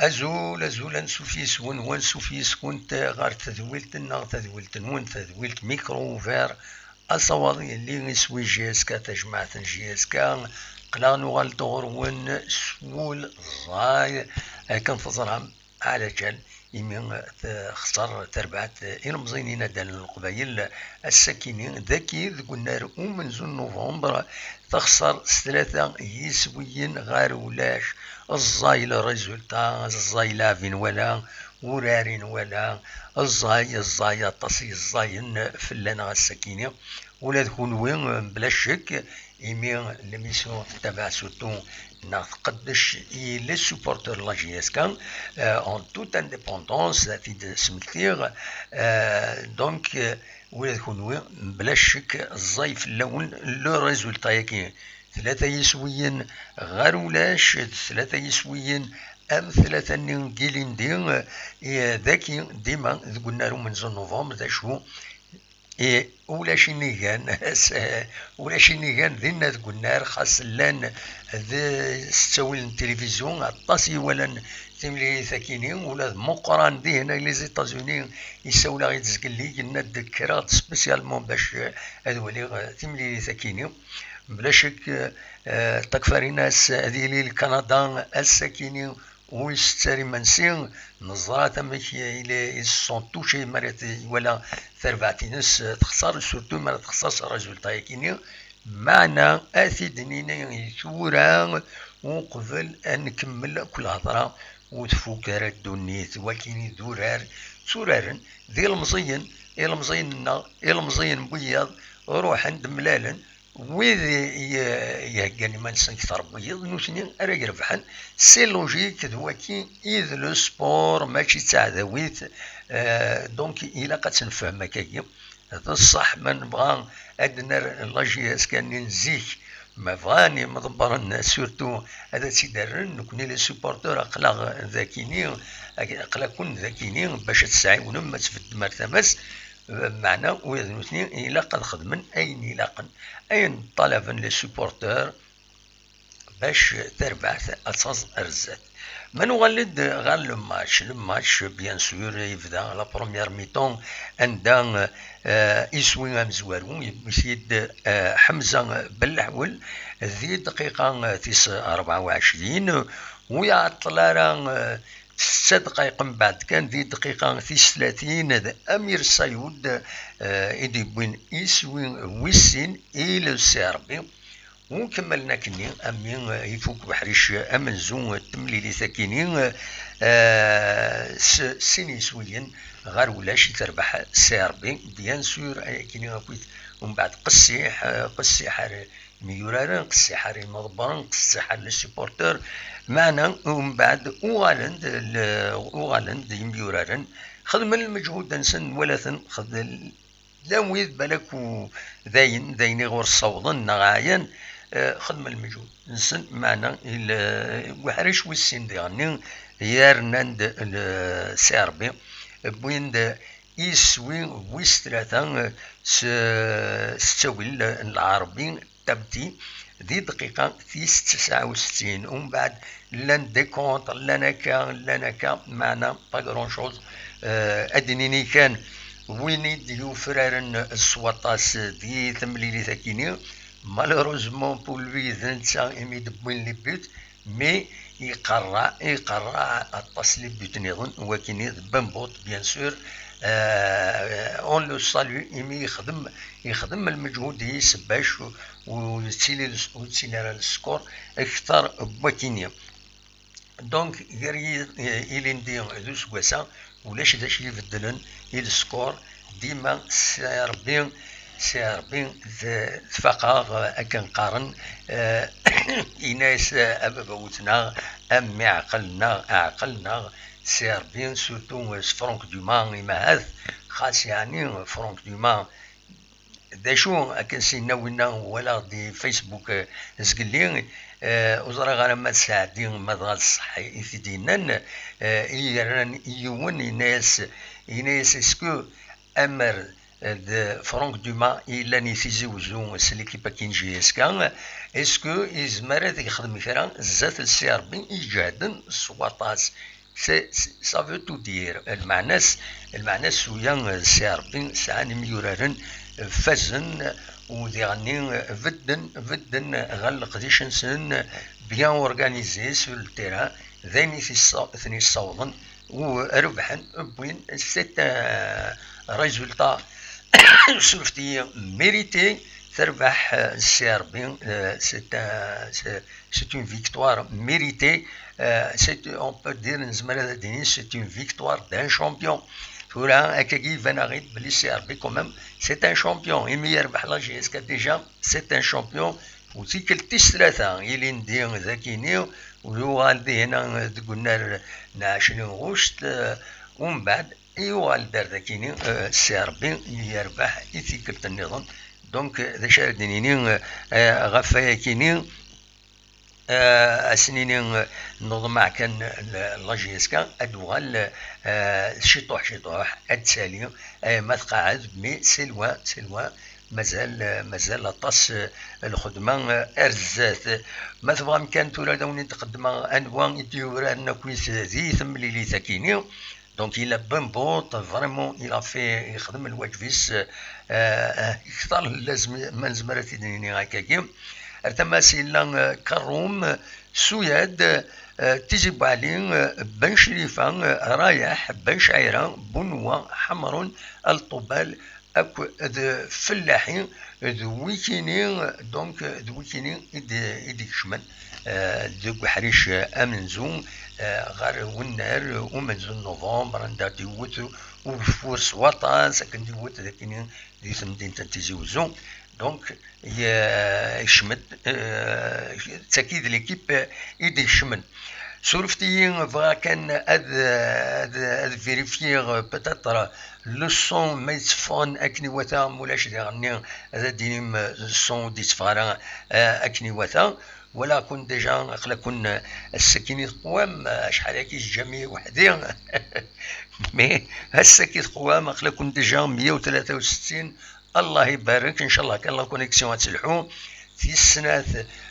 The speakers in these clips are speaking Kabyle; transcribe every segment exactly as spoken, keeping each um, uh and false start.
Azul, azul, ansuf yes-wen, wansuf yes-kent ɣer tedwilt-nneɣ, tadwilt-nwen, tadwilt Micro Ouvert, asawaḍ yelli iswi J S K, tajmaɛt n J S K. Qqleɣ nuɣal-d ɣur-wen s wul ẓẓay, akken teẓram, ɛlaǧal, imi texṣer terbaɛt ilemẓiyen inaddalen n Leqbayel ass-akini, dagi deg unnar umenzu n Nuvember, texṣer s tlata yiswiyen ɣer ulac. Ẓẓay le résultat, ẓẓay lɛeb i nwala, urar i nwala, ẓẓay, ẓẓay aṭas i ẓẓayen fell-aneɣ ass-akini. Ula d kunwi, mebla ccek, imi l'émission tettabaɛ surtout neɣ tqeddec i les supporters n la J S K, euh, en toute indépendance, ad t-id-smektiɣ. Euh, donc, euh, ula d kunwi, mebla ccek, ẓẓay fell-awen le résultat-agi. Tlata yiswiyen ɣer ulac, d tlata yiswiyen am tlata-nni n yilindi, euh, dagi dima deg unnar umenzu n Nuvember, d acu I, ulac inigan, ulac inigan dinna deg unnar, xas llan d s ttawil n tilivizyu, aṭas i walan timlilit-akini, ula d Muqran dihin, ay les États-Unis, isawel-aɣ-id zgelli, yenna-d kkreɣ-d spécialement bac ad waliɣ timlilit-akini. Mebla ccek, eh, Takfarinas ad yili Lkanada ass-akini, ur isett ara imensi. Neẓra-t amek il est, ils se sont touchés mi ara t-, iwala tarbaɛt-ines texṣer, surtout mi ara texṣer s résultat-akini. Meɛna ad t-id-nini i tura uqbel ad nkemmel akk lhedra, ur tfuk ara ddunit. Wakini d urar tturaren d ilemẓiyen, ilemẓiyen-nneɣ, ilemẓiyen n wiyaḍ ruḥen-d mlalen, wid i, i, iheggan iman-nsen deg tṛebbiyeḍ, nutni ara irebḥen. C'est logique, d waki i d le sport, mačči d taɛdawit. Euh, donc, ilaq ad tt-nefhem akkagi. D ṣṣeḥ, ma nebɣa ad nerr la J S K-nni n zik, ma bɣan imḍebbren surtout ad tt-id-rren, nekni les supporters aql-aɣ dakini, aql-aken dakini bac ad tt-tɛiwnem, ad tbeddem ar tama-s. Meɛna ula d nutni ilaq ad xedmen ayen ilaqen, ayen ṭṭalaben les supporters bac tarbaɛt ad taẓ ar zdat. Ma nuɣal-d ɣer le match, le match, bien sûr, yebda la première mi-temps, anda, euh, iswi amezwaru yewwi-t-id, euh, Ḥemza Belleḥwel, di dqiqa tis rebɛa u ɛecrin, ur iɛeṭṭel ara, euh, setta dqayeq mbeɛd kan, di dqiqa tis tlatin, d Amir Sayud, eh, i d-yewwin iswi wis sin i le C R B. U kemmlen akkenni, ami, eh, ifuk uḥric amenzu n temlilit akini, eh, s sin yiswiyen ɣer ulac i terbeḥ C R B. Bien sûr, akini akkit umbeɛd qessiḥ, eh, qessiḥ ar imyuraren, qessiḥ ar imeḍebbren, qessiḥ ar les supporters, meɛna umbeɛd uɣalen-d le-, uɣalen-d yimyuraren, xedmen lmeǧhud-nsen, nwala-ten xed-, llan wid balak u-, d ayen, d ayen i ɣur ssawḍen neɣ ɛyan, eh, xedmen lmeǧhud-nsen, meɛna il-, uḥric wis sin diɣenni yernan-d le-, C R B, wwin-d iswi wis tlata s, s ttawil n lɛerbi, Tabti, di dqiqa tis tesɛa u settin. Umbeɛd llan des contres, llan akka, llan akka, meɛna pas grand chose. Eh, ad d-nini kan, win i d-yufraren s waṭas di temlilit akini, malheureusement pour lui, d netta imi d-wwin les buts, mais iqerra, iqerra aṭas les buts niḍen, wakini d Bembout, bien sûr. Euh, on le salue, imi yexdem, yexdem lmeǧhud-is bac ur yettili, ur yettili ara le score akter n wakini. Donc, gar yi-, ilindi d useggas-a, ulac d acu ibeddlen i le score. Dima C R B, Si Ṛebbi tfaqeɣ akken qqaren, eh, yenna-yas a baba wwet-nneɣ, a mmi ɛqel-nneɣ, ɛqel-nneɣ, Si Ṛebbi, surtout s Franck Dumas, imahat xas yeɛni Franck Dumas d acu akken s-yenna winna, walaɣ di Facebook, eh, zgelli, eh, ur ẓriɣ ara ma d Saɛdi ma dɣa d ṣṣeḥ i t-id-yennan, eh, i yerran i yiwen, yenna-yas, yenna-yas, est-ce que amer d Franck Dumas i yellan i Tizi Wezzu s l'équipe akin J S K, est-ce que yezmer ad yexdem kra zdat n Si Ṛebbi i iǧehden s waṭas? C'est, c'est, ça veut tout dire. Lmeɛna-s, lmeɛna-s uya, Si Ṛebbi sɛan imyuraren fazen, u diɣenni bedden, bedden ɣer leqdic-nsen, bien organisé sur le terrain, d ayen i t-issa-, ten-yessawḍen u rebḥen, wwin, c'est un résultat, surfet-iyi, mérité. Terbeḥ, euh, Si Ṛebbi, euh, c'est un, c'est, c'est une victoire méritée. Euh, c'est, on peut dire, nezmer ad d-nini, c'est une victoire d'un champion. Tura, akkagi, iban-aɣ-id belli Si Ṛebbi, quand même, c'est un champion. Imi yerbeḥ la J S K déjà, c'est un champion. U tikkelt tis tlata, ilindi d akini, u yuɣal dihna deg unnar n ɛecrin ɣuct, eh, umbeɛd yuɣal-d ar dakini, eh, Si Ṛebbi yerbeḥ i tikkelt nniḍen. Donc, d acu ara d-nini, eh, ɣef wayakini, eh, ad s-nini, eh, neḍmeɛ kan, eh, la J S K ad d-tuɣal, eh, ciṭuḥ ciṭuḥ, ad d-tali, eh, ma tqeɛɛed, mais c'est loin, c'est loin. Mazal, mazal aṭas, eh, lxedma, eh, ar zdat. Ma tebɣam kan tura ad awen-d-qeddmeɣ anwa i d-yuraren akkit di temlilit akini. Donc il a bien bout, vraiment il a fait, yexdem lwaǧeb-is, eh, eh, kter n lazem ma nezmer ad t-id-nini akkagi. Ar tama-s yella, eh, Karum, Suyad, eh, Tizi Buɛli, eh, Ben Crifa, eh, Rayeḥ, Ben Cɛira, Bunwa, Ḥemrun, Al Ṭubal, akk d Fellaḥi, d wikini, donc, d wikini i d-, i d-ikecmen, eh, deg uḥric amenzu, eh, ɣer wennar umenzu n novembre, anda d-iwwet ugeffur s waṭas, akken d-iwwet d akini di temdint n Tizi Wezzu. Donc, ye-, yekcem-d, eh, d tagi d l'équipe i d-ikecmen. Surfet-iyi, bɣiɣ kan ad, ad, ad vérifier, peut-être, le son ma yetteffɣen akken iwata, mulac diɣenni ad d-inim le son ur d-yetteffeɣ ara, eh, akken iwata. Walaɣ-ken déjà, aql-aken ass-agi teqwam, acḥal-agi teǧǧam-iyi weḥd-i. Mais ass-agi teqwam, aql-aken déjà meyya u tlata u settin. Allah ibarek, ncallah kan la connexion ad telḥu. Tis snat,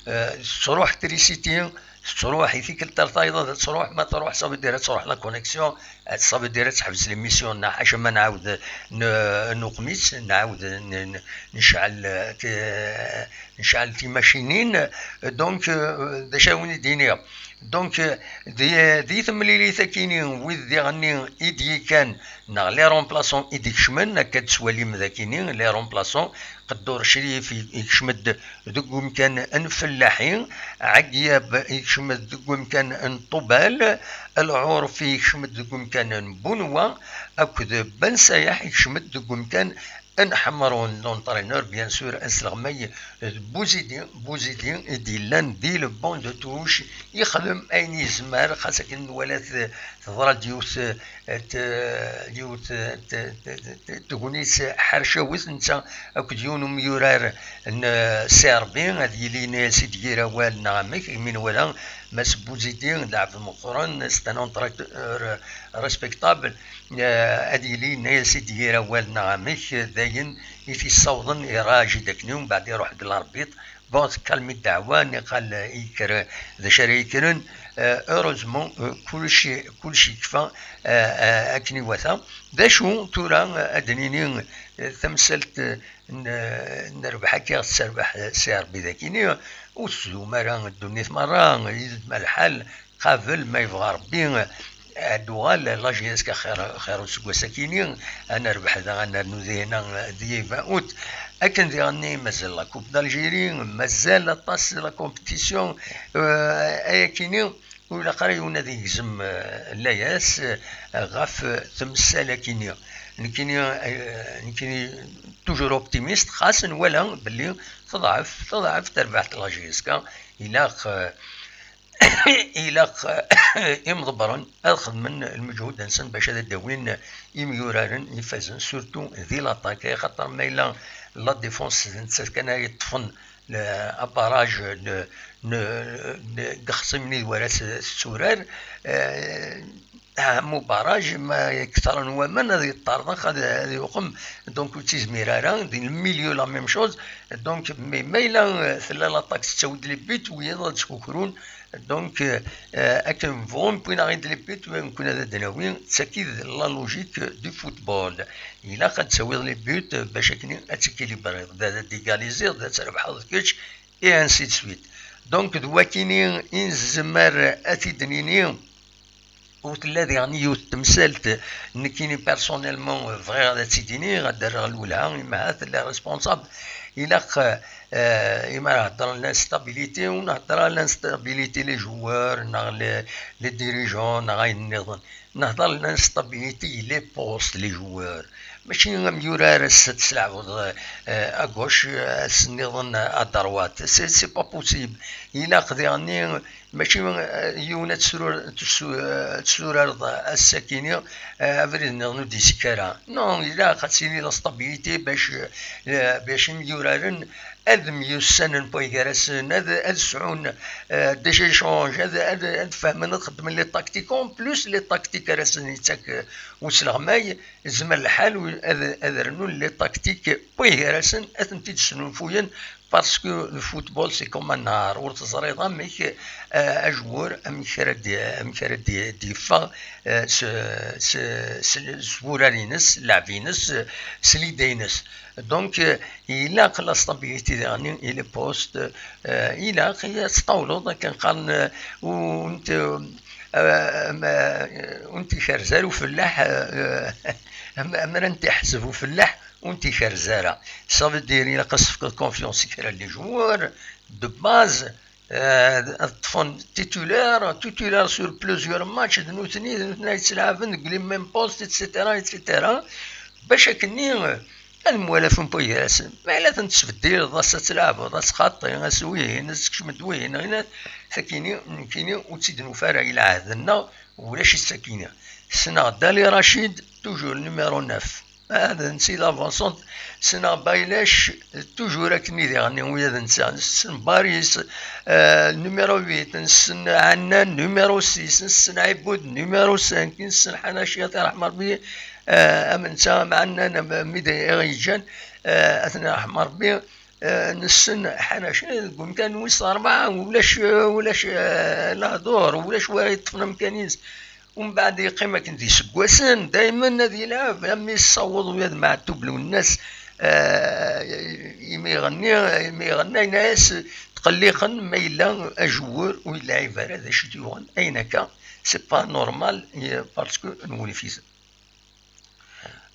eh, tettruḥ trisiti, tettruḥ i tikkelt ar tayeḍ ad tettruḥ, ma truḥ, ça veut dire ad truḥ la connexion, eh, ça veut dire ad teḥbes l'émission, neɣ ḥaca ma nɛawed n-, nuqmis, nɛawed n-, n-, necɛel, eh, ti-, necɛel timacinin. Donc, eh, d acu ara wen-id-iniɣ? Donc, eh, di, di temlilit akini, wid diɣenni i d-yekkan, neɣ les remplaçants i d-ikecmen, akka d-twalim d akini, les remplaçants, Qeddur Crif i-, ikcem-d deg umkan n Fellaḥi, Ɛeyyab ikcem-d deg umkan n Ṭubal, Lɛurfi ikcem-d deg umkan n Bunwa, akked Ben Sayaḥ ikcem-d deg umkan n Ḥemrun. L'entraîneur, bien sûr, asleɣmay d Buzidi, Buzidi i d-yellan di le banc de touche, yexdem ayen yezmer, xas akken nwala t-, teḍra-d yiwet, eh, t-, yiwet, eh, t-, t-, t-, tegnit ḥercawet, netta akked yiwen umyurar n, eh, Serbi, ad yili yenna-yas i d-yir awal neɣ amek, imi nwala Mass Buzidi d aɛbel meqqren, c'est un entraîneur respectable, eh, ad yili yenna-yas i d-yir awal neɣ amek, d ayen i t-yessawḍen, iraj-id akken, umbeɛd iruḥ-d l'arbitre, bon, tkalmi ddeɛwa, niqal yekker d acu ara yekkren, eh, heureusement, eh, kullec, kullec yekfa, eh, eh, akken iwata. D acu tura, eh, ad d-nini, eh, tamsalt, eh, n, n rrbeḥ akka i ɣ-tesserbeḥ, eh, Si Ṛebbi dagini, ur tezdum ara ddunit merra, yid-m lḥal, qabel ma yebɣa Ṛebbi, ad d-tuɣal la J S K xir, xir useggas akini, ad nerbeḥ da, ad nernu dihna di vingt août. Akken diɣenni mazal la Coupe d'Algérie, mazal aṭas la compétition, eh, ayakini, ur ilaq ara yiwen ad yegzem, eh, layas, eh, ɣef temsal-agi-nni. Nekkini, eh, nekkini toujours optimiste, xas nwala belli teḍɛef, teḍɛef terbaɛt n la J S K. Ilaq, eh, ilaq, eh, imḍebbren ad xedmen lmeǧhud-nsen bac ad d-awin imyuraren ifazen, surtout di l'attaque, axaṭer ma yella la défense d nettat kan ay yeṭṭfen le, abarrage n, n, n, deg ixṣimen i d wara s-, tetturar, eh, aɛemmu barrage, ma ktren waman ad yeṭṭerḍeq, ad, ad yuqem, donc ur ttizmir ara. Di le milieu la même chose, donc mais ma yella, eh, tella l'attaque tettawi-d les buts, wiyaḍ ad skukrun, donc, eh, akken bɣun wwin-aɣ-id les buts, nekkni ad d-nawi, d tagi d la logique du football. Ilaq ad tawiḍ les buts, eh, bac akken ad tikilibriḍ, d ad égaliziḍ, d ad trebḥeḍ kečč, et ainsi de suite. Donc d wakini i nezmer ad t-id-nini, ur tella diɣen yiwet temsalt, nekkini personnellement bɣiɣ ad tt-id-iniɣ, ad d-rreɣ lwelha i Mahat, les responsables. Ilaq, eh, imi ara heddren l'instabilité, ur nhedder ara l'instabilité les joueurs, neɣ les, les dirigeants, neɣ ayen nniḍen. Nehder l'instabilité, les postes, les joueurs. Mačči amyurar ass-a ad t-tleɛbeḍ, eh, à gauche, ass nniḍen à droite. C'est, c'est pas possible. Ilaq diɣenni, mačči, eh, yiwen ad tesru-, tessu-, eh, tessurareḍ ass-akini, eh, abrid nniḍen ur d-yettekk ara. Non, ilaq ad tili la stabilité bac, eh, bac imyuraren ad myussanen wway gar-asen, ad, ad sɛun, eh, des échanges, ad, ad, ad fehmen, ad xeddmen les tactiques. En plus, les tactiques ara sen-yettak, eh, usleɣmay, zmer lḥal u-, ad, ad rnun les tactiques wway gar-asen, ad tent-id-snulfuyen, parce que le football, c'est comme un art, ur teẓriḍ amek, eh, ajwur, amek ara d-, amek ara d-, d-yeffeɣ, eh, s, s, s, s wurar-ines, s lɛeb-ines, s l'idée-ines. Donc, eh, ilaq la stabilité daɣen i les postes, eh, ilaq ad tṭawleḍ akken qqaren, eh, ur n-, eh, ma, ur n-t-ikerrez ara ufellaḥ, eh, am-, ammer ad n-t-iḥseb ufellaḥ ur n-t-ikerrez ara. Ça veut dire ilaq ad s-tefkeḍ confiance i kra n les joueurs de base, eh, ad ṭṭfen titulaire, titulaire sur plusieurs matchs, d nutni, d nutni ay yettlaɛben deg les mêmes postes, et cetera, et cetera. Bac akkenni, eh, ad mwalafen wway gar-asen. Ma yella ad ten-tesbeddileḍ, ass-a ad tleɛbeḍ, ass xaṭi, ass wihin, ad tkecmeḍ wihin, ɣina, sakini, nekkini ur tt-id-nufi ara i lɛehd-nneɣ, ulac-itt sakini. Ssneɣ Dali Rachid, toujours numéro neuf. Ah, d netta i d avancante. Ssneɣ Baylac, toujours akken i diɣen, wi ad netta. Nessen Baris, eh, numéro huit, nessen Ɛannan, numéro six, nessen Ɛibud, numéro cinq, nessen Ḥanaci, ad t-iṛḥem Ṛebbi, eh, am netta, am Ɛannan, am, mi d, i ɣ-yeǧǧan, eh, ad ten-iṛḥem Ṛebbi, eh, nessen Ḥanaci deg umkan wis ṛebɛa, ulac, ulac, eh, lehdur, ulac wa yeṭṭfen amkan-is. Umbeɛd yeqqim akken d iseggasen, daymen ad yelɛeb, am yessaweḍ Uyad Meɛtub Lwennas, eh, imi iɣenni, imi iɣenna, yenna-yas, tqelliqen ma yella ajewwur ur yelɛib ara, d acu i t-yuɣen, ayen akka, c'est pas normal, eh, parce que nwulef-iten.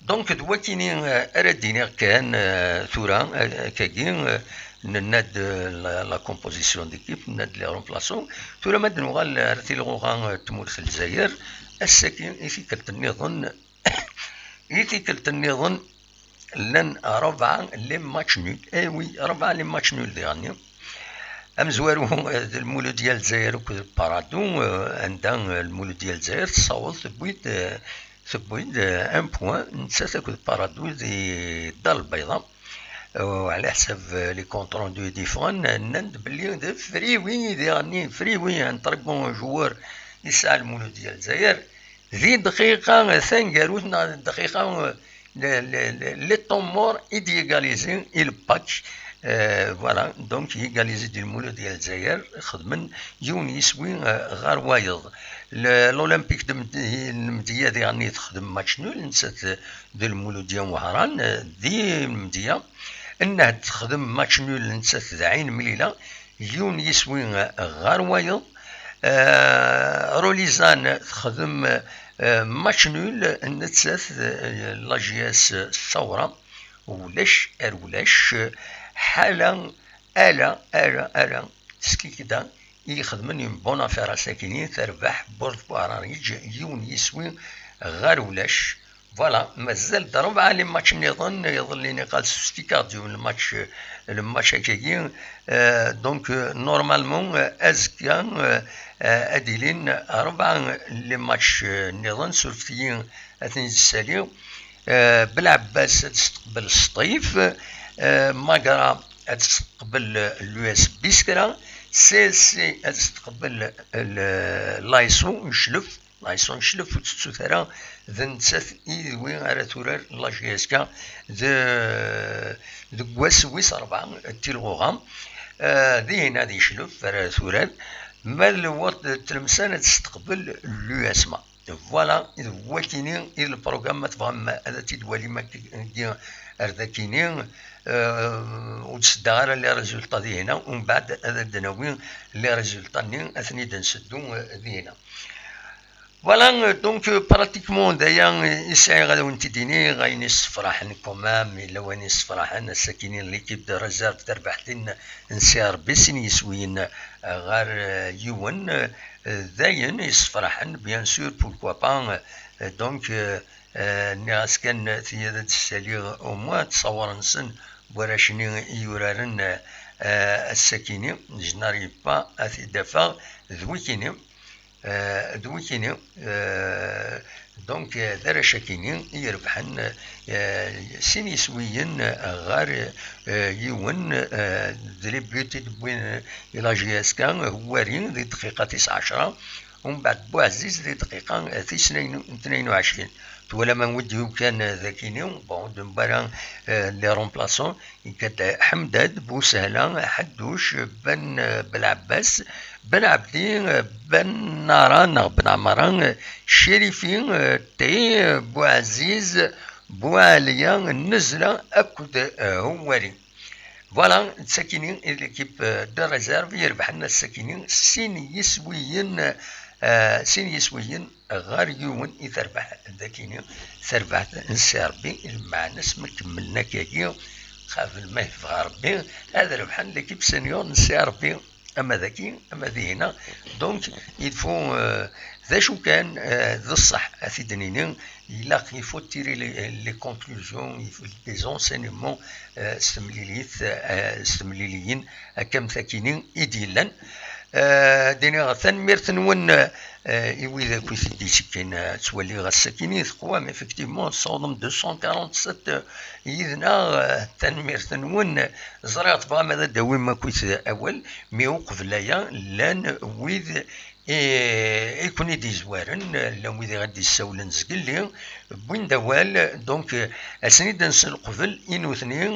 Donc, d wakini, eh, ara d-iniɣ kan, eh, tura, eh, akkagi, eh, nenna-d, eh, la, la composition d'équipe, nenna-d les remplaçants. Tura ma d-nuɣal ar tilɣuɣa, eh, n tmurt n Lezzayer, ass-agi i tikkelt nniḍen, i tikkelt nniḍen, llan rebɛa les matchs nuls. Eh oui, rebɛa les matchs nuls diɣenni. Amezwaru, eh, d Lmuludya n Lezzayer akked Parado, eh, anda, eh, Lmuludya n Lezzayer tessaweḍ tewwi-d, eh, tewwi-d, eh, un point, nettat akked Parado di Dda Lbayḍa. Eh, ɛla ḥsab, eh, les comptes rendus i d-yeffɣen, eh, nnan-d belli d friwi diɣenni, friwi, un très bon joueur yesɛa Lmuludya n Lezzayer. Di dqiqa taneggarut neɣ di dqiqa, eh, le, le, le, les temps morts i d-yegalizi i le pack. Euh, voilà, donc yegalizi-d Lmuludya n Lezzayer, xedmen yiwen yiswi, euh, ɣer wayeḍ. Le, l'Olympique de Md-, Lmedya diɣenni texdem match nul, nettat d Lmuludya n Wehran, euh, di Lmedya. Nnehd texdem match nul, nettat d Ɛin Mlila, yiwen yiswi, euh, ɣer wayeḍ. Euh, Rolizan texdem, euh, match nul, nettat, euh, la J S Sawra. Ulac ar ulac, ḥala, ala, ala, ala, skikda, i ixedmen une bonne affaire ass-akini, terbeḥ Bord Buɛrariǧ yiwen yiswi ɣer ulac. Voilà, mazal-d rebɛa les matchs nniḍen, iḍelli niqal s ustikar du le match, le match akkagi. Euh, donc, euh, normalement, euh, azekka, euh, euh, ad ilin rebɛa les matchs, euh, nniḍen, surfet-iyi ad ten-id-ssaliɣ. Euh, Belɛebbas ad testeqbel Sṭif, euh, Magra ad testeqbel l'U S B Biskra, C S C ad testeqbel, euh, l'A S O Uclef. Layson Cclef ur tettut ara, d nettat i d wi ara turar la J S K de, deg wass wis rebɛa n tilɣuɣa. Eh, dihin ad yeclef ara turar, ma d lweqt d Tlemsan ad testeqbel l'U S M A. Voilà, d wakini i d lprogram, ma tebɣam ad t-id-walim akkagi ar dakini, eh, ur d-seddaɣ ara les résultats dihina, umbeɛd ad d-nawi les résultats-nni ad ten-id-nseddu, eh, dihina. Voilà, euh, donc, euh, pratiquement d aya, euh, i sɛiɣ ad awen-t-id-iniɣ, ayen issefraḥen quand même, yella wayen issefraḥen, ass-akini l'équipe de réserve tarbaḥt-in n C R B sin yiswiyen, euh, ɣer, euh, yiwen, euh, d ayen issefraḥen, bien sûr, pourquoi pas, euh, donc, euh, euh, nniɣ-as kan, euh, tiya ad d-ssaliɣ au moins ttṣawar-nsen warrac-nni i yuraren, euh, euh, ass-akini, je n'arrive pas à t-id-afeɣ d wikini. Eh, d wikini, eh, donc, eh, d arrac-akini i irebḥen, eh, sin yiswiyen, eh, ɣer, eh, yiwen, eh, d les buts i d-wwin, eh, i la J S K, Houari di dqiqa tis ɛecra, umbeɛd Bouaziz di dqiqa, eh, tis tnayen u ɛecrin. Twalam anwa i d-yukan, eh, dakini, bon, d mbara, eh, les remplaçants, Ikad Ḥemdad, Busehla, Ḥedduc, Ben, eh, Belɛebbas, Ben Ɛebdi, eh, Ben Nara neɣ Ben Ɛmara, eh, Cirifi, eh, Ṭi, eh, Buɛziz, Buɛaliya, Nnezla akked, eh, Houari. Voilà, d sakini i l'équipe, eh, de réserve i irebḥen ass-akini sin yiswiyen, eh, sin yiswiyen ɣer yiwen i terbeḥ dakini, tarbaɛt n C R B, lmeɛna-s ma kemmlen akkagi, qabel ma yebɣa Rebbi, ad rebḥen l'équipe senior n C R B, ama daki, ama dihina. Donc, il faut, euh, d acu kan, euh, d ṣṣeḥ, ad t-id-nini, ilaq, il faut tirer les, les conclusions, il faut des enseignements, euh, s temlilit, euh, s temliliyin, akka am takini i d-yellan. Eh, ad d-iniɣ tanemmirt-nwen, eh, i wid akk i t-id-ittekkin, eh, ttwaliɣ ass-akini teqwam, effectivement, tessawḍem deux cent quarante-sept, eh, yid-neɣ, eh, tanemmirt-nwen. Ẓriɣ tebɣam ad d-tawim akkit awal, mi uqbel aya llan wid i, i ken-id-izwaren, llan wid i ɣ-d-issawlen zgelli, wwin-d awal, donc, eh, ad sen-id-nselqbel i nutni,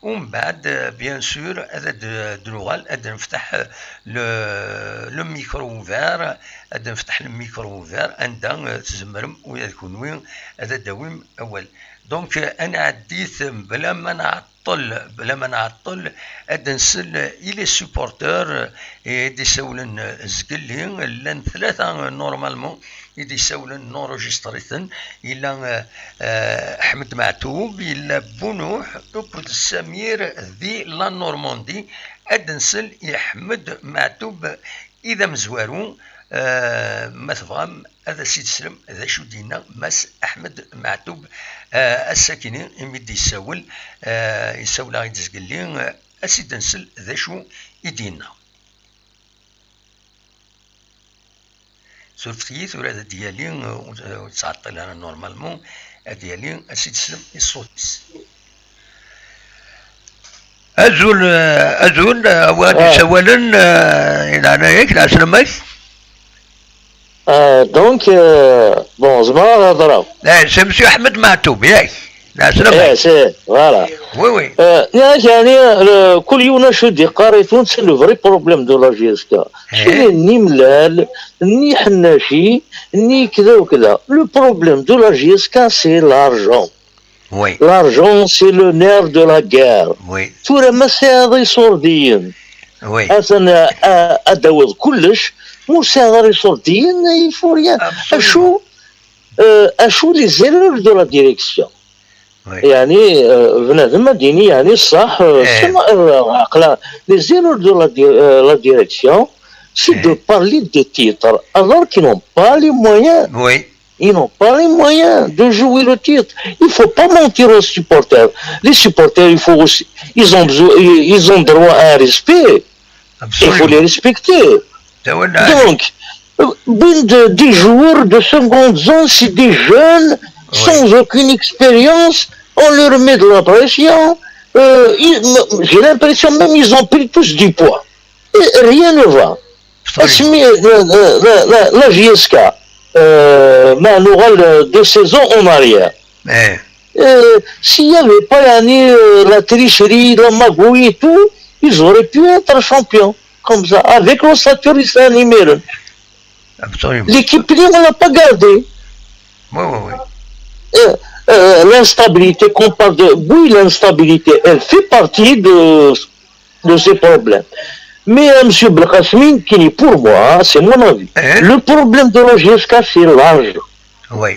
umbeɛd, eh, bien sûr, ad d-, d-nuɣal, ad d-nefteḥ, eh, le, le micro ouvert, ad d-nefteḥ le micro ouvert, anda, eh, tzemrem ula d kunwi ad d-tawim awal. Donc, eh, ad nɛeddi-t bla ma nɛeṭṭel, bla ma nɛeṭṭel, ad d-nsel i les supporters, eh, i d-isawlen, eh, zgelli, llan tlata, eh, normalement, i d-isawlen, nurujistri-ten, yella, eh, eh, Ḥmed Meɛtub, yella Bunuḥ, akked Samir di la Normandie. Ad d-nsel i Ḥmed Meɛtub i d amezwaru, eh, ma tebɣam ad as-id-teslem d acu d-yenna Mass Ḥmed Meɛtub, eh, ass-akini imi d-yessawel, eh, yessawel-aɣ-id zgelli, eh, ad s-id-nsel d acu i d-yenna. Surfet-iyi tura ad d-yali, ur, ur ttɛeṭṭil ara normalement, ad d-yali, ad s-id-teslem i ṣṣut-is. Azul, eh, azul, eh, a wi ɣ-d-yessawalen, eh, i leɛnaya-k, lɛeslama-k. Ah, donc, euh, bon, zemreɣ ad hedreɣ. Eh, c'est Monsieur Ahmed Maatoub, yak. Lɛeslama-k. Eh, c'est, voilà. Oui, oui. Euh, nniɣ-ak, yeɛni, le, kul yiwen acu d-yeqqar i tun, c'est le vrai problème de la J S K. Eh. Kra n imlal, n iḥennaci, n kda u kda. Le problème de la J S K, c'est l'argent. Oui. L'argent, c'est le nerf de la guerre. Oui. Tura ma tesɛiḍ iṣurdiyen, oui, atan, a, a, ad d-tawiḍ kullec, ma ur tesɛiḍ ara iṣurdiyen, il faut rien. Absolument. Acu, euh, acu les erreurs de la direction? Oui. Yeɛni, euh, bnadem ad d-yini, yeɛni, ṣṣeḥ, euh, eh, sima, euh, aqla, les erreurs de la di-, euh, la direction, c'est de parler de titre, alors qu'ils n'ont pas les moyens. Oui. Ils n'ont pas les moyens de jouer le titre. Il ne faut pas mentir aux supporters. Les supporters, il faut aussi, ils ont besoin, ils ont droit à un respect. Il faut les respecter. Donc, euh, des joueurs de seconde zone, c'est des jeunes, oui, sans aucune expérience. On leur met de la pression. Euh, ils, j'ai l'impression même ils ont pris tous du poids. Et rien ne va. Parce que, euh, la, la, la, la J S K, euh, ben, on aura le, deux saisons en arrière. Euh, s'il n'y avait pas, يعني, euh, la tricherie, la magouille et tout, ils auraient pu être champions, comme ça, avec l'ossature israélienne. Absolument. L'équipe, on ne l'a pas gardée. Oui, oui, oui. Euh, euh, l'instabilité, qu'on parle de... Oui, l'instabilité, elle fait partie de, de ces problèmes. Mais, euh, M. Belkacem, qui est pour moi, hein, c'est mon avis. Hein ? Le problème de la J S K, c'est l'âge. Oui.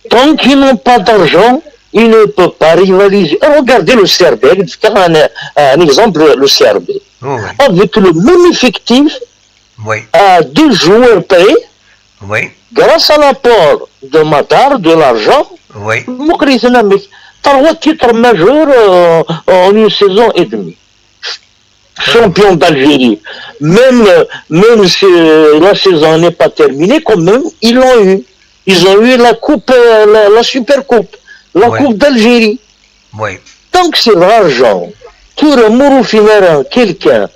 Tant qu'ils n'ont pas d'argent, ils ne peuvent pas rivaliser. Regardez le C R B, un, un exemple, le C R B. Oui, oui. Avec le même effectif, Oui, à deux joueurs près, oui, grâce à l'apport de Matar, de l'argent, oui. مقريتنا ميك trois titres majeurs, euh, en une saison et demie. Champion d'Algérie. Même, euh, même si, euh, la saison n'est pas terminée, quand même, ils l'ont eu. Ils ont eu la coupe, euh, la, la super coupe, la Ouais. Coupe d'Algérie. Oui. Donc c'est l'argent. Tura ma ur ufin ara quelqu'un,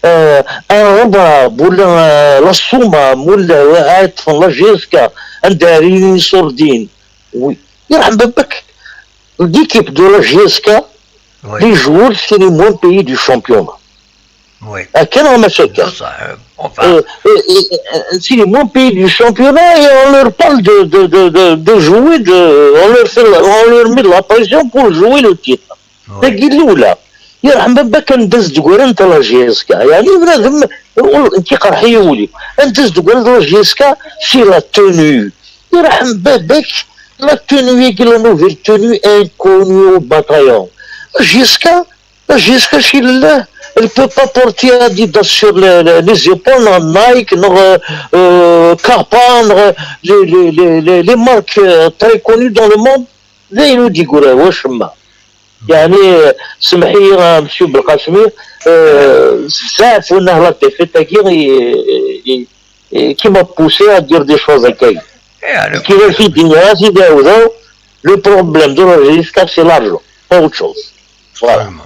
euh, un Rabrab, ولا, euh, la Soummam, ولا, euh, la J S K, un Dahri Sourdine. Oui. يرحم بابك. L'équipe de la J S K, Oui. Les joueurs, c'est les moins payés du championnat. Oui. Akken neɣ mačči akka. Ça, ça, euh, enfin, Euh, et- et- et- c'est les moins payés du championnat et on leur parle de, de, de, de, de jouer, de, on, leur fait, la- on leur met de la pression pour jouer le titre. oui. Tagi الأولى. يرحم بابك anda s-d-ggran la J S K. يعني بنادم يقول انت قرحي ولي. Anda s-d-ggran la J S K, c'est la tenue. يرحم بابك. La tenue, la nouvelle tenue inconnue au bataillon. La J S K, la J S K, si elle, elle peut pas porter Adidas sur les, les, les épaules, non, Nike, non, euh, euh, Kappa, non, les, les, les, les, les marques, euh, très connues dans le monde. Là, il nous dit, واش ما. يعني، سمح لي، آه، monsieur Belkacem, آه، بزاف وإنه la défaite تاعي، آه، آه، آه، qui m'a poussé à dire des choses هكايا. يعني، كيما في الدنيا، سيدي عاودة، le problème de la J S K, c'est l'argent, pas autre chose. Voilà. Vraiment.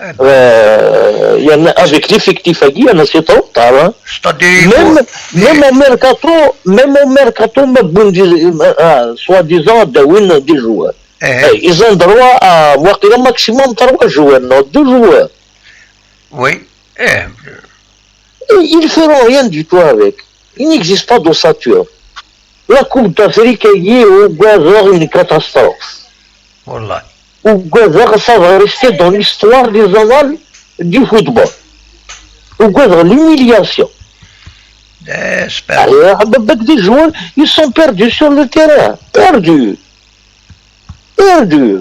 Eh ben, Euh, يعني، avec l'effectif هاكي، أنا c'est trop tard, hein. c'est-à-dire, Même, il faut- même au mercato, même au mercato, ما بون دي-، آه، soi-disant داوين des joueurs. Eh, Eh, ils ont droit à, واقيلا, maximum trois joueurs, non, deux joueurs. oui. Eh, Et ils feront rien du tout avec. Il n'existe pas d'ossature. La Coupe d'Afrique, هي, وكازور, une catastrophe. والله. وكازور, ça va rester dans l'histoire des annales du football. وكازور, l'humiliation. Eh, j'espère. Alors, avec des joueurs, ils sont perdus sur le terrain. Perdus. Perdus.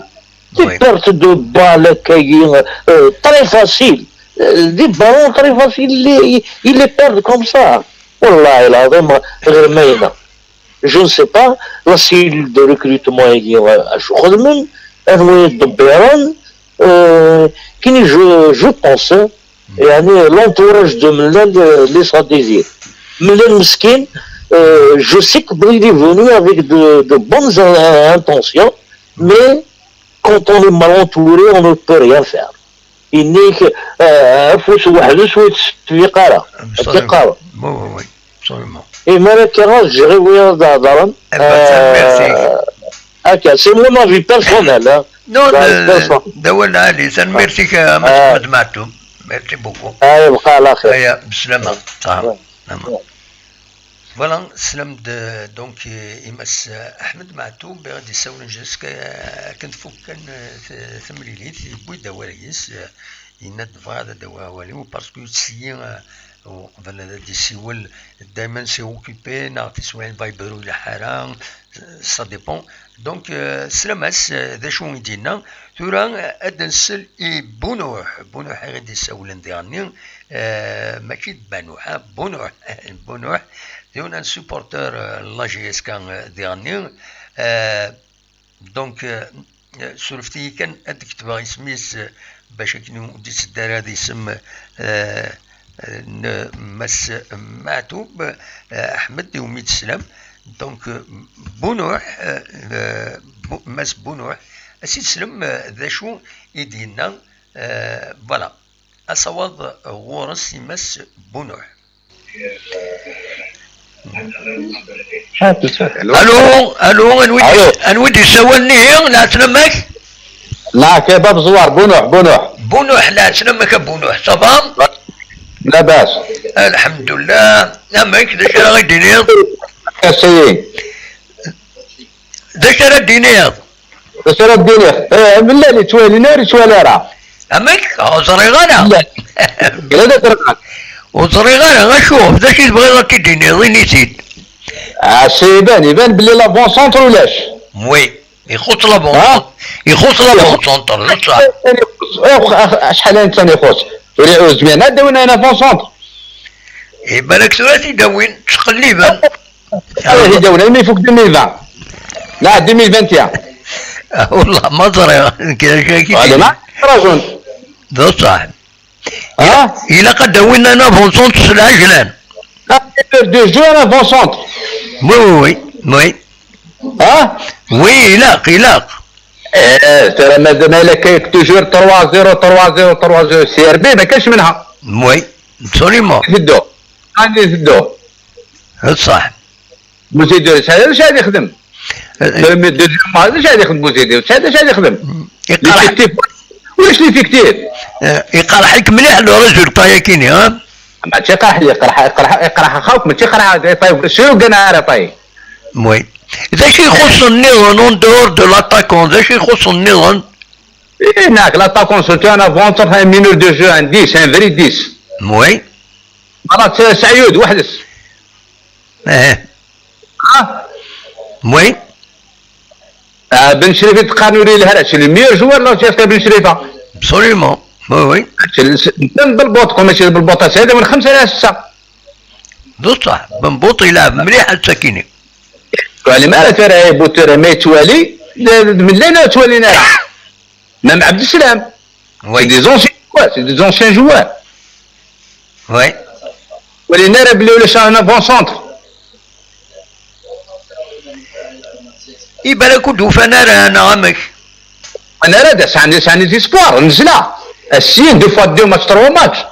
Des Oui. pertes de balles, euh, très faciles. Euh, des ballons très faciles, ils, ils les perdent comme ça. والله العظيم غير ما ينا. Je ne sais pas, la cellule de recrutement, euh, اش خدمن, انو يدبرن, euh, كني, je, je pense, hein, يعني, l'entourage de Mellal, euh, laisse à désirer. Mellal مسكين, euh, je sais qu'il est venu avec de, de bonnes in-, intentions, mais quand on est mal entouré, on ne peut rien faire. ينيك, euh, afus وحدس ويتسفيق ara. Absolument. Oui, oui, oui. Absolument. Et malheureusement, je reviens dans, dans, Eh ben, ça, merci. euh, هكا, c'est mon avis personnel, hein. Non, Bah, de, personne. de, voilà, allez, ça, merci, euh, Euh, Ahmed Matou. Merci beaucoup. آه، يبقى على خير. Aya, بسلامة. صح. Ouais. تمام. Voilà, slam de, donc, euh, Imas, euh, Ahmed Matou, Berdi Saoun, jusqu'à, euh, كنت فوق كان, euh, ثمليليت, يبوي داواليس, euh, Yenna-d: "Bɣiɣ ad d-awiɣ awal-iw, parce que yettselli, euh, uqbel ad d-isiwel, dayman c'est occupé, neɣ tiswiɛin Viber ur ileḥḥu ara, ça dépend." Donc, euh, slam-as, euh, d acu i d-yenna. Tura, euh, ad d-nsel i Bunuḥ. Bunuḥ i ɣ-d-isawlen diɣenni, euh, mačči d Banuḥ, ah, Bunuḥ. Bunuḥ, d yiwen n supporter, euh, n la J S K, euh, diɣenni. Euh, Donc, euh, surfet-iyi kan ad d-ketbeɣ isem-is, euh, bac akken ur d-itteddu ara d isem, euh, euh, n Mass Maɛtub, euh, Ḥmed, iwumi d sslam. Donc, euh, Bunuḥ, euh, euh, Bu-, Mass Bunuḥ, ad s-id-teslem, euh, d acu i d-yenna, euh, voilà. Asawaḍ ɣur-s i Mass Bunuḥ. Allô, allô, anwi d-, anwi d-yessawalen ihi, leɛtlama-k? Neɣ kebab ẓwar, Bunuḥ, Bunuḥ. Bunuḥ, leɛtlama-k a Bunuḥ, ça va? Labas. Alḥemdullah. Amek, d acu ara yi-d-tiniḍ? Asayi. D acu ara d-tiniḍ? D acu ara d-iniɣ? Eh, mlal yettwali, ur yettwali ara. Amek? Ur ẓriɣ ara. Mlal. Kra d aderɣal. Ur ẓriɣ ara, acu? D acu i tebɣiḍ ad t-id-tiniḍ? Ini-t-id. Ah, c'est iban, iban belli l'avant-centre ulac. Oui, ixuṣṣ l'avant-centre. Ixuṣṣ l'avant-centre, d ṣṣeḥ. Eh, acḥal aya netta ixuṣṣ. Ur zmiren ad d-awin un avant-centre. Eh, balak tura ad t-id-awin, ttqelliben. Ad t-id-awin, almi ifuk deux mille vingt. Neɣ deux mille vingt et un. Ah, wallah, ma ẓriɣ. Nekk d acu akka. Wala, ma ttṛajun. D ṣṣeḥ. Ah? Ilaq ad d-awin un avant-centre s lɛejlan. Ah, deux jeux, un avant-centre. Oui, oui, oui, oui. Ah? Oui, ilaq, ilaq. Eh, tura ma, ma yella kay toujours trois zéro, trois zéro, trois zéro, C R B, ma kaenx منها. Oui, absolument. Teddu. Ani teddu. D ṣṣeḥ. Bouzidour, d acu ad yexdem? Eh, eh. Premier, deuxième match, d acu ad yexdem Bouzidour? D acu ad yexdem? Iqerḥ. L'effectif. Ulac l'effectif. Eh, iqerḥ-ik mliḥ le résultat-yagi-ni, ha? Mačči iqerḥ, iqerḥ, iqerḥ, iqerḥ axawk, mačči iqerḥ, iṭayeb, s ugana ara iṭayeb. Oui. D acu ixuṣṣen nniḍen en dehors de l'attaquant? D acu ixuṣṣen nniḍen? Eh, nak, l'attaquant, surtout un avant-centre, un meneur de jeu, un dix, un vrai dix. Oui. Voilà, c'est Saïd, weḥd-s. Eh. Ah. Oui. Ah, Ben Chrifa teqqar ur yelhi ara, c'est le meilleur joueur de la C S K, Ben Chrifa. Absolument. Oui, oui. C'est le, c'est, Ben Belbot, comme c'est Belbot, c'est le خمسة على ستة. D ṣṣeḥ, Ben Bot yelɛeb mliḥ ass-agi-ni. Ur tettwalim ara tara, ay Butura ma yettwali, d, d, d, mellan ur ttwalin ara. Même Abdeslam. Oui. C'est des anciens joueurs, c'est des anciens joueurs. Oui. Ur ttwalin ara belli ulac un avant-centre. I balak ur d-ufan ara, neɣ amek? Ur ufan ara, da sɛan, sɛan des espoirs, nezla. Syin, deux fois deux matchs, trois matchs.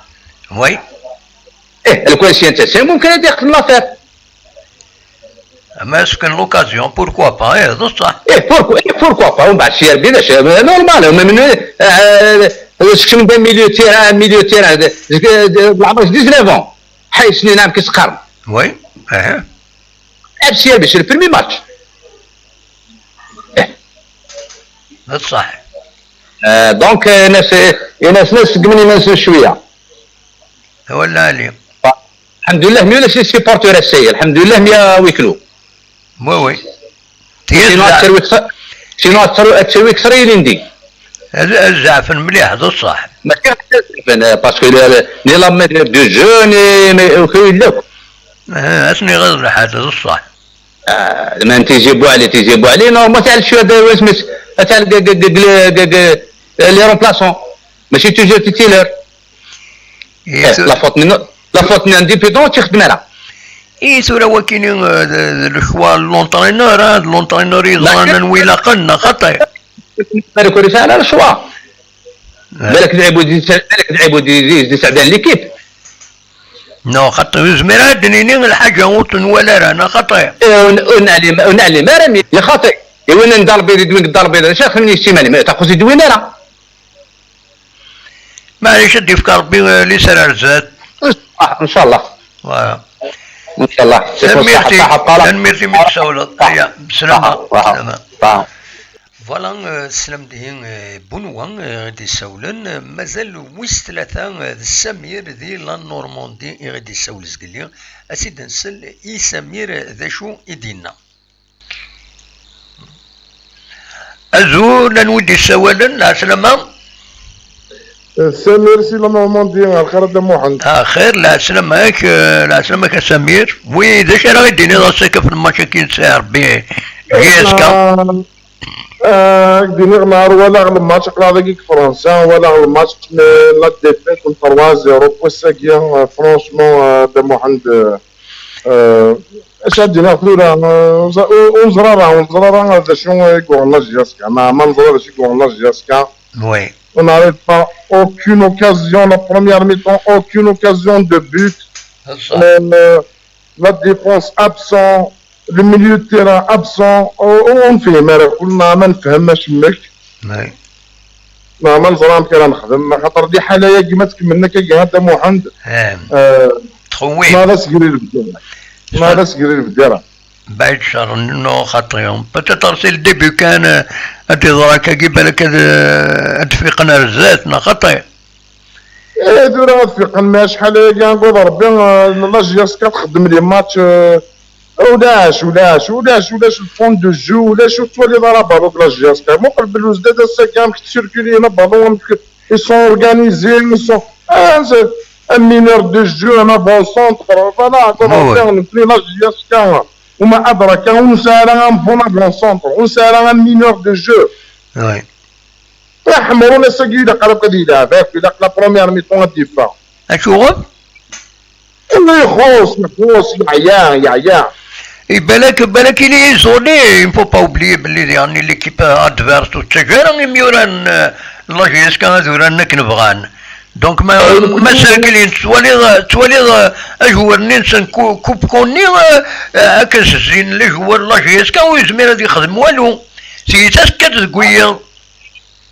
Oui. Eh, le coefficient, c'est ممكن ad yeqdem l'affaire. Ama est-ce que l'occasion, pourquoi pas, eh, d ṣṣeḥ. Eh, pourquoi, eh, pourquoi pas, umbeɛd C R B, d acu, eh, normal, même, eh, eh, sekcem-d un milieu de terrain, un milieu de terrain, de, de, de, de, leɛmer-is dix-neuf ans. Ḥay snin am kis qqaren. Oui, eh. Lɛeb C R B, c'est le premier match. Eh. D ṣṣeḥ. Eh, donc, eh, nas, eh, nas, nas, segmen iman-nsen cwiya. Wala Ali. Alḥemdullah, mi ulac les supporters ass-agi, alḥemdullah, mi à huis clos. Oui, oui. Sinon, ad terwi kter, sinon, ad terwi, ad terwi kter ilindi. Ad, ad zeɛfen mliḥ, d ṣṣeḥ. Mačči ɣef zeɛfen, eh, parce que le, le, ni la maître de jeu, ni, ni, ur yelli akk. Eh, ad ten-iɣiḍ lḥal, d ṣṣeḥ. Ah, ma n Tizi Bouali, Tizi Bouali, non, ma tɛell cwiya d wasmi-s, ad tɛell g-, g-, g-, g-, g-, g-, les remplaçants. Mačči toujours titulaire. Eh, la faute n, la faute n un débutant, ur tt-ixeddem ara. I tura wakini, eh, d, d le choix n l'entraîneur, ah, d l'entraîneur i yeẓran anwa ilaqen, neɣ xaṭi? Balak ur yesɛi ara le choix. Eh. Balak d lɛib ur d-, balak d lɛib ur d-, d-, d-, d-, l'équipe. Non, xaṭi, ur nezmir ara ad d-nini lḥaǧa ur tt-nwala ara, neɣ xaṭi? Eh, ur n-, ur neɛlim, ur neɛlim ara, mi, ya xaṭi. I win n Dda Lbid, i d win n Dda Lbid, acu xedmen yessimani, ma taqus i d-win ara. Maɛlic, ad d-yefk Rebbi, eh, liser ar zdat. Ah, ncallah. Voilà. Ncallah. Tanemmirt-ik, tanemmirt-ik imi d-tsawleḍ. Aya, bslama. Bslama. Voilà, euh, teslam-d ihi, euh, Bunwa, euh, i ɣ-d-isawlen, euh, mazal wis tlata, euh, d Samir di la Normandie i ɣ-d-isawel zgelli. Ad tt-id-nsel i Samir, euh, d acu i d-yenna. Azul, anwa i d-isawalen? Lɛeslama. Samir si la Normandie, lxir a Dda Muḥend. Ah, xir, lɛeslama-k, euh, lɛeslama-k a Samir. Oui, d acu ara ɣ-d-tiniḍ ass-a ɣef lmatch-agi n Sɛerbi, J S K? Ah, ak-d-iniɣ nahar walaɣ lmatch, aql-aɣ dagi deg Fransa, walaɣ lmatch, mais la défaite n trois zéro, ass-agi, euh, franchement, euh, Dda Muḥend, euh, euh, acu ad d-iniɣ tura, euh, ur ẓ-, ur, ur neẓra ara, ur neẓra ara d acu i yuɣen la J S K, ma, ma neẓra d acu i yuɣen la J S K. Oui. On n'arrive pas, aucune occasion, la première mi-temps, aucune occasion de but. C'est ça. Euh, la défense absent, le milieu de terrain absent, ur, ur nefhim ara, kul neɣ ma nefhem acemmek. Oui. Neɣ ma neẓra amek ara nexdem, xaṭer liḥala-agi ma tkemmel akka, a Dda Muḥend, eh, txewwim. Ma d asegrir bdir. Ma d asegrir bdir. Baɛid ccer, non, xaṭi. Peut-être c'est le début kan, euh, ad iḍer akkagi, balak ad, euh, ad d-fiqen ar zdat, neɣ xaṭi? Eh, tura ad fiqen, mais acḥal aya, anguḍ Rebbi, euh, la J S K txeddem les matchs, euh, ulac, ulac, ulac, ulac le fond de jeu, ulac, ur tettwaliḍ ara ballon de la J S K. Muqel belli zdat ass-agi amek tcirculer la ballon, amek ils sont organisés, ils sont, ah, c'est un meneur de jeu, un avant-centre, voilà, anguḍ Rebbi, nefni la J S K. وما أدراك, ur nesɛi ara un bon avant-centre, ur nesɛi ara un meneur de jeu. Oui. Ḥemrun ass-agi ilaq ara ad yelɛeb akk, ilaq la première mi-temps ad d-yeffeɣ. Acuɣer? Illa ixuṣ, ixuṣ, yeɛya, yeɛya. Et balak, balak il est isolé, il ne faut pas oublier belli, yani, l'équipe adverse ur tettaǧǧa ara imyura n, euh, la J S K ad uran akken bɣan. Donc, ma, ma sserkilin, tettwaliḍ, tettwaliḍ, euh, ajewwir-nni-nsen, Ku-, Kupko-nni, euh, euh, akken s-zzin les joueurs n la J S K, ur yezmir ad yexdem walu. Tiyita tekkat deg wiyiḍ.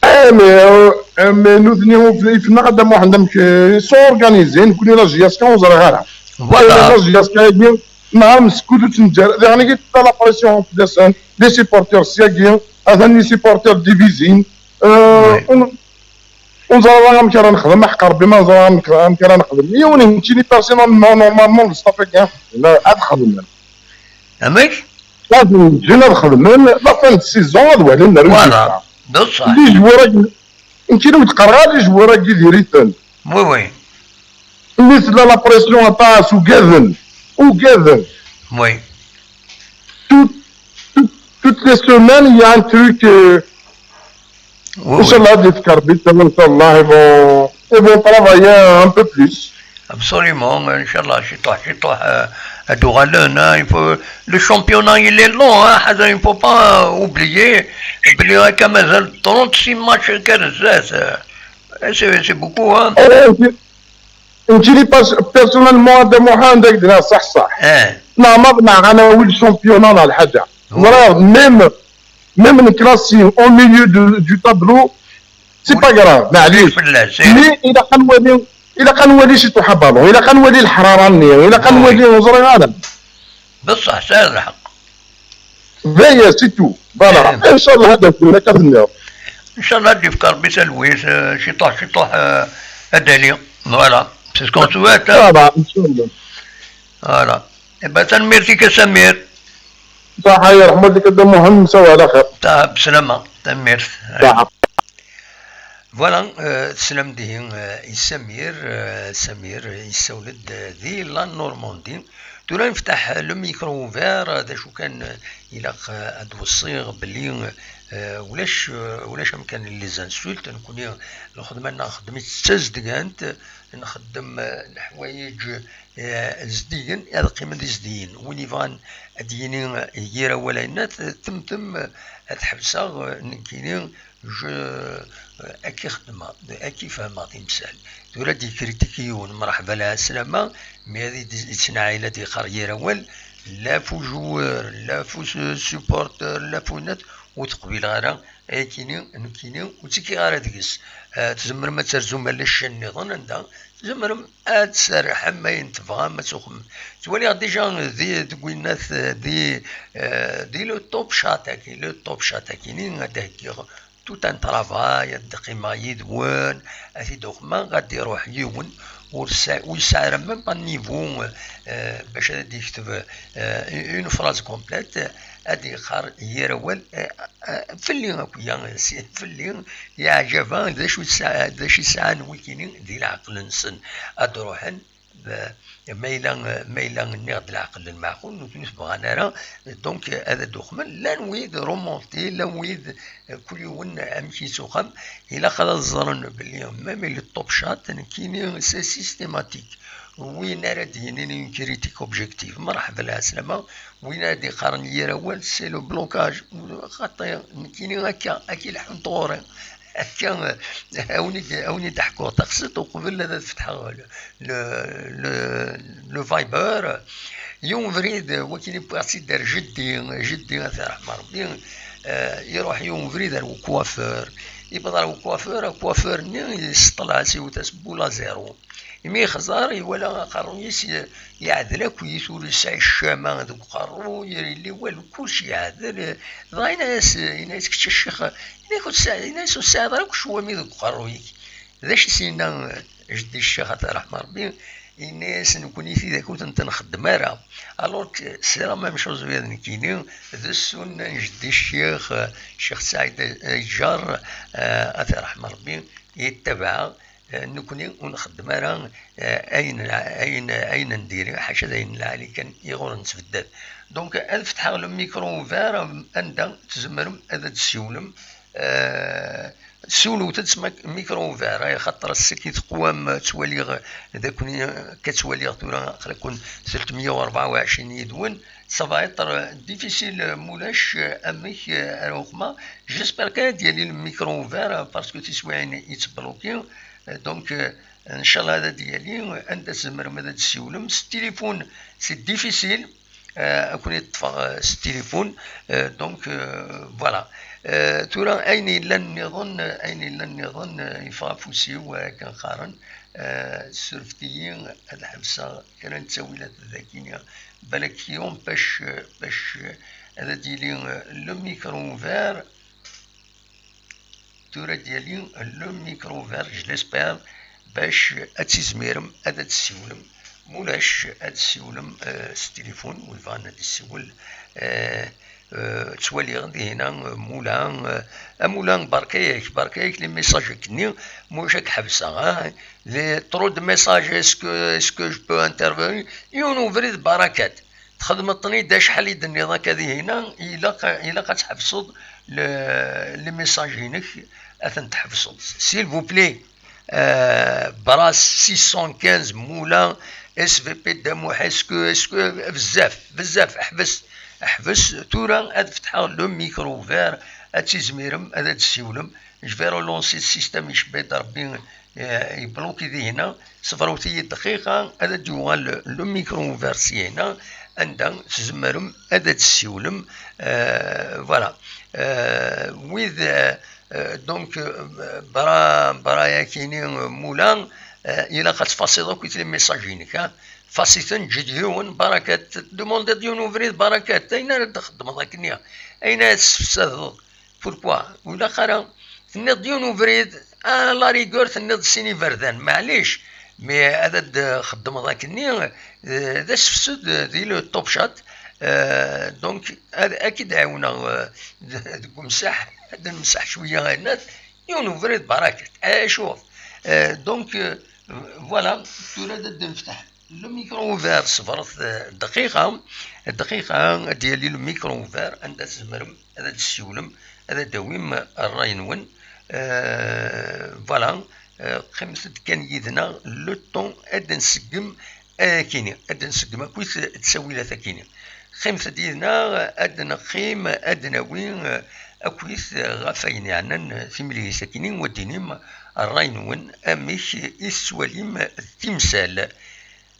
Eh, mais, euh, mais nutni, ifneɣ a Dda Muḥend amek, euh, ils sont organisés, nekni la J S K ur ẓriɣ ara. Voilà. Eh, la J S K-agi, nɛam skud ur tt-neǧǧa ara. Diɣen-agi tella la pression fell-asen, les supporters syagi, atan les supporters divizin. Euh, ur neẓra ara amek ara nexdem, aḥeqq Rebbi ma neẓra amek, amek ara nexdem. Yiwen nekkini personnellement, normalement, le staff-agi ad xedmen. Amek? Ad nǧin ad xedmen, la fin de saison, ad walin résultat. Voilà, d ṣṣeḥ. Les joueurs-agi, nekkini ur d-qqareɣ ara les joueurs-agi diri-ten. Oui, oui. Mi tella la pression aṭas, ugaden, ugaden. Oui. Tout, tout, toutes les semaines, il y a un truc, euh, oui, oui. Inch'Allah, ad yefk Rebbi ttawil, Inch'Allah, ils vont, ils vont travailler un peu plus. Absolument, Inch'Allah, ciṭuḥ, ciṭuḥ, euh, ad uɣalen, hein, il faut, le championnat, il est long, hein, ḥader, il ne faut pas oublier, belli akka mazal trente-six matchs akka ar zdat, euh, c'est, c'est beaucoup, hein. Eh, c'est, Nekkini pers-, personnellement, a Dda Muḥend, ad k-d-iniɣ ṣṣeḥ ṣṣeḥ. Eh. Neɣ ma bnaqen awi le championnat neɣ lḥaǧa. Ẓriɣ, même, même neklassi au milieu de, du tableau, c'est pas grave, maɛlic. Mais ilaq ad nwali, ilaq ad nwali ciṭuḥ abaḍu, ilaq ad nwali leḥrara-nni, ilaq ad nwali, ur ẓriɣ ara. D ṣṣeḥ, tesɛiḍ lḥeqq. D aya, c'est tout. Voilà. Eh. Inchallah, ad d-asen akka tenniḍ. Inchallah, ad d-yefk Rebbi talwit, eh, ciṭuḥ, ciṭuḥ, eh, ad d-ali. Voilà. C'est ce qu'on souhaite, hein. Voilà, inchallah. Voilà. Eh ben, tanemmirt-ik a Samir. Ṣaḥa, yerḥem walidek a Dda Muḥend, nessaw ɛla xir. Ta-, bslama. Tanemmirt. Ṣaḥa. Voilà, euh, teslam-d ihi, euh, i Samir, euh, Samir, euh, yessawel-d, euh, di la Normandie. Tura neftaḥ, euh, le micro ouvert, euh, d acu kan, euh, ilaq, euh, ad d-weṣṣiɣ belli, euh, ulac, euh, ulac amkan n les insultes, nekkni lxedma-nneɣ nxeddem-itt d tazedgant, nxeddem, euh, leḥwayeǧ, eh, zeddigen, ad qqimen d izeddigen. Win yebɣan ad d-yini, eh, yir awal ayennat, eh, temtem, eh, ad ḥebseɣ, eh, nekkini, je, eh, akka i xeddmeɣ, akka i fehmeɣ timsal. Tura ad d-yekritiki yiwen, mreḥba lɛeslama, mi ad d-, yettnaɛil ad d-yeqqar yir awal, la f ujoueur, la f u-, supporteur, la f winat, ur t-qbileɣ ara, ayakini, nekkini, ur ttekkiɣ ara deg-s. Eh, tzemrem ad terzum ala ccan nniḍen anda, tzemrem ad tserrḥem ayen tebɣam ad tuxem. Ttwaliɣ déjà di, deg winat, di, eh, di le Top Chat-agi, le Top Chat-agi-ni ad d-heggiɣ tout un travail, ad d-qqimeɣ yid-wen, ad t-id-uxmeɣ, ad d-iruḥ yiwen ur sa-, ur yesɛi ara même pas niveau, eh, bac ad d-yekteb, eh, une phrase complète, ad d-yeqqar yir awal, eh, eh, fell-i akk-ya, si-, fell-i, yeɛǧeb-aɣ d acu yesɛa-, d acu yesɛan wikini di leɛqel-nsen, ad d-ruḥen, eh, ma yella, ma yella nniɣ-d leɛqel n lmeɛqul, nutni ur t-bɣan ara, donc ad d-uxmen, llan wid remontés, llan wid, eh, kul yiwen amek yettwaxdem, ilaq ad ẓren belli même le Top Chat, nekkini, c'est systématique. Win ara d-yinin une critique objective, mṛeḥba lɛeslama, win ara d-iqqaren yir awal, c'est le blocage. Xaṭi, nekkini akka, akka i leḥḥunt ɣur-i. Akka, eh, a wen-id-, a wen-id-ḥkuɣ taqsiṭ uqbel ad, ad fetḥeɣ le, le, le, le Viber. Yiwen ubrid, eh, wakin i wwiɣ-tt-id ar jeddi, jeddi, ad t-iṛḥem Ṛebbi, eh, iṛuḥ yiwen ubrid ar ukwafur. Yewweḍ ar ukwafur, akwafur-nni yesṭel-as, iwet-as boule à zéro. Imi yexẓer, iwala aqerruy-is ye-, yeɛdel akkit, ur yesɛi ccama deg uqerruy, ur yelli walu, kullec yeɛdel. Dɣa yenna-yas, yenna-yas, kečč a ccix, yenna-yak ur tesɛi-, yenna-yas ur tesɛiḍ ara akk ccwami deg uqerruy-ik. D acu i s-yenna jeddi ccix, ad t-iṛḥem Ṛebbi? Yenna-yas, nekkni tidak ur tent-nxeddem ara. Alors que c'est la même chose ula d nekkini, d ssunna n jeddi ccix, ccix Saɛid Aǧǧar, eh, ad t-iṛḥem Ṛebbi, yettabaɛ. Eh, nekkni ur nxeddem ara, eh, ayen, ayen, ayen n diri, ḥaca d ayen n lɛali kan i ɣur nettbeddad. Donc, ad fetḥeɣ le micro ouvert, anda tzemrem ad d-tessiwlem, eh, siwlet-d s mak-, micro ouvert, ay xaṭer ass-agi teqwam, ttwaliɣ d akni, akka ttwaliɣ tura aql-aken tletmeyya u rebɛa u ɛecrin yid-wen, ça va être difficile, mulac, eh, amek, eh, ara uxma. J'espère kan ad d-yali le micro ouvert, eh, parce que tiswiɛin yettbloki. Eh, donc, eh, ncallah ad d-yali, eh, anda tzemrem ad d-tessiwlem. S tilifun, c'est difficile. Eh, ad ken-id-ṭṭfeɣ, eh, s tilifun. Eh, donc, eh, voilà. Eh, tura, ayen yellan nniḍen, eh, ayen yellan nniḍen, eh, yeffeɣ afus-iw, eh, akken qqaren. Eh, surfet-iyi ad ḥebseɣ kra n ttawilat dagi. Balak yiwen bac, bac ad d-yili, eh, le micro ouvert. Tura ad d-yali le micro ouvert, je l'espère, bac ad tizmirem ad d-tessiwlem. Mulac, ad tessiwlem, eh, s tilifun, wi bɣan ad d-tessiwel. Eh, eh, ttwaliɣ dihina, eh, Mula, eh, a Mula, barka-yak, barka-yak les messages akkenni, mulac ad k-ḥebseɣ, ah. Les trop de messages, est-ce que, est-ce que je peux intervenir? Yiwen ubrid barakat. Txedmeḍ-ten-id acḥal i d-tenniḍ akka dihina, ilaq, ilaq ad tḥebseḍ le, les messages-inek, ad ten-tḥebseḍ. S'il vous plaît, euh, Bras six cent quinze, Moulin, S V P Damouh, est-ce que, est-ce que, bezzaf, bezzaf, ḥbes, ḥbes, tura ad fetḥeɣ le micro ouvert, ad tizmirem, ad d-tessiwlem. Je vais relancer le système, icebba-d Rebbi, eh, yebluki dihina, ṣebret-iyi dqiqa, ad d-yuɣal le micro ouvert sihina, anda tzemrem ad d-tessiwlem, eh, voilà. Eh, wid, eh, eh, donc, eh, bra, bra yakini, eh, Mula, eh, ilaq ad tfasiḍ akk les messages-inek, ha? Fas-iten, ǧǧ-d yiwen, barakat, demandiḍ yiwen ubrid, barakat, ayen ara d-txeddmeḍ akkenni, ayen ara tessefsadeḍ, Pourquoi? Ur ilaq ara. Tenniḍ-d yiwen ubrid, à la rigueur, tenniḍ-d sin iberdan, maɛlic. Mais ad d-xeddmeḍ akkenni, eh, d asefsed di le Top Chat. Eh, donc, ad, ad k-id-ɛiwneɣ, eh, deg umsaḥ, ad d-nemsaḥ cwiya, ayennat, yiwen ubrid barakat. Acu? Eh, donc, eh, voilà, tura ad d-nefteḥ. Le micro ouvert, ṣebret, eh, dqiqa, dqiqa, ad d-yali le micro ouvert, anda tzemrem ad d-tessiwlem, ad d-tawim ṛṛay-nwen. Eh, voilà, eh, qqimet-d kan yid-neɣ, le temps ad d-nseggem, eh, akini, ad d-nseggem akkit ttawilat akini. Qqimet-d yid-neɣ, ad d-neqqim, ad d-nawi, eh, akkit, eh, ɣef ayen yeɛnan, eh, timlilit akini, u ad d-tinim ṛṛay-nwen, amek i tettwalim timsal.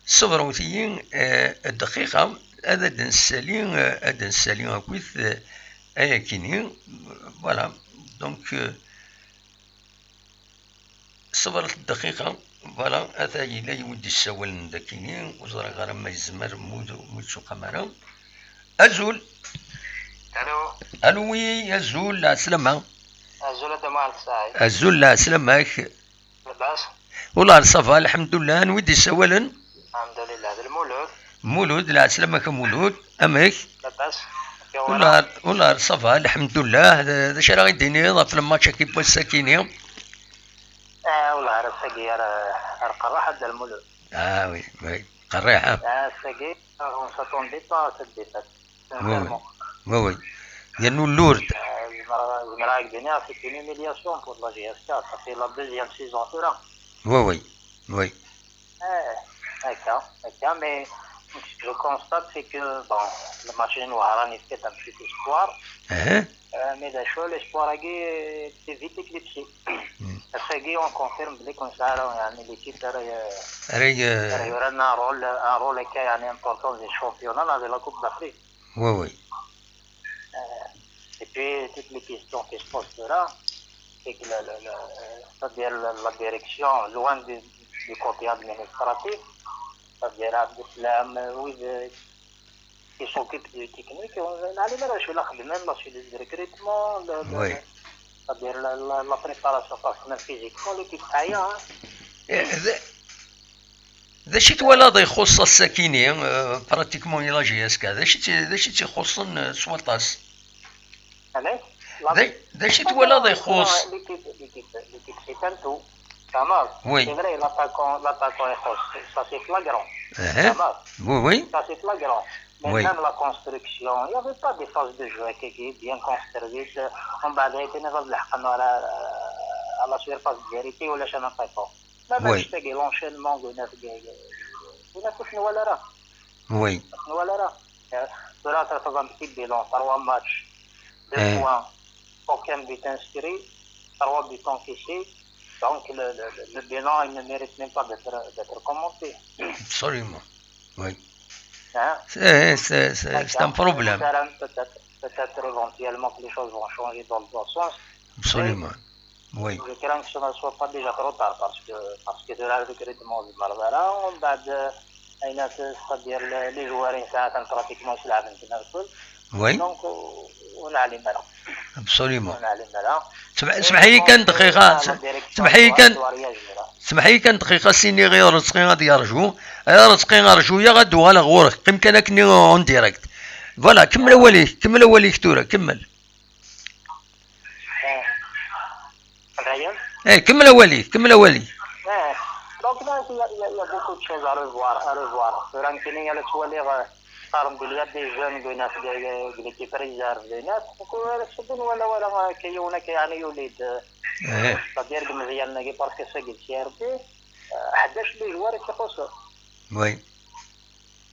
Ṣebret-iyi, eh, dqiqa, ad d-nessali, eh, ad d-nessali akkit, eh, ayakini. Voilà. Donc, eh, ṣebret dqiqa. Voilà, ata yella yiwen d-issawalen dakini, ur ẓriɣ ara ma yezmer, mu, mu yettuqam ara. Azul. Allô. Allô, oui, azul, lɛeslama. Azul a Dda Muḥend Saɛid. Azul, lɛeslama-k. Labas? Wallah, ça va, lḥemdullah. Anwa i d-issawalen? Lḥemdulillah, d Lmulud. Mulud, lɛeslama-k a Mulud. Amek? Labas? Wallah, wallah, ça va, lḥemdullah. D, d acu ara ɣ-d-tiniḍ ɣef lmatch-agi n wass-agi-ni? Ah, wallah, ar ass-agi, ar, ar qerraḥ a Dda Lmulud. Ah, oui, oui, qerriḥ, ah. Ah, ass-agi, on s'attendait pas à cette défaite. Oui, oui. Sincèrement. Oui, oui. Yernu Lourdes. Euh, zemreɣ, zemreɣ ad ak-d-iniɣ, c'est une humiliation pour la J S K. Ça fait la deuxième saison tura. Oui, oui. Oui. Eh, akka, akka, mais ce que je constate, c'est que, bon, le match n Wehran yefka-d un petit espoir. Uh-huh. Euh, mais d acu, l'espoir-agi, c'est vite éclipsé. Hmm. Ass-agi, on confirme belli ur nesɛi ara, yeɛni, l'équipe ara, euh, ara, euh, ara yuran un rôle, un rôle akka, yeɛni, important di championnat, neɣ di la Coupe d'Afrique. Oui, oui. Euh, et puis, toutes les questions qui se posent là, c'est que la, la, la, c'est-à-dire la, la direction, loin du, du côté administratif, c'est-à-dire Abdeslam, euh, oui, de, qui s'occupe du technique, on a les mêmes sur la, la suite du recrutement, le, le, oui, c'est-à-dire la, la, la préparation personnelle physiquement, l'équipe taille, hein. Eh, d-, d acu i twalaḍ ixuṣṣ ass-akini, euh, pratiquement i la J S K? D acu i tt-, d acu i tt-ixuṣṣen, euh, s waṭas? Allez. D-, d acu i twalaḍ ixuṣṣ? L'équipe, l'équipe, l'équipe, c'est un tout. Tamam. Oui. C'est vrai, l'attaquant, l'attaquant ixuṣṣ. Ça, c'est flagrant. Uh-huh. Tamam. Oui, oui. Ça, c'est flagrant. Mais oui, même la construction, il n'y avait pas des phases de jeu qui étaient bien construites. On va dire, à la surface de vérité, ou le chemin pas. Ma oui, match-agi, l'enchaînement, ur nwala ara. Oui. Ur nwala ara. Euh, tura, terfed un petit bilan, trois matchs, deux, eh, points, aucun but inscrit, trois buts encaissés. Donc, le, le, le, le bilan, il ne mérite même pas d'être, d'être commenté. Absolument. Oui. Hein? C'est, c'est, c'est, c'est un problème. Peut-être, peut-être éventuellement que les choses vont changer dans le bon sens. Absolument. Oui. Je crains que ce ne soit pas déjà trop tard parce que, parce que de là, le recrutement du Barbara, on va de, c'est-à-dire les, les joueurs, ils sont pratiquement sur la vingtaine. Oui. Donc, on a les malins. Absolument. On a les malins. Smeḥ-iyi kan dqiqa, smeḥ-iyi kan, smeḥ-iyi kan dqiqa, sini ɣer Rizqi ad yerju. Ay Rizqi, rju-yaɣ ad d-uɣaleɣ ɣur-k. Qqim kan akken en direct. Voilà, kemmel awal-ik, kemmel awal-ik tura, kemmel. Eh, kemmel awal-ik, kemmel awal-ik. Eh, donc là, il y a, il y a, il y a beaucoup de choses à revoir, à revoir. Tura nekkini la ttwaliɣ, euh, qqaren-d il y a des jeunes de, de, de l'équipe réserve de Nice. Donc, euh, c'est bon, voilà, voilà, euh, que y en a qui, yeɛni, yuli-d, euh, c'est-à-dire que Meziane, parce que c'est le C R B, euh, ḥdac les joueurs qui sont. Oui.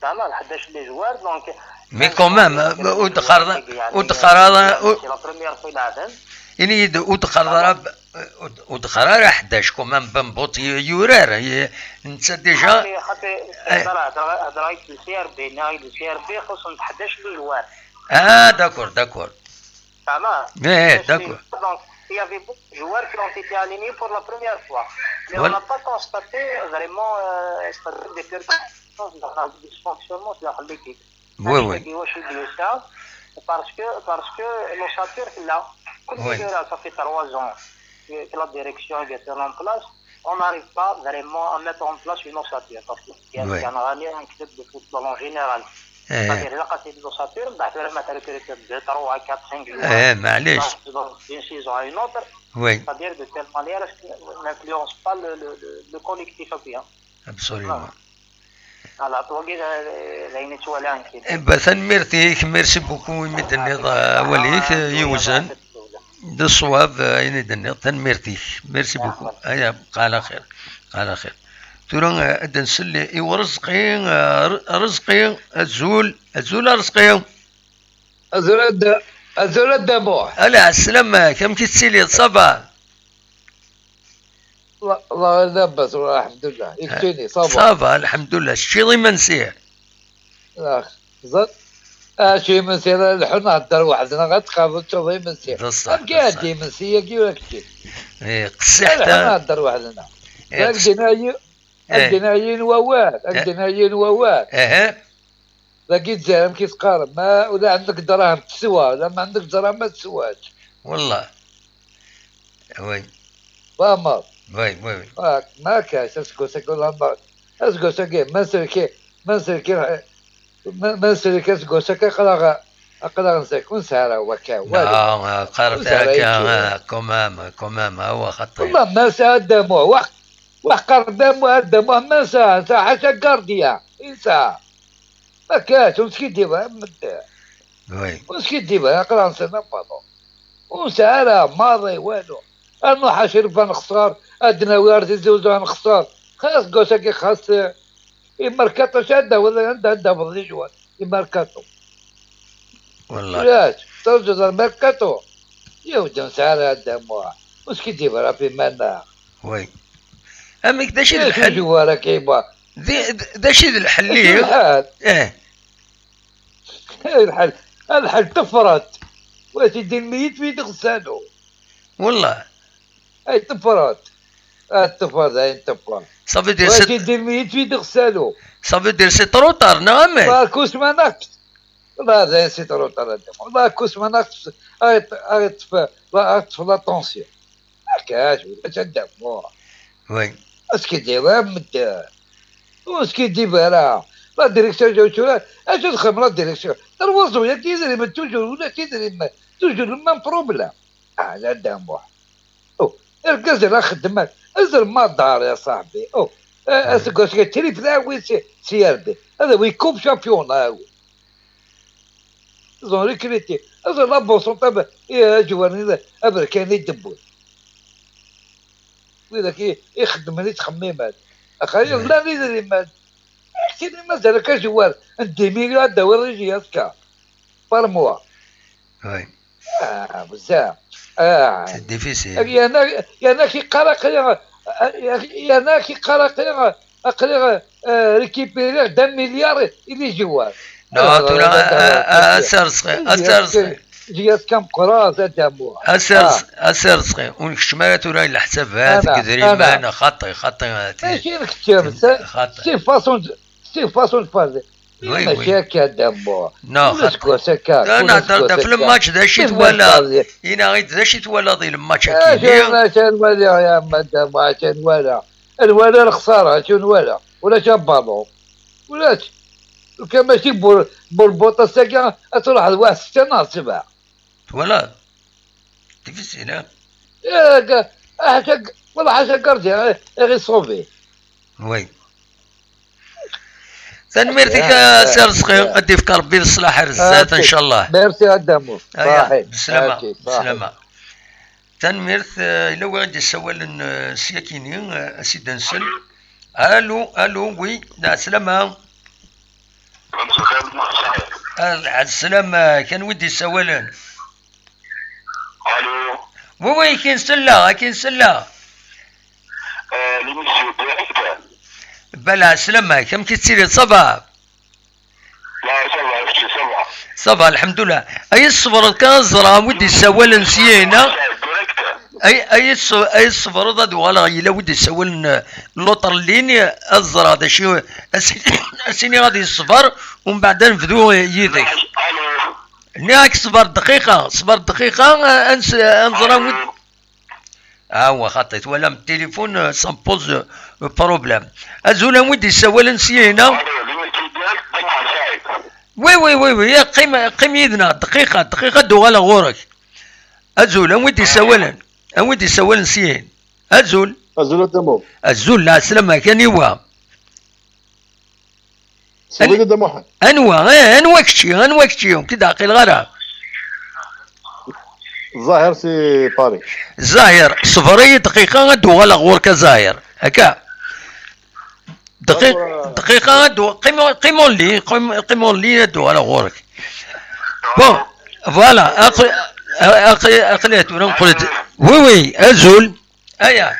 Zeɛma ḥdac les joueurs, donc, mais quand même, ur d-qqareḍ, ur d-qqareḍ ara, c'est la première fois i leɛben. Ini-yi-d, ur d-qqareḍ ara, ur d-, ur d-qqar ara ḥdac, quand même, Bambout y-, yurar, y-, netta déjà. Xaṭi, xaṭi, eh, hedreɣ, hedreɣ-ak-d C R B, nniɣ-ak-d C R B, xuṣṣen ḥdac les joueurs. Ah, d'accord, d'accord. Zeɛma, eh, d'accord. Donc, il y avait beaucoup de joueurs qui ont été alignés pour la première fois. Mais on n'a pas constaté vraiment, euh, c'est-à-dire des perturbations, des dysfonctionnements dans l'équipe. Oui, oui. Parce que, parce que l'ossature, là, comme ça fait trois ans que, que la direction est en place, on n'arrive pas vraiment à mettre en place une ossature. Parce que c'est un, oui, un, un club de football en général. Eh. C'est-à-dire, la qualité de l'ossature, bah, vraiment, t'as recruté deux, trois, quatre, cinq joueurs, eh, معليش, dans, dans une saison à une autre. Oui. C'est-à-dire, de telle manière à ce qu'on n'influence pas le, le, le, le collectif bien. Absolument. Voilà. Voilà, wagi d, d ayen i ttwaliɣ nekkini. Eh ben, tanemmirt-ik, merci beaucoup imi d-tenniḍ, eh, awal-ik, eh, yewzen. D ṣṣwab, eh, ayen i d-tenniḍ, tanemmirt-ik. Merci beaucoup. Aya, bqa ɛla xir. Bqa ɛla xir. Tura, eh, ad d-nsel i Urezqi, eh, Re-, Rezqi, azul, azul a Rezqi. Azul a Dda, azul a Dda Muḥ. Ala, ɛeslama-k, amek i tettiliḍ, ça va? الله، الله غير لاباس، والله الحمد لله. يكفيني، صافا. صافا، الحمد لله. شتي imensi؟ آخ، زاد. آه، شي imensi، لا، نحن نهدر وحدنا، غتقابل تشوف imensi. بصح، أم كي بصح. عندي imensi، يا كي ولا كي. إيه، قصي لا، نحن حتى نهدر وحدنا. إيه، لا، قص- دينا يو-، إيه. دينا ين ووال، إيه. دينا ين ووال. إيه. لا، كي تزعم كي تقارب، ما، ولا عندك دراهم تسوى، ولا ما عندك دراهم ما تسواش. والله. وي. فاهمة؟ وي، وي، وي. آه، ما كاش، اسكو سكو لا با-، اسكو سكي، ما سلكي، ما سلكي، ما، ما سلكي، اسكو سكي، قلاغ، قلاغ نسكو نسارة وكا، والو. لا، قربت نسارة هكا، يجي. آه، كمامة، كمامة، هو خطير. والله ما ساعد دموع، واحد، واحد قرب دموع، دموع ما ساعد، ساعة حاشا كارديا، إنسان. ما كاش، ومسكين ديما، وي. ومسكين ديما، قلاغ نسارة بالون. ونسعى راه ماضي والو. نروح اشرب نخسر، ادناوي ارتي زوزو نخسر. خاص كوساكي خاص. يمركاتو شاده ولا عندها عندها بضي جوان. يمركاتو. والله. علاش؟ ترجو الميركاتو. يا ودي نسعى راه دموع. واش كي دير راه في مانا؟ وي. امك دا شي ايش الحل؟ جوارك يبا؟ دي-، دا شي الحل ايش ليه؟ الحل؟ اه. الحل، الحل تفرت. واسيدي الميت في غسالو. والله. اي تفرت. اه تفرت، اي تفرت. صافي دير سي واسيدي الميت في غسالو. صافي دير سي ترو طار، نعم. والله كوش ما نقص. والله زين سي ترو طار. والله كوش ما نقص. اي ط-، اي طفى، لا اي طفى لا طونسيون. ما كاش، ولا تدمر. وي. اش كيدير؟ وين مدار؟ واش كيدير بها؟ لا ديريكسيون جاو شويه، اش تخدم لا ديريكسيون؟ تروازو يا تيدري من توجور ولا تيدري ما توجور ما بروبليم. اه لا دامبوح. او، اركز على خدمك. ازر ما دار يا صاحبي. او، آه، اسكو اسكو تري في الاول سي سي ار بي. هذا ويكوب شامبيون هاو. زون ريكريتي. ازر لا بوسون طاب. ايه جواني لا. ابركاني دبوي. وإذا كي يخدم لي تخميمات. أخي، لا لي لي مات. كي مازال كجوار. دي مليون دولار يجي هكا. بار موا. وي. آه، بزاف. آه. سي ديفيسيل. يا أنا، يا أنا كي قرا، قرا، يا أنا كي قرا، قرا، قرا، آه، ريكيبيري دو مليار إلي جوار. لا، آه، ترى، لا، لا، آه، آه، لا. أسر صغير، أسر صغير. جيت كم قراص، أنت أمور. أسر آه. ص-، أسر صغير. ونكشف ما ترى إلا حساب هذا أنا، قدري أنا. ما أنا خطي، خطي هذا. ماشي نكتب، سي، خطي. سي فاصون، سي فاصون فازي. وي، وي. ماشي هكا دمو. لا، ولا خطي. سكوا سكا، لا، ولا نهضر سكوا دا في سكا. الماتش دا شي كيف توالى. فازي؟ ينا غير دا شي توالى ذي الماتش آه، هكا. شنو، شنو نولي يا مدام، شنو نولي؟ نولي الخسارة، شنو نولي؟ ولا شاب بالون. ولا ش-، كان ماشي بور-، بوربوطة ساكا، تروح لواحد ستة نهار سبعة. ولا ديفيسيل، ها؟ إيه، كا-، حاجة ك-، والله حاجة كارديا، غير، غير صوفي. وي. تنميرتك يا سي رزقي، غادي يفك ربي بالصلاح الزات إن شاء الله. ميرسي أدامو. أيا، صحيح. بسلامة، صحيح. بسلامة. تنميرت، آه، إلا وين غادي يسولن، آه، سياكيني، آه، أسيد نسل. ألو، ألو، وي، لا، سلامة. مساء الخير، مساء الخير. آه، السلام، آه، كان ودي يسولن. ألو. وي، وي، كاين سلة، كاين سلة. آه، ليميسيون ديريكت. بلا سلامة، كم كي تسيري، صافا؟ لا، صافا، أختي، صافا. صافا، الحمد لله. أي الصبر كان زرا ودي يسولن سينا. ديريكت. اي اي الص-، اي الصبر ضد ولا يلا ودي يسولن لوطر ليني. الزرا هذا شي أس-، اسيني غادي الصبر ومن بعد نبدو يديك. ألو. نياك صبر دقيقة، صبر دقيقة، آه، أنس-، أنزرا ود-، ها هو خطيت، ولا من التليفون، آه، سامبوز، آه، بروبليم. أزول أم ودي السوال نسي هنا. وي، وي، وي، وي، يا قيم، قيم يدنا، دقيقة، دقيقة، دوغالا غورك. أزول، أم ودي السوال، أم ودي السوال نسي هنا. أزول. أزول أدمو. أزول، لا سلامة، كان يوا. سويد دا محمد. أنوا، إيه، أنوا كتشي، أنوا كتشي، كي داقي الغرا. الظاهر سي باري. الظاهر، صبري دقيقة، غدو غلا غورك الظاهر. هكا. دقيقة، دقيقة، غدو، قيمو، قيمو لي، قيم-، قيمو لي، غدو غلا غورك. بون، فوالا، أقل-، أقل-، أقليت، ولا نقول، وي، وي، أزول. أيا.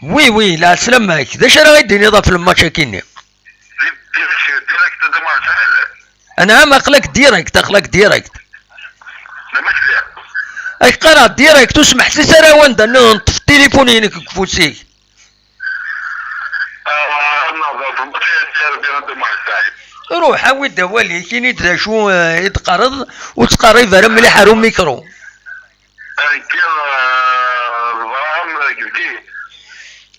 Oui, oui, lɛeslama-k. D acu ara yi-d-tiniḍ ɣef lmatch-agi-nni? Anɛam, aql-ak direct, aql-ak direct. Ak qqareɣ direct, ur smeḥsis ara wanda neṭṭef tilifun-inek deg ufus-ik. Ruḥ, awi-d awal-ik, ini-d d acu, eh, i d-qqareḍ, ur ttqerrib ara mliḥ ar umikru.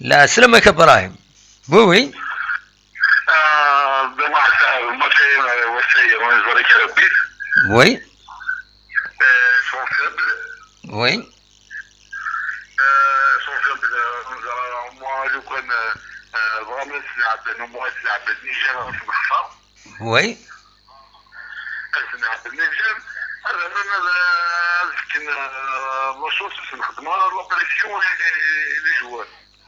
Lɛeslama-k a Brahim. Oui, oui. Oui. Oui. Oui.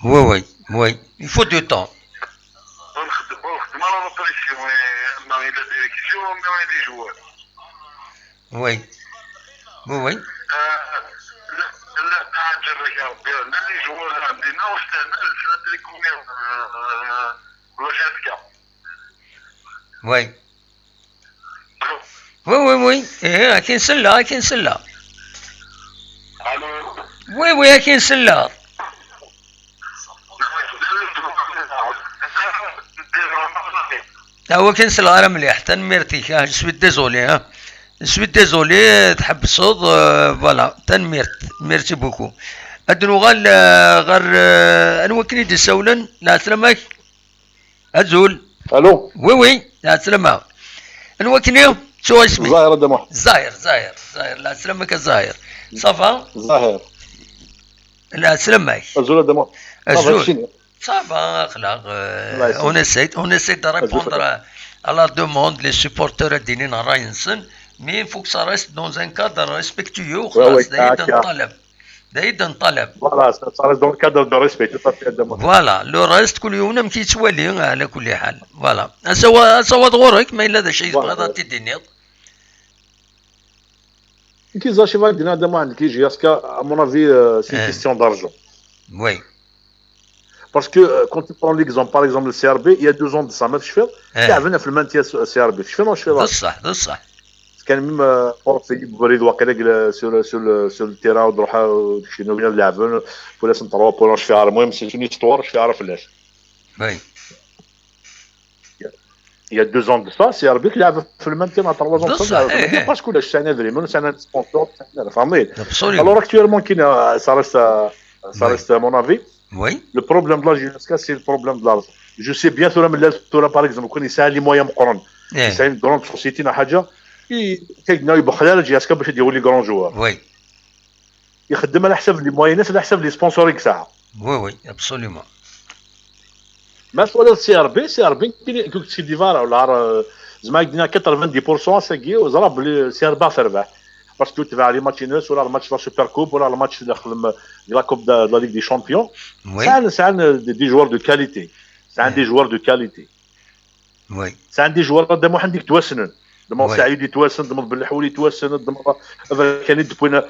Oui, oui, oui. Il faut du temps. Oui. Oui, oui. Oui. Oui, oui, oui. Eh, akin sella, akin sella. Oui, oui, akin sella. Ah, ur k-selleɣ ara mliḥ. Tanemmirt-ik. Ah, je suis désolé, hein. Je suis désolé, tḥebseḍ, euh, voilà. Tanemmirt. Merci beaucoup. Ad nuɣal, euh, ɣer, euh, anwa akken i d-isawlen? Lɛeslama-k. Azul. Allô. Oui, oui. Lɛeslama. Anwa akken i? Ttuɣ isem-ik. Zahir Adamu. Zahir, Zahir, Zahir. Lɛeslama-k a Zahir. Ça va? Zahir. Lɛeslama-k. Azul Adamu. Azul. Ça va, aql-aɣ, euh, on essaie, on essaie de répondre à, à la demande, les supporters ad d-inin ṛṛay-nsen, mais il faut que ça reste dans un cadre respectueux, xlaṣ, d ayen i d-nṭalab. D ayen i d-nṭalab. Voilà, ça, ça reste dans le cadre de respect, tout à fait, Adamu. Voilà, le reste, kul yiwen amek yettwali, ɛla kulli ḥal. Voilà. Asawa-, asawaḍ ɣur-k, ma yella d acu i tebɣiḍ ad t-id-tiniḍ. Nekk, ẓer, cif ad d-iniɣ, Adamu, nekk, J S K, à mon avis, euh, c'est une question d'argent. Oui. Parce que, euh, quand tu prends l'exemple, par exemple, le C R B, il y a deux ans de ça, ma tecfiḍ, laɛben ɣef le maintien s-, C R B. Tecfiḍ neɣ ur tecfiḍ ara? D ṣṣeḥ, d ṣṣeḥ. Kien même, euh, forfait, Brid, waqila, deg le, sur, sur le, sur le terrain, ur d-ruḥ, euh, keččini, win ad laɛben, pour les trois points, ur cfiɣ ara. المهم, c'est une histoire, ur cfiɣ ara fell-as. Oui. Il y a deux ans de ça, c'est arbitre qui avait fait le maintien à trois ans de ça. Parce que le Sénat, vraiment, le Sénat sponsor, le Sénat, la famille. Absolument. Alors actuellement, qui n'a, ça reste, euh, ça reste à mon avis. Oui. Le problème de la J S K, c'est le problème de l'argent. Je sais bien, tura, mais là, tura, par exemple, quand il y a les moyens, c'est une grande société, il y a حاجة, il y a des gens, il y a des grands joueurs. Oui. يخدم على حساب les moyens, على حساب les sponsors يسعى. Oui, oui, absolument. ما تولى C R B, C R B كي كنت سي ديفارا ولا عار-، زعما عندنا quatre-vingt-dix pour cent ساكي وزرا بلي C R B تربح. Parce que تبع les matchs nuls ولا الماتش لا سوبر كوب ولا الماتش اللي خدم la coupe de, de la Ligue des Champions. Oui. سعان, سعان des, des joueurs de qualité. سعان des joueurs de qualité. Oui. سعان des joueurs, دمو حندك توسنن. دمو سعيد يتوسن, دمو بلحول يتوسن, دمو كان يدبوينا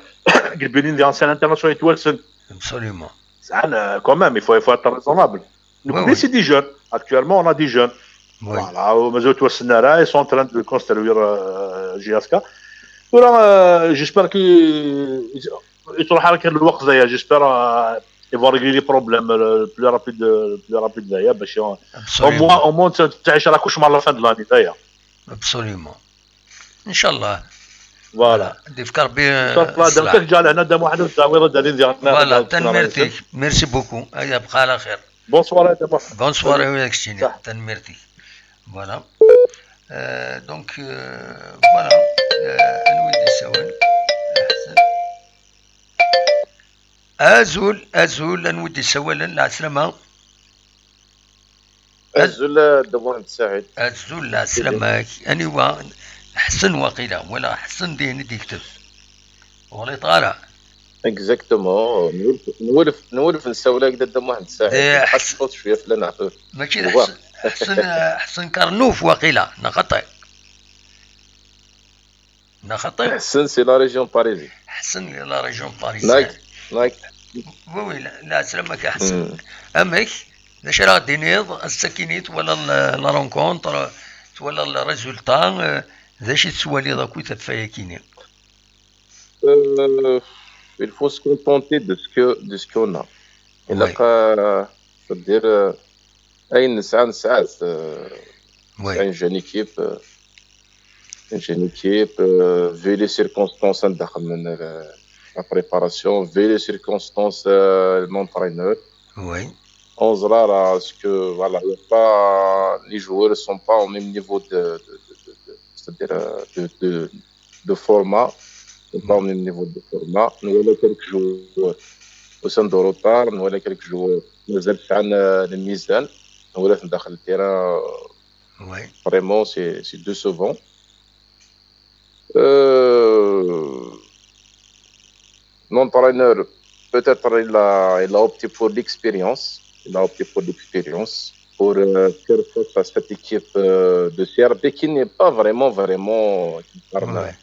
قلبينين دي anciens internationaux يتوسن. Absolument. سعان, euh, quand même, il faut, il faut être raisonnable. Donc, oui, mais c'est des jeunes. Actuellement, on a des jeunes. Oui. Voilà, مازال توسن راه, ils sont en train de construire, euh, J S K. Voilà, euh, j'espère que يتروح على كان الوقت ذايا, j'espère, euh, ils vont régler les problèmes, euh, le plus rapide, le plus rapide ذايا, باش, euh, au moins, au moins, تعيش على كوشمار la fin de l'année ذايا. Absolument. إن شاء الله. Voilà. ديفك ربي, إن شاء الله, الصلاح. دمتك جعل هنا دم واحد الزاوية دارين ديالنا. Voilà, تنميرتك. Merci beaucoup. أيا بقى على خير. Bonsoir, Adamu. Bonsoir, وياك شتيني. صح. تنميرتك. Voilà. Euh, donc, euh, voilà. Euh, anwa i d-yessawalen? Azul, azul, anwa i d-yessawalen? Lɛeslama. Azul, Dda Muḥend Saɛid. Azul, lɛeslama-k. Aniwa? Ḥsen waqila, wala Ḥsen dihin i d-yekteb. Ur ɣliṭeɣ ara. Exactement. Nwulef, nwulef, nwulef nessawel-ak-d a Dda Muḥend Saɛid. Eh, Ḥsen. Ḥsen cwiya fell-aneɣ tura. Mačči d Ḥsen, Ḥsen, eh, Ḥsen Karnuf waqila, neɣ xaṭi? Neɣ xaṭi? Ḥsen, c'est la région parisienne. Ḥsen, la région parisienne. Nag, nag. Oui, oui, la, la, amek? D acu ara ɣ-d-tiniḍ ass-akini twalaḍ la, la rencontre, twalaḍ le résultat, euh, d acu i tettwaliḍ akk i taffa-yakini? Euh, il faut se contenter de ce que, de ce qu'on a. Oui. C'est-à-dire, euh, ayen nesɛa, nesɛa-t, euh, c'est une jeune équipe, euh, une jeune équipe, euh, vu les circonstances, euh, la préparation, vu les circonstances, euh, l'entraîneur. Oui. On se rend à ce que, voilà, il y a pas, les joueurs ne sont pas au même niveau de, de, de, de, de c'est-à-dire, euh, de, de, de format, ils sont pas au même niveau de format. Nous avons quelques joueurs au sein de retard, nous avons quelques joueurs, nous avons le Mizan, nous avons le terrain, euh, Oui. Vraiment, c'est c'est décevant. Euh, L'entraîneur, peut-être, il a, il a opté pour l'expérience. Il a opté pour l'expérience pour euh, faire face à cette équipe euh, de C R B qui n'est pas vraiment, vraiment Ouais.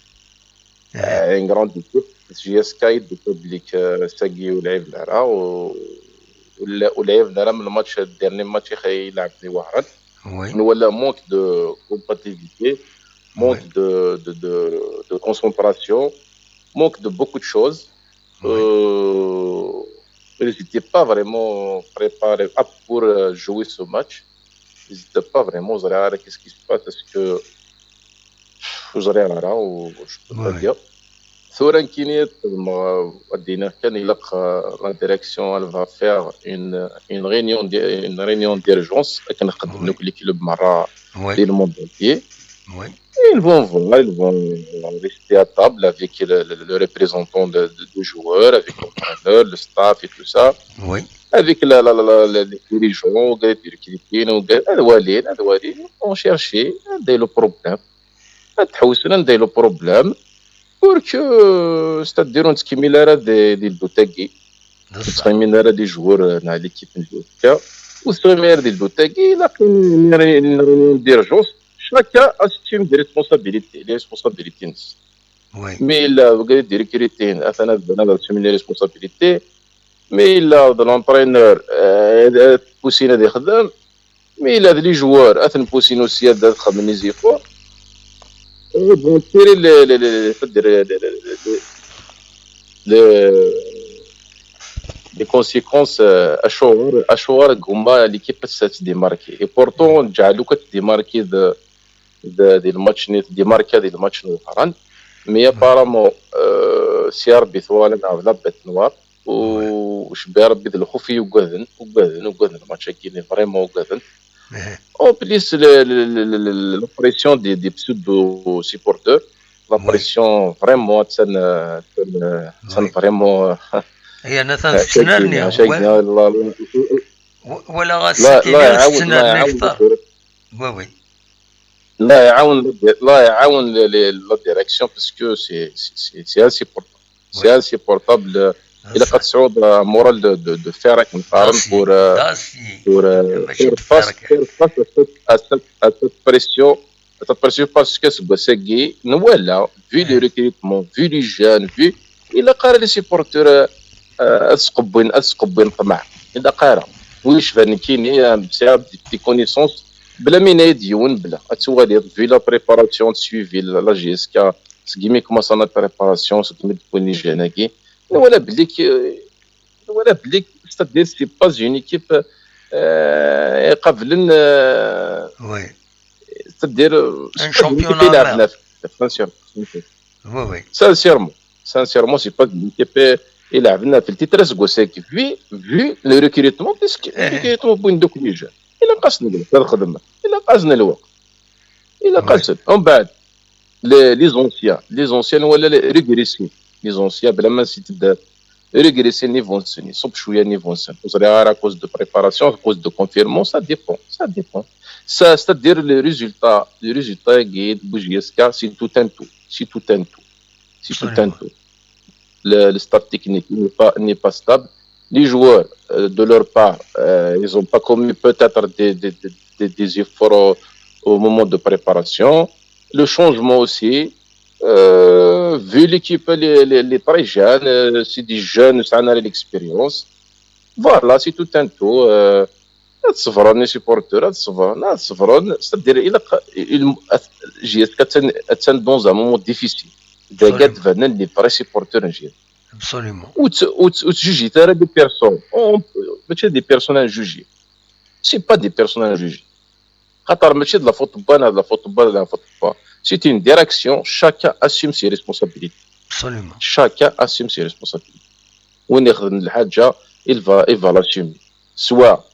euh, une grande équipe. J S K يدي public ساقي ولعب لها ولعب لها من الماتش، الديرني ماتش يلعب لي وهران. Oui. نولى manque de combativité, manque de, de, de, de concentration, manque de beaucoup de choses. Oui. Euh, ils n'étaient pas vraiment préparés à- pour euh, jouer ce match. Ils n'étaient pas vraiment, ur ẓriɣ ara qu'est-ce qui se passe, parce que ur ẓriɣ ara, je peux pas Oui. dire. Tura nekkini ad d-iniɣ kan ilaq, euh, la direction, elle va faire une, une réunion d- une réunion d'urgence akken nxeddem Oui. Nekk les clubs merra Oui. di le monde entier. Oui. Ils vont voir, ils vont rester à table avec le, le- le représentant de, de- du joueur, avec l'entraîneur, le staff et tout ça, Oui. avec la, la, la, la- les dirigeants, وكاع les recruteurs, وكاع ad walin, ad walin, ils vont chercher, anda yella le problème. Ad ḥewsen anda yella le problème. Pour que, c'est-à-dire, ur nettkemmil ara di, di ldout-agi. Ur Neṣṣa. Ttɣimin ara des joueurs, euh, n l'équipe n J S K. Ur ttɣimin ara di ldout-agi, ilaq une, une, une réunion d'urgence. Chacun assume des responsabilités, les responsabilités. Oui. Mais il a des recrutés, atan ad bdan ad assume les responsabilités. Mais il a de l'entraîneur, euh, ad poussin ad ixdem. Mais il a des joueurs, ad ten-poussin aussi ad xedmen les efforts. Et bon, tirer les, les, les, les, les, les, les, les conséquences, euh, acuɣer, acuɣer gumma l'équipe ad se démarquer. Et pourtant, ǧǧeɣ lukan ad démarquer de, de, di lmatch-nni, démarquer di lmatch n Wehran. Mais apparemment, euh, C R B twala neɣ la bête noire. Ucbi Rebbi d lxuf i ugaden, ugaden, ugaden lmatch-agi, vraiment ugaden. Eh, En plus, le, le, le, le, le- la pression des, des pseudo-supporters, la Oui. pression vraiment, c'est une, c'est une, c'est une Oui. vraiment, Ay, atan tettnerni. شيء- شيء- Wa- la- la- wa- Walaɣ لا- ass-agi لا يعاون- لا tettnerni يعاون kter. الفريق. Oui, oui. لا يعاون، لا يعاون ل- ل- la direction parce que c'est, c'est, c'est, c'est insupportable. C'est Oui. Insupportable. إلا قد تعود moral de, de, de فريق نقارن Dasi, pour, euh, dasi. pour, euh, ماشي faire face, تفارك. Faire face à cette, à cette, à cette pression. À cette pression parce que ce Bosegui, nous voilà, vu le Ouais. Recrutement, vu les jeunes, vu, إلا قال les supporters, euh, euh, أسقبين، أسقبين طمع. إلا قال. Oui, je vais niquer, euh, c'est des connaissances. بلا ما ينايد يون، بلا. أتوالي، vu la préparation, suivi la, la J S K, ce qui commence la préparation, ce qui met pour les jeunes, qui, nous voilà, بلي que, nous voilà, بلي que, c'est-à-dire, c'est pas une équipe, euh, قابلين, euh, Oui. c'est-à-dire, euh, Un c'est pas une équipe championnat اللي là. لعبنا في، bien sûr. Oui, oui. Sincèrement, sincèrement, c'est pas une équipe اللي لعبنا في التيتر سكوسيك. Vu, vu le recrutement, parce que le Eh. Recrutement بوين دوك les jeunes. إلا قاس نقول، هذا خدمة. إلا قاس الوقت. إلا Ouais. قاس. ومن بعد، les, les anciens, les anciens ولا les régressés. Les anciens, بلا ما نسيت الدار. Régressés niveau نسن، يصب شوية niveau نسن. ور ẓriɣ ara à cause de préparation, à cause de confinement, ça dépend, ça dépend. Ça, c'est-à-dire le résultat, le résultat qui est de J S K, c'est tout un tout, c'est tout un tout, c'est tout un Absolument. Tout. Le, le staff technique n'est pas, n'est pas stable. Les joueurs, euh, de leur part, euh, ils n'ont pas commis peut-être des, des, des, des- des efforts au, au moment de préparation. Le changement aussi, euh, Vu l'équipe, les, les, les très jeunes, euh, c'est des jeunes, ça n'a l'expérience. Voilà, c'est tout un tout. Euh, ad ṣebren les supporters, ad ṣebren, ad ṣebren, c'est-à-dire, il, il, J S K attan, attan dans un moment difficile. Dagi ad banen les vrais supporters n J S K. Absolument. Ur tt-, ur tt-, ur ttjujit ara des personnes. On, mačči des personnes à juger. C'est pas des personnes à juger. خاطر ماشي de la faute n wa, de la faute n wa, de la faute n wa. C'est une direction, chacun assume ses responsabilités. Absolument. Chacun assume ses responsabilités. وين يخدم الحاجة, il va, il va l'assumer. Soit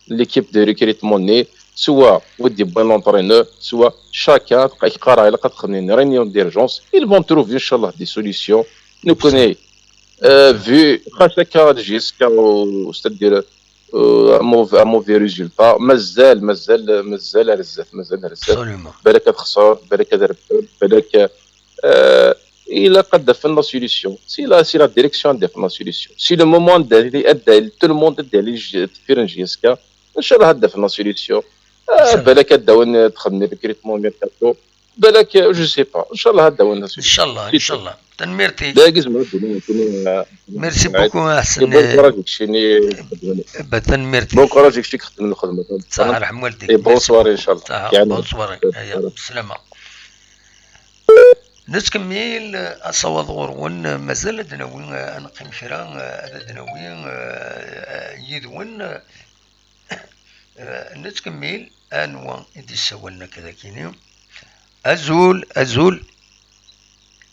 l'équipe de recrutement-nni, soit ودي بوان l'entraîneur, soit chacun يقرا على قد خمين réunion d'urgence. Ils vont trouver إن شاء الله des solutions. نكوني, euh, vu خاصة كا J S K, c'est-à-dire, euh, un mauvais, un mauvais résultat. مازال, مازال, مازال على الزاف, مازال على الزاف. Absolument. بالك تخسر, بالك تربح, بالك, euh, إلا قد دفن la solution. C'est la, c'est la direction ad daf la solution. C'est le moment d'aller, tout le monde d'aller, faire un J S K. إن شاء الله ad daf la solution. آه، إن شاء الله. بالك ad d-awin تخدم recrutement mercato. بالك, je sais pas. إن شاء الله ad d-awin la ان solution. شاء الله، ان شاء الله. تنميرتي. دايك زعما الدنيا، الدنيا. Merci beaucoup, احسن. Bon courage, كشيني. تنميرتي. Bon courage, كشيك خدم الخدمة. صح، رحم والديك. Et bonne soirée, إن شاء الله. صح، كاع bonne soirée. هيا، بالسلامة. نتكمل، آه، أصوات غرون، آه، مازال ad d-nawi, آه، ad nqqim kra, آه، ad d-nawi, آه، آه، yid-wen. آه، نتكمل. Anwa i d-yessawalen akka dagi-ni? Azul, azul.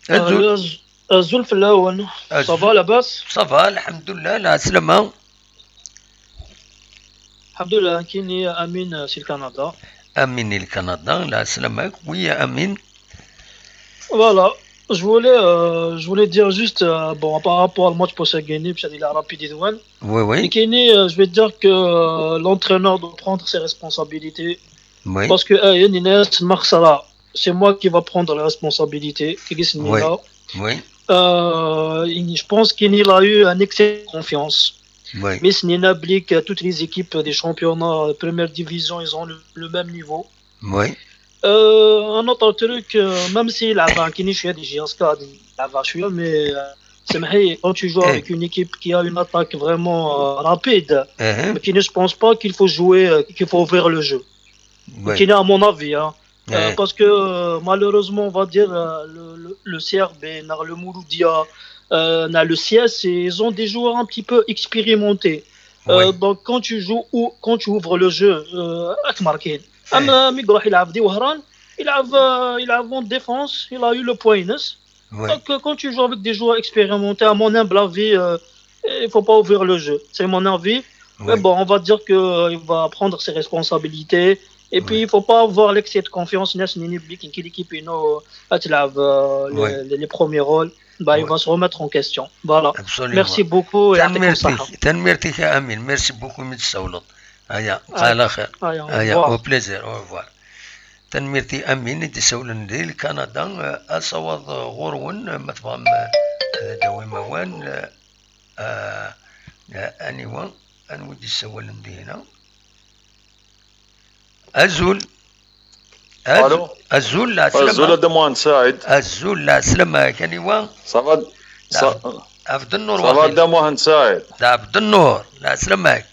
Azul. Azul fell-awen. Azul. Ça va, لاباس؟ Ça va, الحمد لله, العسلامة. الحمد لله, كيني أمين, آه, سي الكندا. أمين الكندا, العسلامة. Oui, أمين. Voilà. Je voulais, euh, je voulais dire juste, euh, bon, par rapport au match بوساكيني, parce que c'est rapide, Edouane. Oui, oui. كيني, euh, je vais dire que, euh, l'entraîneur doit prendre ses responsabilités. Oui. Parce que, euh, يعني, الناس ما خسرها. C'est moi qui va prendre les responsabilités. كي قلت لي Oui. لا. Oui. Euh, je pense qu'il a eu un excès de confiance. Oui. Mais ce n'est pas que toutes les équipes des championnats de première division, ils ont le, le même niveau. Oui. Euh, un autre truc, euh, même si la banque initiale de J S K, la vache, mais, euh, c'est vrai, quand tu joues Eh. avec une équipe qui a une attaque vraiment, euh, rapide, Uh-huh. mais qui ne, je pense pas qu'il faut jouer, euh, qu'il faut ouvrir le jeu. Oui. Qui n'est, à mon avis, hein. Euh, Eh. Parce que, euh, malheureusement, on va dire, euh, le, le, le C R B, le Mouloudia, euh, le C S, ils ont des joueurs un petit peu expérimentés. Euh, Oui. Donc, quand tu joues ou quand tu ouvres le jeu, euh, avec Marquinhos. Eh. أما مي يروح يلعب دي وهران, il a, euh, il a en défense, il a eu le point. Oui. Donc, euh, quand tu joues avec des joueurs expérimentés, à mon humble avis, euh, il faut pas ouvrir le jeu. C'est mon avis. Mais Oui. Bon, on va dire qu'il va prendre ses responsabilités. Et Oui. Puis, il faut pas avoir l'excès de confiance. الناس اللي يبليك كي l'équipe, euh, تلعب, euh, les, Oui. les, les premiers rôles, bah, il Oui. va se remettre en question. Voilà. Absolument. Merci beaucoup et يعطيكم الصحة. تنميرتك، تنميرتك يا أمين. Merci beaucoup من السولط. هيا، على خير. هيا، au هيا، revoir. Au plaisir, au revoir. تنميرتي أمين, i d-isawlen di Kanada, eh, asawaḍ ɣur-wen, ma tebɣam, eh, ad d-tawim awal, eh, eh, aniwa, anwa i d-isawlen di hna? Azul. Az-, Allô? Azul, العسلامة. Azul a Dda Muḥend Saɛid. Azul, العسلامة, aniwa? Ça va, ça, Abdel Nour ça va واخيل. Dda Muḥend Saɛid. Dda Abdel Nour, العسلامة.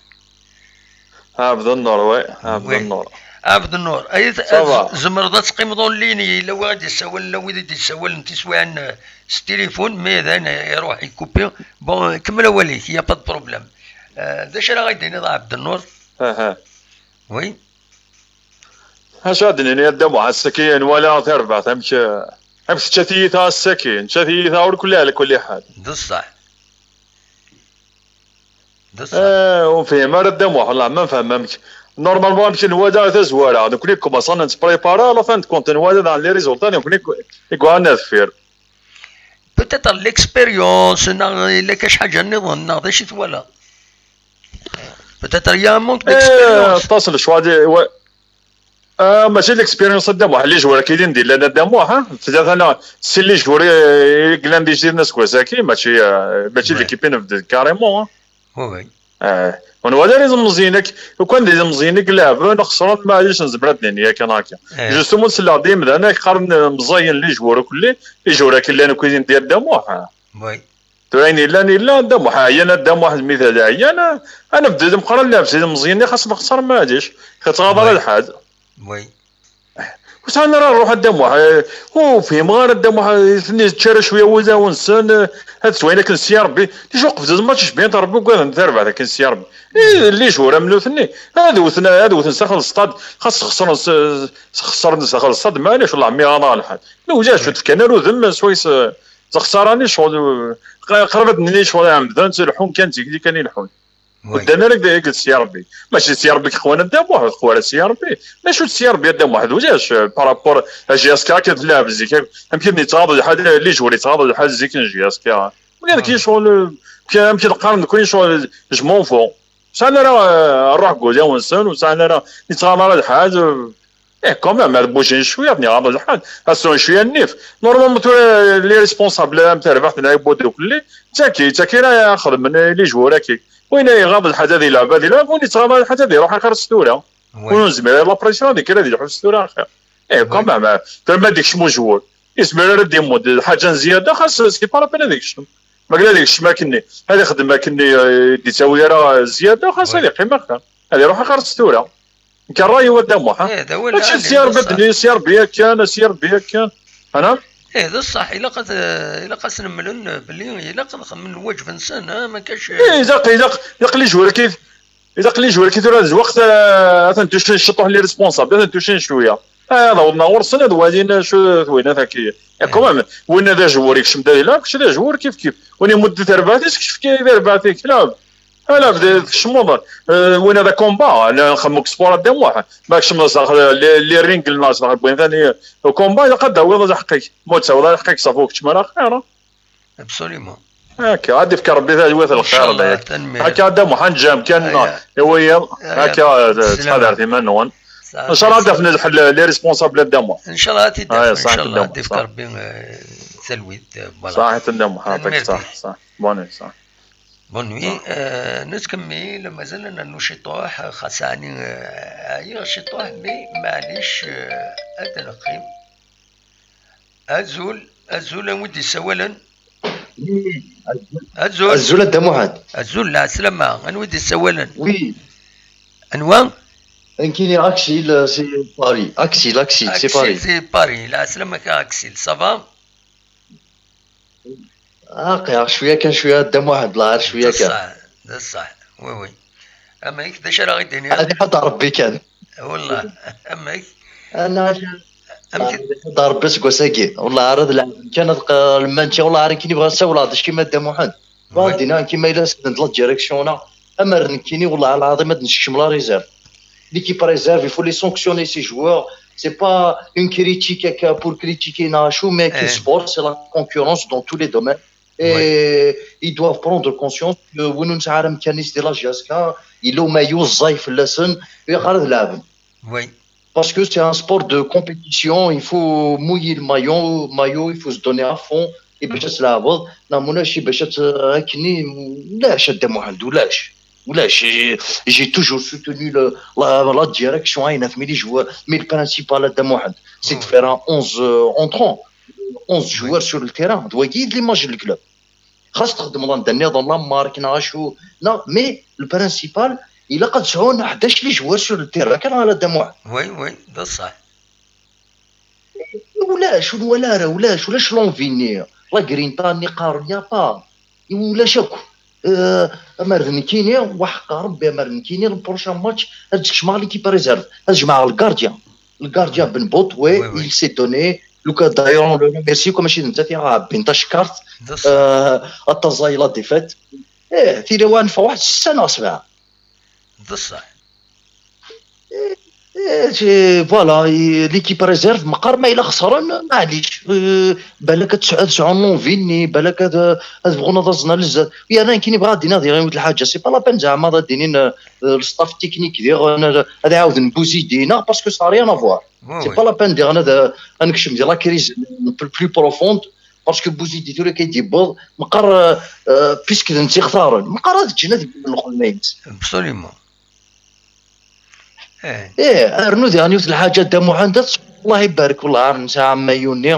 Abdel Nour, oui, Abdel Oui. Nour. Abdel Nour, ay t-, Ça va. tzemreḍ ad teqqimeḍ en ligne, yella wid i d-yessawalen, wid i d-yessawalen tiswiɛin, eh, s tilifun, mais dayen iruḥ, ikupi. Bon, kemmel awal-ik, y a pas de problème. Eh, d acu ara ɣ-d-tiniḍ a Abdel Nour? Aha. Oui. Acu ad d-nini a Dda Muḥend, ass-agi nwala tarbaɛt, amek, amek tečča tiyita ass-agi, nečča tiyita ur kulli ɛla kulli ḥal. D ṣṣeḥ. D ṣṣeḥ. Eh, ur nefhim ara a Dda Muḥend, والله ma nefhem amek. Normalement amek nwala tazwara, nekni commençant ad nettprépara, à la fin de compte nwala daɣen les résultats, nekni i yuɣalen ar deffir. Peut-être l'expérience, neɣ yella kan ḥaǧa nniḍen, neɣ d acu i twalaḍ? Peut-être il y a un manque Eh, d'expérience. aṭas n lecɣal i, wa-, ah, mačči d l'expérience a Dda Muḥend, les joueurs-agi i d-yellan a Dda Muḥend, ah, tlata neɣ sin les joueurs i, i yellan d ijdiden aseggas-agi, mačči, eh, mačči d Ouais. l'équipe i nebded carrément, ah. Oui, oui. Ah, ur nwala ara ilemẓiyen akk, lukan d ilemẓiyen i ilɛeben, xesren, maɛlic, nezmer ad d-nini yakan akka. Eh. Justement, selleɣ-d i yimdanen akk qqaren, eh, meẓẓayen les joueurs akk-, les joueurs akk llan akk-, d Dda Muḥ. Oui. Tura ayen yellan, yella, Dda Muḥ ɛyan, Dda Muḥ d mi t-, ɛyan, ah, ad nebded meqqar ad nleɛb s ilemẓiyen-nni, xas nexser, maɛlic. Ur yettɣaḍ ara lḥal. Oui. Ur sɛan ara ṛṛuḥ a Dda Muḥ, eh, ur fhimeɣ ara a Dda Muḥ, eh, ten-, yettarra cwiya wulawen-nsen, eh, ad swayen akken s ya Ṛebbi. Tijuqef d match cbiḥent Ṛebbi ugaden tarbaɛt akken s ya Ṛebbi. Eh, les joueurs am nutni, ad wten, ad wten s axel ṣṭad, xas xesren s, s xesren s axel ṣṭad, maɛlic, wellah mi ɣaḍeɣ lḥal. Ma ulac, ur d-fkan ara udem, swayes, eh, d lexsara-nni ccɣel, eh, q-, qrib ad d-nini ccɣel ɛemden, ttleḥḥun kan, d tikli kan i leḥḥun. Ur ddan ara deg, deg s ya Ṛebbi. Mačči s ya Ṛebbi i yeqwan a Dda Muḥ, ur teqwa ara s ya Ṛebbi. D acu d s ya Ṛebbi a Dda Muḥ? Ulac, eh, par rapport à J S K akken tleɛb zik, amek i yettɣaḍ lḥal, les joueurs yettɣaḍ lḥal zik n J S K. Wagi d kra ccɣel, eh, amek i d-qqaren nekkni ccɣel, je m'en fous. Ur sɛan ara, eh, ṛṛuḥ deg wulawen-nsen, ur sɛan ara, yettɣaḍ ara lḥal, eh, Eh, quand même, ad bougen cwiya, ad nniɣ, ah, lḥal, ad sɛun cwiya nnif. Normalement, tura, les responsables, am terbaɛt n Ɛibud ukelli, d taki, d taki ara xedmen, eh, les joueurs-agi. Win ay iɣaḍ lḥaǧa ad ilɛeb, ad ilɛeb, win yettɣaḍ lḥaǧa ad iruḥ axir s tura. Oui. Win ur nezmir ara la pression, ad yekker ad ilḥu s tura axir. Eh, quand même, eh, tura ma d-ikcem ujwur, yezmer ara d-imudd lḥaǧa n zzyada, xas, c'est pas la peine ad ikcem. Ma yella ad ikcem akkenni, ad ixdem akkenni, eh, d-yettawi ara zzyada, xas ad iqqim axir. Ad iruḥ axir s tura. Nekk ṛṛay-iw a Dda Muḥ, ha? Eh, d awal mačči lɛali, s ya Ṛebbi d ṣṣeḥ. Ad d-nini, s ya Ṛebbi akken, s ya Ṛebbi akken. Ana? Eh, d ṣṣeḥ, ilaq ad, ilaq ad sen-mlen belli ilaq ad xedmen lwaǧeb-nsen, ha, ma kac, eh. Eh, ilaq, ilaq, ilaq les joueurs-agi, ilaq les joueurs-agi tura d lweqt, eh, ad ten-tucin ciṭuḥ les responsables, ad ten-tucin cwiya. Eh, ad awḍen ɣur-sen ad walin acu twinat-agi. Eh, quand même, winna d ajewwur ikcem-d ad ilɛeb, kečč d ajewwur kif kif. Win imudd di terbaɛt-is, kečč efk-iyi di terbaɛt-ik, lɛeb. Ala, bdiɣ tkecmeḍ, eh, win ad akumba, la nxemmem deg sport a Dda Muḥ. Ma tkecmeḍ s daxel, li, li ring, la s daxel, bɣin thani, ukumba, ilaq ad d-tawiḍ lḥeqq-ik. Ma ur d-tawiḍ ara lḥeqq-ik, ṣafi ur keččem ara axir, ha? Absolument. Akka, ad d-ifk Rebbi talwit lxir, inchallah, la yak. Tanemmirt. Akka a Dda Muḥ, ad neǧǧem kan, aya, i wiyaḍ. Aya. Akka, eh, ttḥadaret iman-nwen. Inchallah ad d-afen lḥel, les responsables a Dda Muḥ. Inchallah ad t-id-afen, aya, ṣaḥit a Dda Muḥ, inchallah ad d-ifk Rebbi, eh, talwit, eh, voilà. Ṣaḥit a Dda Muḥ, tanemmirt. Ṣaḥ, ṣaḥ. Bonne nuit, ṣaḥ. Bonne nuit. Euh, nettkemmil, mazal ad nernu ciṭuḥ, xas ɛni, euh, ɛyiɣ ciṭuḥ, mais maɛlic, euh, ad neqqim. Azul, azul, anwa i d-yessawalen? Azul. Azul a Dda Muḥend. Azul, lɛeslama, anwa i d-yessawalen? Oui. Anwa? Nekkini Aksil, euh, c'est Paris. Aksil, Aksil, c'est Paris. Aksil, c'est Paris. Lɛeslama-k a Aksil, ça va? Ah, qiɛeɣ cwiya kan, cwiya a Dda Muḥend, la ɣer cwiya kan. D ṣṣeḥ, d ṣṣeḥ. Oui, oui. Amek, d acu ara ɣ-id-tiniḍ? Ad iḥudd Rebbi kan. Wellah, amek? Ana, amek? Ad iḥudd Rebbi seg wass-agi. Wellah, ara d lɛeb kan, ad q-, lmanča, wellah, ara nekkini bɣiɣ ad sawleɣ d acu kima a Dda Muḥend. Bɣiɣ ad d-iniɣ, kima yella send la direction-a. Amer nekkini, wellah, lɛaḍim ad nsekcem la réserve. L'équipe réserve, il faut les sanctionner, ces joueurs. C'est pas une critique, euh, pour critiquer, non, mais que le sport, c'est la concurrence dans tous les domaines. Et ils doivent prendre conscience que win ur nesɛi ara amkan-is di la J S K, yella umayu ẓẓay fell-asen, ilaq ara ad leɛben. Oui. Parce que c'est un sport de compétition, il faut mouiller le maillot, maillot, il faut se donner à fond, et bac ad tleɛbeḍ, neɣ mulac, bac ad t-, akkenni, ulac a Dda Muḥend, ulac. Ulac, j'ai, j'ai toujours soutenu le, la, la direction, ayen ɣef mi les joueurs, mais le principal a Dda Muḥend, c'est de faire un onze, euh, entrant. Onze joueurs sur le terrain, d wagi i d l'image n le club. Xas txedmeḍ anda nniḍen la marque neɣ acu, neɣ, mais le principal, ilaq ad sɛun ḥdac les joueurs sur le terrain, kan a Dda Muḥend. Oui, oui, d ṣṣeḥ. Ulac, ur nwala ara, ulac, ulac l'envie-nni. La grinta-nni qqaren, y a pas. Ulac akk. Euh, amer d nekkini, waḥeqqa Rebbi, amer d nekkini, le prochain match, ad d-kecmeɣ l'équipe réserve. Ad jemɛeɣ le gardien. Le gardien Ben Bot, oui, oui, oui, il s'est donné. Luka, d'ailleurs, on le remercie, comme je dis, netta i ɣ-ɛebbin tacekkart, euh, ad taẓay la défaite. Eh, tili wa neffeɣ waḥed ssetta neɣ sebɛa. D ṣṣeḥ. Eh, eh, voilà, eh, l'équipe réserve, meqqar ma yella xesren, maɛlic. Eh, balak ad tesɛu, ad sɛun l'envie-nni, balak ad, ad bɣun ad aẓen ar zdat. Yerna nekkini bɣiɣ ad d-iniɣ diɣ yiwet lḥaǧa, c'est pas la peine zeɛma ad d-inin, eh, le staff technique diɣ, eh, ad ɛawden Bouzidi, neɣ, parce que ça n'a rien à voir. Oui, oui. C'est pas la peine diɣ ad, ad nekcem di la crise plus, plus profonde. Parce que Bouzidi tura kay d-yewweḍ, meqqar, euh, euh, puisque d netta ixtaren, meqqar ad ǧǧen ad yemmen lxedma-ines. Absolument. Eh, Eh, rnu diɣen yiwet n lḥaǧa, Dda Muḥend, ad tt-, Allah ibarek, wellah ar nesɛa amayyu-nni,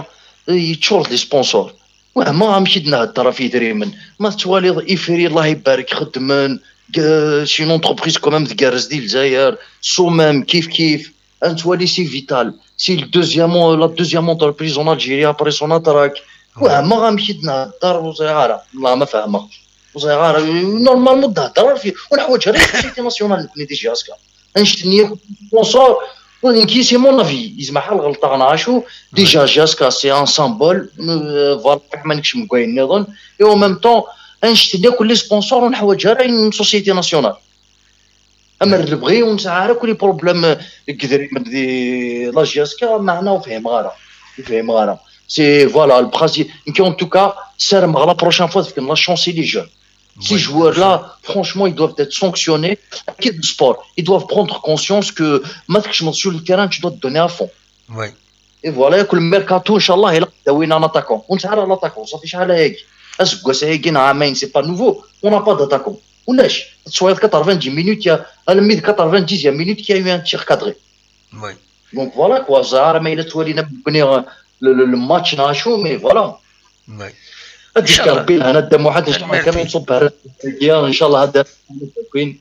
eh, yeččur d les sponsors. Wehmeɣ amek i d-nhedder ɣef yidrimen. Ma tettwaliḍ ifri, Allah ibarek, xeddmen, g-, c'est une entreprise quand même tgerrez di Lezzayer, Soumem, kif kif. Ad nettwali si Vital, c'est le deuxième, la deuxième entreprise en Algérie après Sonatrach. Wehmeɣ amek i d-nhedder, ur ẓriɣ ara. Wellah ma fehmeɣ. Ur ẓriɣ ara. Normalement d-nhedder ɣef, ur neḥwaǧ ara une société nationale nekkni di J S K. Annect-nni akk sponsor, ur, nekki c'est mon avis, yezmer ḥal ɣelṭeɣ neɣ acu. Déjà J S K c'est un symbole, euh, voilà, ma nekcem deg wayen nniḍen. Et en même temps, annect-nni akk les sponsors ur neḥwaǧ ara une société nationale. Amer lebɣi ur nesɛi ara akk les problèmes deg idrimen di la J S K, meɛna ur fhimeɣ ara. Ur fhimeɣ ara. C'est, voilà, le principe. Nekki en tout cas, ssarameɣ la prochaine fois tefkem la chance i les jeunes. Ces joueurs-là, franchement, ils doivent être sanctionnés. Quitte le sport, ils doivent prendre conscience que ma tkecmeḍ sur le terrain, tu dois te donner à fond. Oui. Et voilà, yak le mercato, inchallah, ilaq ad d-awin un attaquant. Ur nesɛi ara l'attaquant, ça fait شحال ayagi. Aseggas ayagi neɣ amayen, c'est pas nouveau. On n'a pas d'attaquant. Ulac. Teswayeḍ quatre-vingt-dix minutes, il y a, à la mi-, quatre-vingt-dixième minute, il y a eu un tir cadré. Oui. Donc voilà quoi, ẓer ma yella twalin am nekkni, euh, le, le, le match neɣ acu, mais voilà. Oui. Ad d-yefk Inchallah. Rebbi lehna a Dda Muḥend, inchallah Tanemmirt. Kamel, nṣubb ar tagi, inchallah ad d-,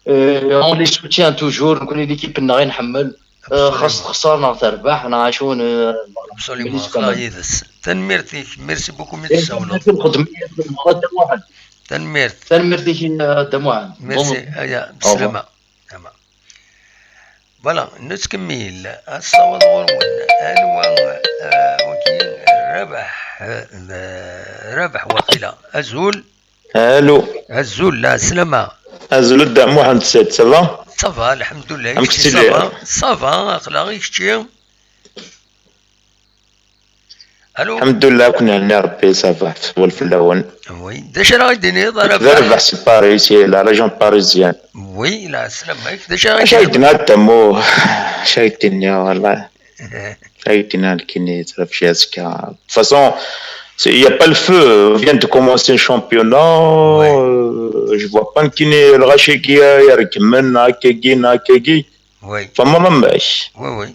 euh, on les soutient toujours, nekkni l'équipe-nneɣ i nḥemmel. Euh, xas texṣer neɣ terbeḥ neɣ acu, euh, Absolument, Melis aql-aɣ Kamel. Yid-s. Tanemmirt-ik, merci beaucoup mi Et d-tessawleḍ. lxedma a Dda Muḥend. Tanemmirt. Tanemmirt-ik a Dda Muḥend. Merci. Bon. Aya, Au revoir. Slama. Slama. Voilà, nettkemmil. Ad nessaweḍ ɣur-wen. Anwa, ah, wagi, Rabaḥ, ah, Rabaḥ waqila. Azul. Allô. Azul, la slama. Azul a Dda Muḥend Sed, ça va? Ça va, alhamdoulilah. Amek Kečči, ttilid? Ça va? Ça va, aql-aɣ i kečči. Allô. Alhamdoulilah, akken yeɛni Rebbi, ça va, tfawal fell-awen. Oui. D acu ara ɣ-d-tiniḍ ara D Rabaḥ, c'est Paris, c'est la région parisienne. Oui, la slama-k. D acu ara Acu ay ɣ-d-tiniḍ? d-tenna Dda Mu? Acu ay d-tenna, wallah? Acu ay d-tenna nekkini, tura f J S K? De toute façon, c'est- il n'y a pas le feu. On vient de commencer le championnat. Ouais. Euh, je vois pas nekkini lɣaci-agi ay rekmen, akkagi, akkagi. Oui, Tfehmeḍ amek? oui, oui.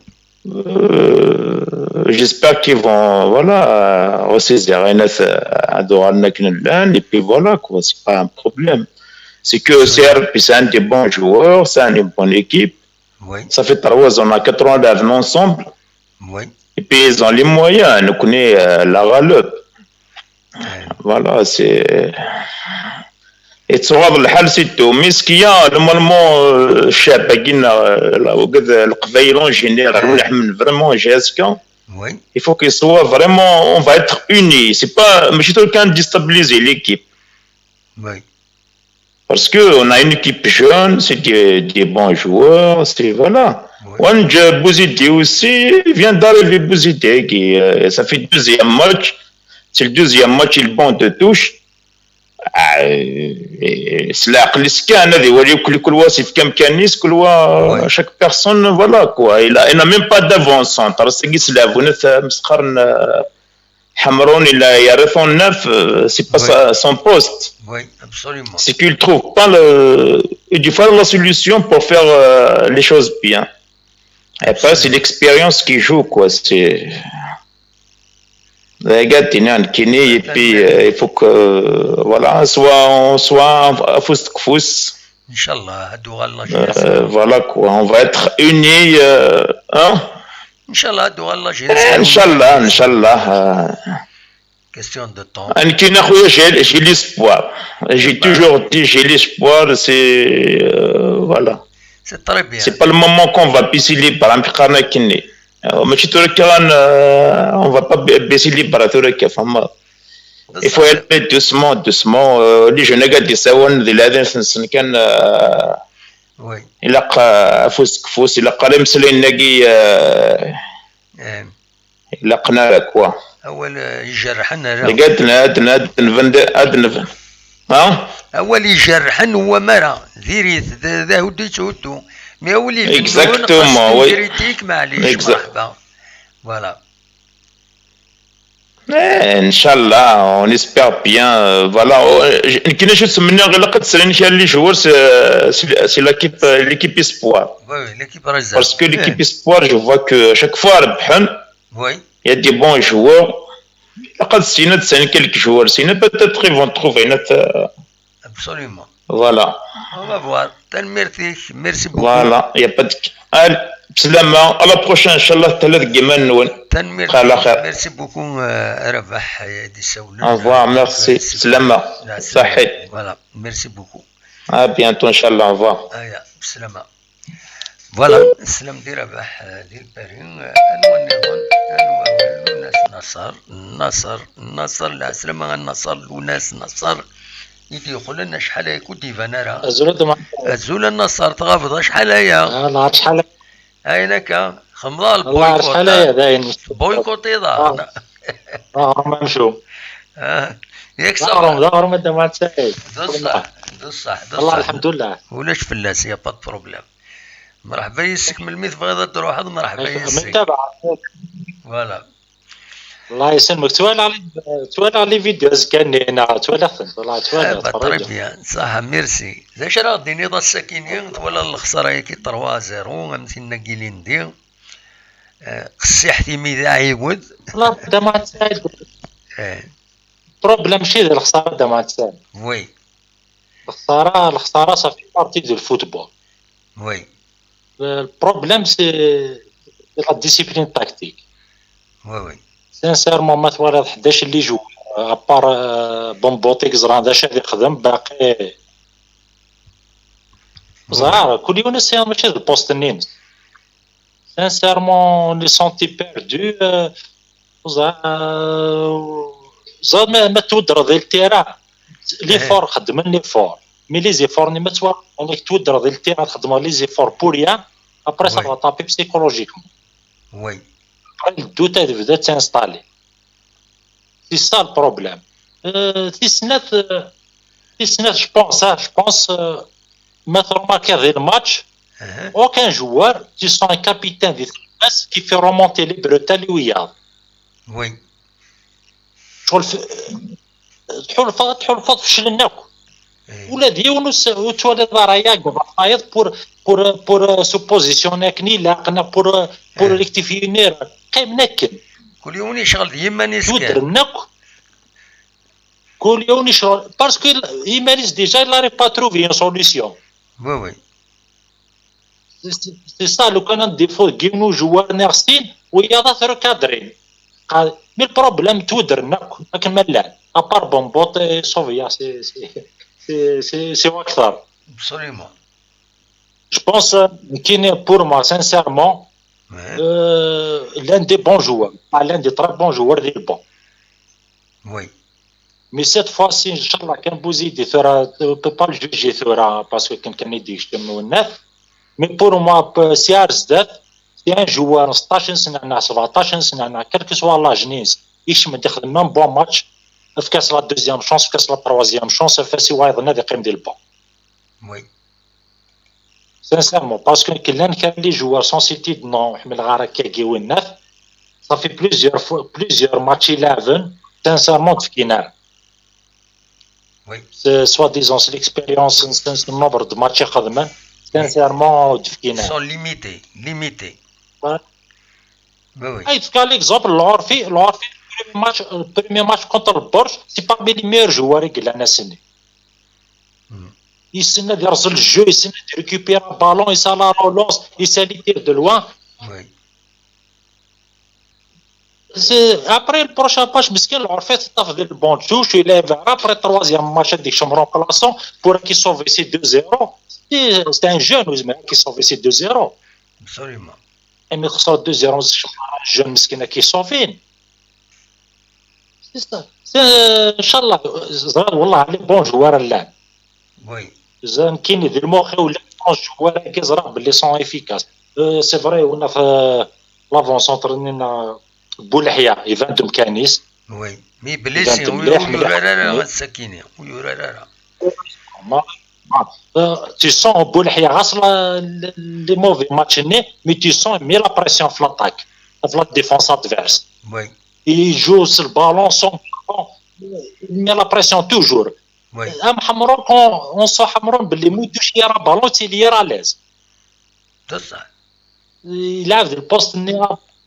Euh, j'espère qu'ils vont, voilà, ressaisir, ad uɣalen akken llan, et puis voilà, quoi, c'est pas un problème. C'est que C R P, c'est un des bons joueurs, c'est une bonne équipe. Oui, Ça fait trois ans, on a quatre ans d'armes ensemble. oui. Et puis ils ont les moyens, nekkni, euh, la Guadeloupe. Voilà, c'est. Yettɣaḍ lḥal, c'est tout. Mais ce qu'il y a, normalement, euh, ccɛeb-agi-nneɣ, euh, la, wigad, euh, Leqbayel en général, Ouais. ur ḥemmlen vraiment J S K. Oui, Il faut qu'il soit vraiment, on va être unis. C'est pas, mačči tura kan déstabiliser l'équipe. oui. Parce que on a une équipe jeune, c'est des, des bons joueurs, c'est, voilà. Oui. Wanj Bouzidi aussi, il vient d'arriver Bouzidi, qui, euh, ça fait deuxième match. C'est le deuxième match, il bond de touche. Ah, euh, s leɛqel-is kan, ad iwali kul, kul wa s yefka amkan-is, kul wa, Oui. chaque personne, voilà, quoi. Il a, il n'a même pas d'avant-centre. Ass-agi s leɛbunat, euh, mesxaren, euh, Ḥemrun, il a, il a répondu neuf, euh, c'est pas Oui. sa- son poste. Oui, absolument. C'est qu'il trouve pas le, il trouve pas la solution pour faire, euh, les choses bien. Et après, c'est l'expérience qui joue, quoi. C'est, les gars, t'es né en Guinée, et puis, euh, il faut que, voilà, soit on soit à fous, fous. Inchallah, ad uɣaleɣ. Euh, voilà, quoi. On va être unis, euh, hein? Inchallah, ad uɣaleɣ. Inchallah, inchallah. Euh, Question de temps. Nekkini, a xuya, j'ai, j'ai l'espoir. J'ai toujours dit, j'ai l'espoir, c'est, euh, voilà. C'est très bien. C'est pas le moment qu'on va baisser les bras, amek qqaren akkenni. Euh, mačči tura kan, euh, on va pas ba- baisser les bras tura kan, tfehmeḍ? Il faut y aller doucement, doucement. Euh, les jeunes, gars, ils savent, di leɛdayat-nsen kan, euh, Oui. ilaq, euh, afus deg ufus, ilaq ara imeslayen-agi, euh, Eh, ilaqen ara, quoi. Awal, eh, ijerrḥen ara. Deg ad n-, ad n-, ad nbend, ad nb-, ha? Awal ijerrḥen wamara, diri-t, d, d ahuddu yetthuddu. Mais awal ibennuɣen, Exactement, xas oui. Kritik, maɛlic, Exact. Merḥba. Voilà. Eh, Inch'Allah, on espère bien. Euh, voilà. Oh, euh, je- كنا شو سمينا غير لقد سرين كان لي جوار c'est l'équipe l'équipe espoir. Oui, oui, l'équipe réserve. Parce que l'équipe espoir, je vois que chaque fois, ربحن, Oui, il y a des bons joueurs. لقد سينا تسعين quelques joueurs. Sinon, peut-être ils vont trouver notre. absolument. Voilà. On va voir. Tanemmirt-ik, merci beaucoup. Voilà. Il y a pas de. Allez, بسلامة. À la prochaine, إن شاء الله, تهلا ديك الجمال نون. Tanemmirt-ik, Xir, xir. Merci beaucoup, euh, Rabaḥ, euh, d-isawlen. Au revoir, merci. بسلامة. La صحيت. Voilà, merci beaucoup. À bientôt, إن شاء الله. Au revoir. Aya, bslama. Voilà, slam di Rabaḥ, euh, di Lpari, euh, anwa nniḍen, anwa Lunas Naṣer, Naṣer, Naṣer, lɛeslama a Naṣer, Lunas Naṣer, i d-yeqqlen acḥal aya ur d-iban ara. Azul a Dama. Azul a Naṣer, tɣabeḍ acḥal aya. Ah, la, acḥal aya. Ayen akka, xemḍeɣ Wallah, acḥal aya lboycott. Dayen. Boycottiḍ-aɣ. Ah, même chose. Ah, yak D aɣrum, d aɣrum a Dama Saɛid. D ṣṣeḥ, d ṣṣeḥ, d Wallah, ṣṣeḥ. الحمد لله. Ulac fell-as, y a pas de problème. Mṛeḥba yis-k, melmi tebɣiḍ ad d-truḥeḍ, mṛeḥba yis-k. Mtabaɛ. Voilà. الله يسلمك. Twalaḍ, twalaḍ les vidéos azekka-nni, neɣ twalaḍ-tent? Wallah, twalaḍ, Eh, bah, très tfeṛṛiǧ. Bien. Ṣaḥa, merci. D acu ara ɣ-d-tiniḍ ass-akini, twalaḍ lexṣara-agi trois zéro, am tin-agi lindi. Eh, qessiḥet imi d aɛiwed. Wallah, a Dama Saɛid. Eh, Problème ماشي د lexṣara, a Dama Saɛid. oui, Lexṣara, lexṣara, ça fait partie du football. oui, Le problème, c'est la discipline tactique. oui, oui. Sincèrement, ma twalaḍ ḥdac les joueurs, à part, euh, Bomboté, i yeẓran d acu ad ixdem, baqi. Ẓer, kul yiwen ass mačči d lpost-nni-ines. Sincèrement, on est senti perdu. Euh, ẓer, euh, ẓer, ma, ma tweddreḍ di le terrain, l'effort, xedmen l'effort. Mais les efforts, ni ma twa-, يعني, tweddreḍ di le terrain, txedmeḍ les efforts pour rien. Après, ça Oui. Va taper psychologiquement. Oui, Après, le doute, il va s'installer. C'est ça le problème. Euh, tis snat, euh, tis snat, je pense, hein, je pense, euh, mettre au marqué le match, uh-huh, aucun joueur, tu sens un capitaine de Tebas qui fait remonter les bretelles, oui, hein. Oui. Tḥulf-, tḥulfaḍ, tḥulfaḍ feclen akk. Eh, Ula d yiwen ur s-, ur twalaḍ ara ya deg ubaṭayeḍ pour, pour, pour, euh, se positionner akken ilaq, neɣ pour, euh, pour Eh. Rectifier une erreur. Qqimen akken. Kul yiwen yecɣel d yiman-is kan. Tweddren akk. Kul yiwen yecɣel. Parce que iman-is déjà, il n'arrive pas à trouver une solution. Oui, oui. C'est c'est ça, لو كان un défaut deg yiwen ujewwar neɣ sin, wiyaḍ ad t-recadrin. Qa-, mais le problème, tweddren akk akken ma llan. À part Bomboté, Sofia, c'est, c'est, c'est, c'est, c'est واكثر. Absolument. Je pense, euh, nekkini, pour moi, sincèrement, Ouais. euh, l'un des bons joueurs, pas l'un des très bons joueurs, il est bon. Oui. Mais cette fois-ci, إن شاء الله, كان بوزيدي ثورة, on peut pas le juger ثورة, parce que كان, كان يدي يشتم والناس. Mais pour moi, ب-, سي ار زدات, c'est un joueur, ستطاش سنة, سبعطاش سنة, quel que soit l'âge نيس, يشم دخل même bon match, في كاس la deuxième chance, في كاس la troisième chance, في سي وايض نادي قيم ديال البون. Oui. Sincèrement, parce que كي لان كان les joueurs sont cités de nom, حمل غارة كاكي والناس, ça fait plusieurs fois, plusieurs matchs يلعبن, sincèrement, تفكينا. Oui. C'est soi-disant, c'est l'expérience, c'est, c'est le nombre de matchs يخدمن, sincèrement, Ils تفكينا. Sont limités, limités. Ouais. Oui, oui. اي تلقى l'exemple العرفي, العرفي, le premier match, le premier match contre البرج, c'est parmi les meilleurs joueurs اللي قلنا سني. Mhm. يسنى يرزل الجو, يسنى يريكوبير بالون, يسال la relance, يسال يتير de loin. Oui. C'est, après le prochain match, مسكين العرفي تطاف ديال البونتشوش, يلعب après troisième match هذيك شم remplaçant pour كي sauver ces deux zéro. C'est, c'est un jeune, oui, mais كي sauver ces deux zéro. Absolument. اما يخسر deux zéro, شم jeune مسكين كي sauver. C'est ça. C'est, إن شاء الله, زرا والله على bon joueur اللعب. Oui. زين كاين دي الموخي ولا bon joueur كي زرا باللي sont efficaces. Euh, c'est vrai, on a fait l'avant-centre, on a بولحيا, يبان دم كانيس. Oui. Mais يبان blessé, دم oui, مليح, oui, مليح. oui, oui, oui. ما, ما, euh, tu sens بولحيا غاص la, les mauvais matchs ني, mais tu sens, il met la pression في l'attaque, في la défense adverse. Oui. il joue sur le ballon sans ballon, il met la pression toujours. Oui. Am Ḥemrun, on, on sent Ḥemrun belli ma ur yesɛi ara ballon, il est à l'aise. D ṣṣeḥ. Yelɛeb di lpost-nni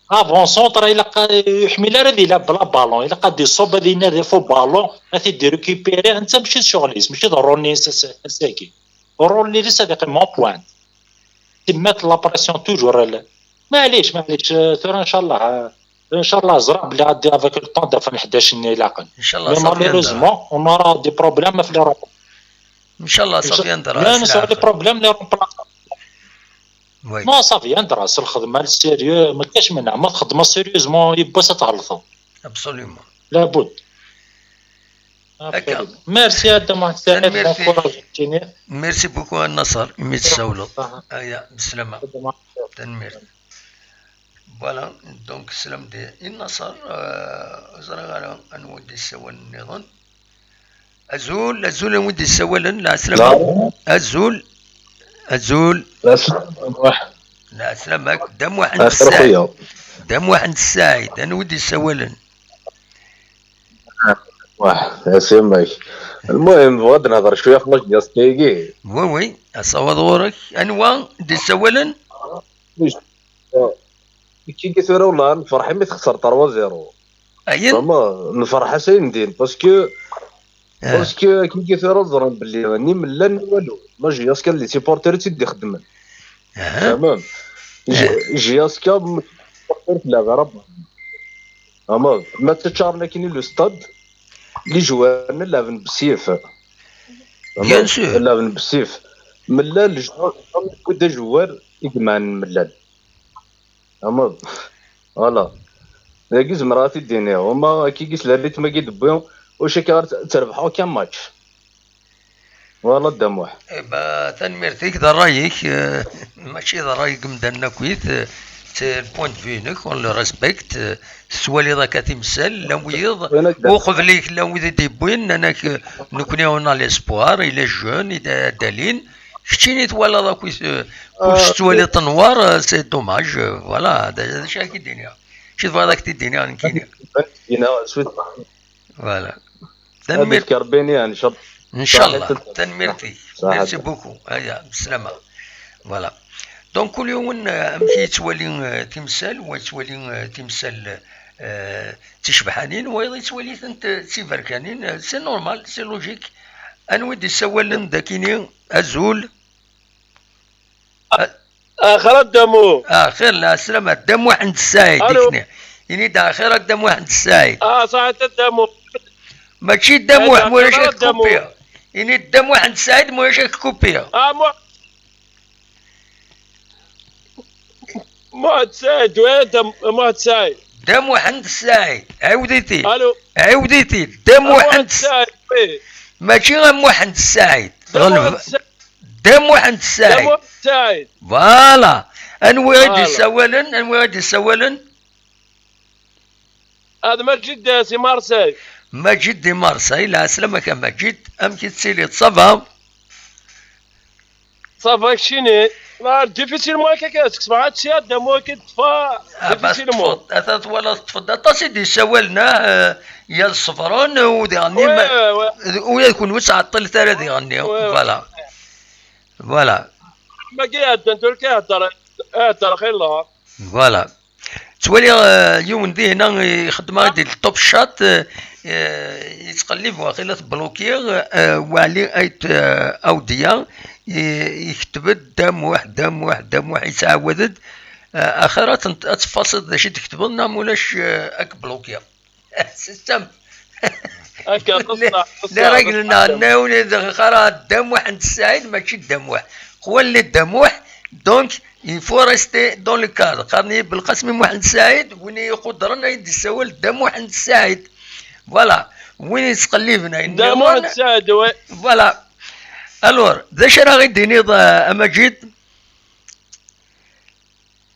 avant centre, ilaq ur yeḥmil ara ad yelɛeb bla ballon, ilaq ad iṣubb, ad inadi ɣef uballon, ad t-id-récupérer, netta mačči d ccɣel-is, mačči d rôle-is ass-, ass-agi. Rôle-is ad iqqim en pointe. Temmet la pression toujours. Maɛlic, maɛlic, euh, tura ncallah, euh, ncallah ẓriɣ belli ɣaddi avec le temps d-afan ḥdac-nni ilaqen. Ncallah. Mais ça viendra. Malheureusement, on aura des problèmes ɣef les remplaçants. Ncallah, ça viendra. Là, nous avons des problèmes, les remplaçants. Oui. Non, ça viendra, s lxedma, le sérieux, ma kac menna, ma txedmeḍ sérieusement, yiwwas ad tɣelṭeḍ. Absolument. Labud. Akka. Merci a Dda Muḥend Saɛid, bon courage. Merci beaucoup a Naṣer, imi d-tsawleḍ. Aya, bislama. Tanemmirt. Voilà, donc, slam di i Naṣer, euh, ur ẓriɣ ara anwa i d-yessawalen nniḍen. Azul, azul, a wi d-yessawalen, lɛeslama. Azul, azul. Lɛeslama, Dda Muḥ. Lɛeslama-k, Dda Muḥend Ssaɛid. Dda Muḥend Ssaɛid, anwa i d-yessawalen? Wah, a simak. Lmuhim, bɣiɣ ad nehder cwiya ɣef match n yiḍ-agi. Oui, oui, asawaḍ ɣur-k. Anwa i d-yessawalen? Kiki tura, wellah nefreḥ imi texser trois zéro. Ayen? Vraiment, nefreḥ-as ayen din, parce que, parce que kiki tura ẓran belli ni mella ni walu. Ma J S K les supporters i tt-id-ixeddmen. Aha. Tfehmem? J-, J S K m-, ur tleɛɛeb ara. Tfehmeḍ? Ma teččaren akkin le stade, les joueurs-nni leɛben bessif. Bien sûr. Leɛben bessif. Mella le joueur, wid d ajewwar i jemɛen mella. Tfehmeḍ? Voilà. Dagi zemreɣ ad t-id-iniɣ. Uma akkigi s le rythme-agi d-wwi, ur cikkeɣ ara t-, ad trebḥeɣ aucun match. Voilà, Dda Muḥ. Eh ben, tanemmirt-ik, d ṛṛay-ik, eh, mačči d ṛṛay n yimdanen akkit, eh, c'est le point de vue-inek, on le respecte, eh, tettwaliḍ akka timsal, llan wiyiḍ, uqbel-ik llan wid i d-yewwin, nnan-ak, eh, nekkni on a l'espoir, il est jeune, il est dalin, keččini twalaḍ akkit, eh, kullec tettwaliḍ-t noir, eh, c'est dommage, eh, voilà, d, d acu ara k-id-iniɣ? Acu tebɣiḍ ad k-t-id-iniɣ nekkini? Voilà. Tanemmirt. Ad yefk Rebbi niha, ncallah. Ncallah. Tanemmirt-ik. Merci beaucoup. Aya, bislama. Voilà. Donc, kul yiwen, euh, amek i yettwali, euh, timsal, wa yettwali, euh, timsal, euh, d ticebḥanin, wayeḍ yettwali-tent, euh, d tiberkanin, euh, c'est normal, c'est logique. Anwa i d-yessawalen dakini? Azul. Axir a Dda Muḥ. Axir, lɛeslama, Dda Muḥend Ssaɛid, i k-nniɣ. Ini-d axir a Dda Muḥend Ssaɛid. Ah, ṣaḥit a Dda Muḥ. Mačči Dda Muḥ, ma ulac ad k-kupiɣ. Ini-d Dda Muḥend Ssaɛid, ma ulac ad k-kupiɣ. Ah, Muḥ-, Muḥend Ssaɛid, wa Dda Muḥend Ssaɛid. Dda Muḥend Ssaɛid, ɛiwed-it-id. Ɛiwed-it-id, Dda Muḥend Ssaɛid. Mačči a Muḥend Ssaɛid. Dda Muḥend Ssaɛid. Dda Muḥend Ssaɛid. Voilà. Anwa i d-yessawalen? Anwa i d-yessawalen? Ad Maǧid, eh, si Marseille. Maǧid di Marseille, lɛeslama-k a Maǧid. Amek i tettiliḍ? Ça va? Ça va, keččini? La, difficilement akka, akka, seg ṣṣbeḥ ad tt-yadda, amu akka teṭfa, difficilement. Ata twalaḍ teṭṭfeḍ aṭas i d-yessawalen, ah, eh, yad ṣebren, u diɣen, ula d kunwi ur ttɛeṭṭilet ara diɣen-nni. Voilà. Voilà. Magi iɛeddan tura kan ihedder, ihedder xilla. Voilà. Ttwaliɣ, eh, yiwen dihin-a ixeddem-aɣ-d di le top chat, eh, eh, yettqellib waqila tblukiɣ, eh, Waɛli Ayt, eh, Awdiya, eh, yekteb-d Dda Muḥ, Dda Muḥ, Dda Muḥ, yettɛawad-d, eh, axir ad tent-, ad teffaṣiḍ d acu i d-tketbeḍ neɣ ma ulac, eh, ad k-blukiɣ. C'est simple. Akka, les, les règles-nneɣ, nnawen d xara Dda Muḥend Ssaɛid, mačči Dda Muḥ. Xwalli Dda Muḥ, donc, il faut rester dans le cadre. Qqaren-iyi Belqasem i Muḥend Ssaɛid, win i iqudren ay d-issawal Dda Muḥend Ssaɛid. Voilà. Win yettqelliben ay Dda Muḥend Ssaɛid, oui. Voilà. Alors, d acu ara ɣ-id-tiniḍ, a, a Maǧid?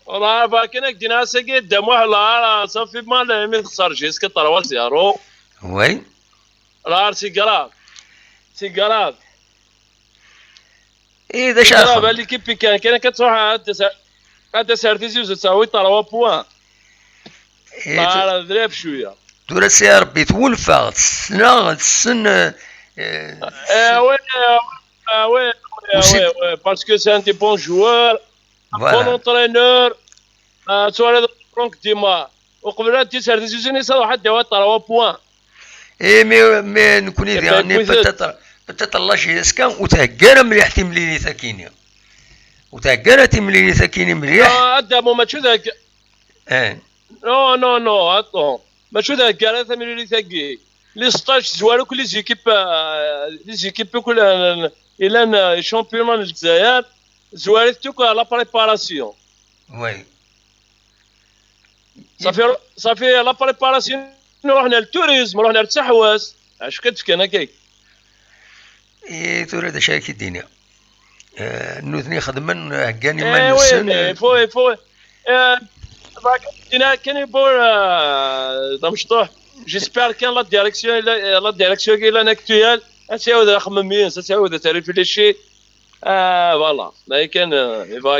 Voilà, akken ak-d-yenna ass-agi Dda Muḥ, la, la, ça fait mal, imi texṣer jusqu'à trois zéro. Oui. La, c'est grave. C'est grave. Eh, d acu ara grave, txedmeḍ? L'équipe kan, kan, kan tṛuḥ ad tas-, ad taser Tizi Uzzu, ad tawi trois points. Ṭaɛer d lɛib cwiya. Tura si Ṛebbi twulfeɣ, tessneɣ, tessen, eh, eh, oui, eh, ah, oui, oui, ah, oui, oui, parce que c'est un des bons joueurs, un bon entraîneur, ah, twalaḍ Franck Dima. Uqbel ad tis ar tisusini s ad ruḥ ad d-yawi trois points. Eh, mais, mais nekkni diɣen, peut-être, peut-être la J S K ur thegga ara mliḥ timlilit akini. Ur thegga ara timlilit akini mliḥ. Ah, Adamu, mačči d hegga. Eh. Non, non, non, attends. Mačči d hegga ara tamlilit-agi. Les stages zwar akk les équipes, euh, les équipes akk ilan, ilan, euh, championnat n Lezzayer, zwarit akk la préparation. Oui. Safi, safi la préparation, ruḥen ar le tourisme, ruḥen ar ttaḥwas. Acu kan tefkan akka. I tura d acu ara k-id-iniɣ? Eh, nutni xedmen, eh, heggan iman-nsen. Eh, oui, mais il faut, il faut, eh, tina kan i pour, eh, d amecṭuḥ. J'espère kan la direction, la, la direction qui est actuelle, ad tɛawed axemmem-ines, ad tɛawed ad réfléchi. Ah, voilà. Mais kan, eh, il va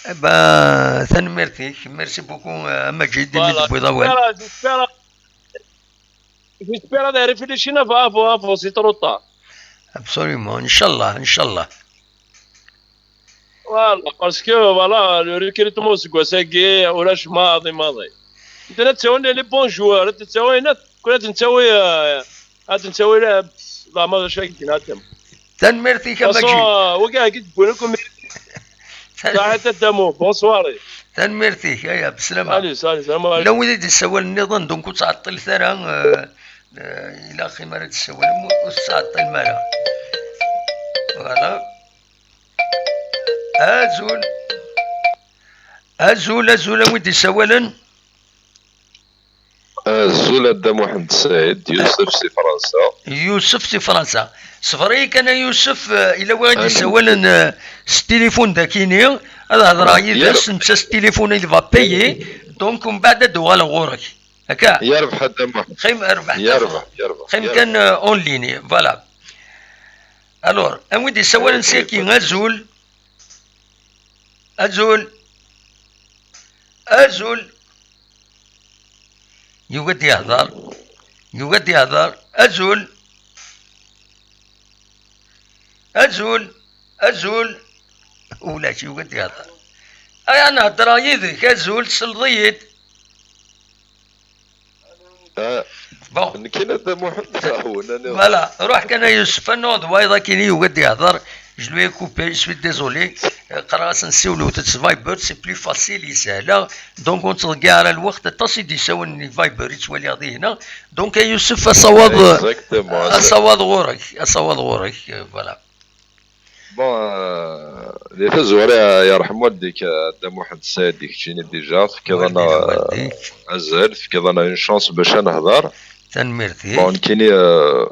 Eh ben, tanemmirt-ik. Merci beaucoup, euh, a Maǧid, imi d-tewwiḍ awal. Voilà, j'espère, j'espère ad réfléchir avant, avant, avant, c'est trop tard. Absolument, inchallah, inchallah. Voilà, parce que, voilà, le recrutement useggas-agi, ulac maḍi, maḍi. Netta ad ttawin les bons joueurs, ad ttawin, ad, kul ad nettawi, euh, ad nettawi, euh, la, ma d acu akka, ad Tanemmirt-ik a Maǧid. Wagi, wagi, wagi, Saḥit a Dda Muḥ, bonsoir. Tanemmirt-ik, aya, beslama. Salut, salut, salam aleykum. Llan wid i d-issawalen nniḍen, donc ur ttɛeṭṭilet ara, euh, euh, ilaq imi ara d-tessawalem, ur, ur tettɛeṭṭilem ara. Voilà. Azul. Azul, azul, a wid d-issawalen. Azul a Dda Muḥend Saɛid, Yusef si Fransa. Yusef si Fransa. Ṣber-iyi kan a Yusef, eh, ila wi i d-issawalen, eh, s tilifun dakini, ad hedreɣ yid-s, netta s tilifun il va payer, donc mbeɛd ad d-uɣaleɣ ɣur-k. Akka? Yerbeḥ a Dda Muḥend. Xim, rbeḥ. Yerbeḥ, yerbeḥ. Xim kan, eh, en ligne, voilà. Alors, a wi d-issawalen syagi, azul. Azul. Azul. Yugi ad d-yehder. Yugi ad d-yehder. Azul. Azul. Azul. Ulac, yugi ad d-yehder. Ay, ad nehder yid-k. Azul, tesleḍ-iyi-d. Ah, bon. Nekkini a Dda Muḥend, taɛawen, aniɣ. Voilà, ruḥ kan a Yusef, annaɣ d wayeḍ akini yugi ad d-yehder. Je lui ai coupé, je suis désolé. Eh, qqareɣ-as nsiwlet s Viber, c'est plus facile, yeshel-aɣ. Donc, ur nettḍeyyiɛ ara lweqt, aṭas i d-issawalen i Viber i ttwaliɣ dihin. Donc, a Yusef, asawaḍ, exactement, asawaḍ ɣur-k, asawaḍ ɣur-k, eh, voilà. Bon, euh, di tazwara, yerḥem waldik, euh, Dda Muḥend Saɛid, i keččini déjà, tefkiḍ-aneɣ, euh, azal, tefkiḍ-aneɣ une chance bac ad nehder. Tanemmirt-ik. Bon, nekkini, euh,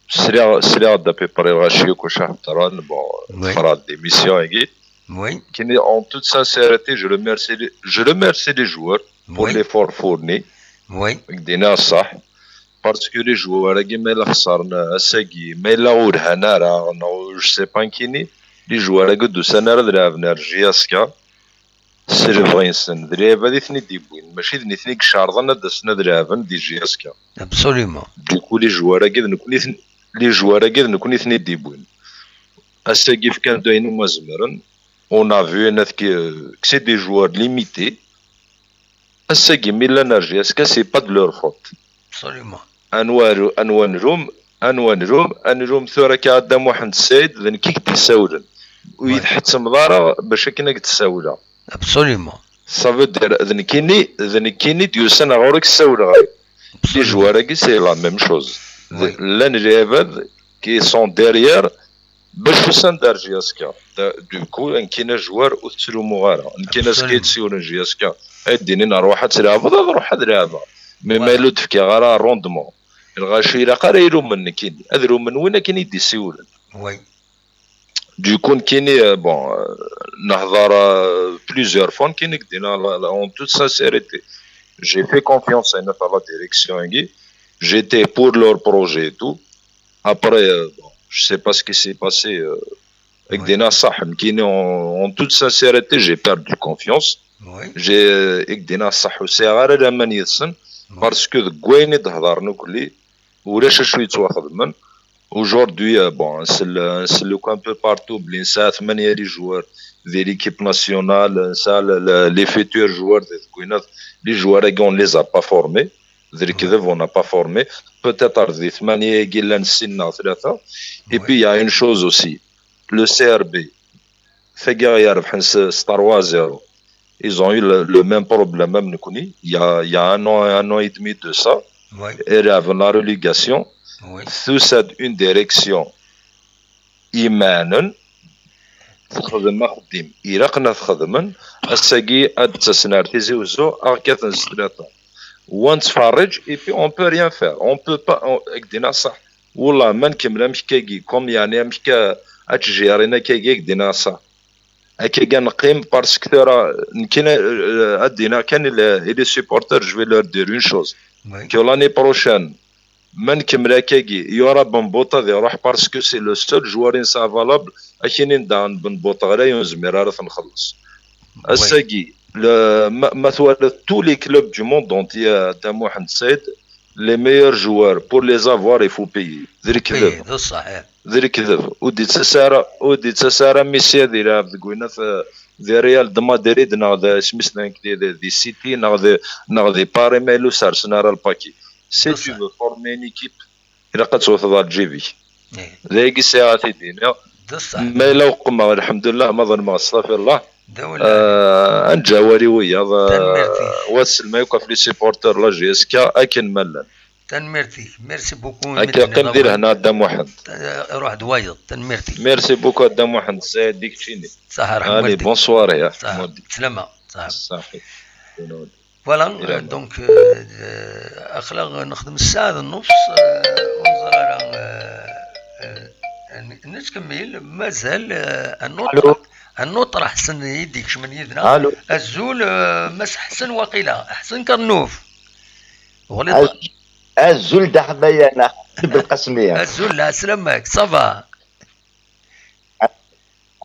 sliɣ, sliɣ-d à peu près lɣaci akk acu heddren, bon, tefreḍ-d émission-agi. Oui. Nekkini, en toute sincérité, je remercie les, je remercie les joueurs pour l'effort fourni. Oui. Dina ṣṣeḥ. Parce que les joueurs-agi ma yella xeṣren ass-agi, ma yella ur lhan ara, neɣ je sais pas nekkini, les joueurs-agi ur d-usan ara ad lɛeben ar J S K s lebɣi-nsen. D lɛibad i ten-id-yewwin, mačči d nitni i icerḍen ad d-asen ad lɛeben di J S K. Absolument. Du coup, les joueurs-agi d nekkni i ten-, les joueurs-agi d nekkni i ten-id-yewwin. Ass-agi fkan-d ayen umi zemren. On a vu, on a que, que c'est des joueurs limités. Ass-agi, mi llan ar J S K, c'est pas de leur faute. Absolument. Anwa ru-, anwa nlum, anwa nlum, ad nlum tura akka a Dda Muḥend Saɛid, d nekk i k-d-issawlen. Ur yi-tḥettmeḍ ara bac akken ad k-d-ssawleɣ. Absolument. Ça veut dire, d nekkini, d nekkini d-yusan ɣur-k ssawleɣ-ak. Les joueurs-agi, c'est la même chose. Oui. Llan lɛibad qui sont derrière, bac usan-d ar J S K. Da-, du coup, nekkini joueur ur t-ttlumuɣ ara. Nekkini ass-agi i d-siwlen J S K, ad d-inin ṛwaḥ ad tleɛbeḍ, ad ṛuḥ ad leɛbeɣ. Mais ma yella ur d-fkiɣ ara rendement, lɣaci ilaq ara ilumen nekkini. Ad lumen win akken i d-isiwlen. Oui. Du coup, nekkini, euh, bon, euh, nehḍer, euh, plusieurs fois, nekkini dina, la, la, en toute sincérité. J'ai fait confiance à la direction-agi. J'étais pour leur projet et tout. Après, euh, bon, je sais pas ce qui s'est passé, euh, dina ṣṣeḥ, nekkini, en, en toute sincérité, j'ai perdu confiance. Oui. J'ai, i k-d-iniɣ ṣṣeḥ, ur sɛiɣ ara laman yid-sen, oui, parce que deg wayen i d-hedren ukli, ulac acu yettwaxedmen. Aujourd'hui, euh, bon, nsell, nsell akk un peu partout belli nesɛa tmanya les joueurs di l'équipe nationale, nesɛa le, le, les futurs joueurs di, deg winat, les joueurs-agi, on les a pas formés. D lekdeb, on n'a pas formé. Peut-être di tmanya-agi llan sin neɣ tlata. Et puis, il y a une chose aussi. Le C R B, tagi i irebḥen s, s trois zéro, ils ont eu le, le même problème am nekni. Il y a, il y a un an, un an et demi de ça. Oui. I leɛben la relégation. Oui. Tusa-d une direction imaɛnen, texdem axeddim ilaqen ad t-xedmen. Ass-agi ad d-ttasen ar Tizi Uzzu, ad kkaten s tlata. Wa nettferriǧ, et puis on peut rien faire. On peut pas, on, ad k-d-iniɣ ṣṣeḥ. Wallah, ma nkemmel amek-agi, comme yeɛni amek a, ad ttjirin akkagi, ad k-d-iniɣ ṣṣeḥ. Akkagi ad neqqim, parce que tura, nekkini, euh, ad d-iniɣ kan i les, i les supporters, je vais leur dire une chose. Oui. Que l'année prochaine, ma nkemmel akkagi, il y aura Ben Bouta ad iruḥ, parce que c'est le seul joueur i nesɛa valable. Akken i nedda n Ben Bouta ɣlay, ur nezmir ara ad t-nxelleṣ. Oui. Ass-agi, le, ma, ma twalaḍ tous les clubs du monde entier, a Dda Muḥend Said, les meilleurs joueurs, pour les avoir, il faut payer. D lekdeb. Payer, d ṣṣeḥ, eh. D lekdeb. Ur d-ittas ara, ur d-ittas ara Messi ad ilɛeb deg winat, eh, di Real de Madrid neɣ d, isem-is nekk di, di, di City neɣ di, neɣ di Paris, ma yella ur sersen ara lpaki. Si tu veux former une équipe, ilaq ad tewteḍ ɣer lǧib-ik. Eh. D ayagi sɛiɣ ad t-id-iniɣ. D ṣṣeḥ. Ma yella uqmeɣ, lḥemdullah, ma ḍelmeɣ, astaɣfirullah. D awal. Eh, ad neǧǧ awal i wiyaḍ, eh, tanemmirt-ik. Wa tselma yakk ɣef les supporters la J S K akken ma llan. Tanemmirt-ik. Merci beaucoup. Akka, qqim di lehna a Dda Muḥend. Eh, ruḥ d wayeḍ. Tanemmirt-ik. Merci beaucoup a Dda Muḥend Said, d keččini. Ṣaḥa, allez, bonne soirée, eh. Ṣaḥa. Slama. Ṣaḥa. Voilà, euh, donc, euh, euh, aql-aɣ nexdem ssaɛa d nnus, euh, ur neẓri ara, euh, euh, n-, nettkemmil, mazal, euh, un autre, un autre Ḥsen i d-ikecmen yid-neɣ. Allô. Azul, euh, Mass Ḥsen waqila. Ḥsen Kernouf. Ɣliḍ. Az-, azul d aḥmayan, Belqasmi. Azul, lɛeslama-k, ça va?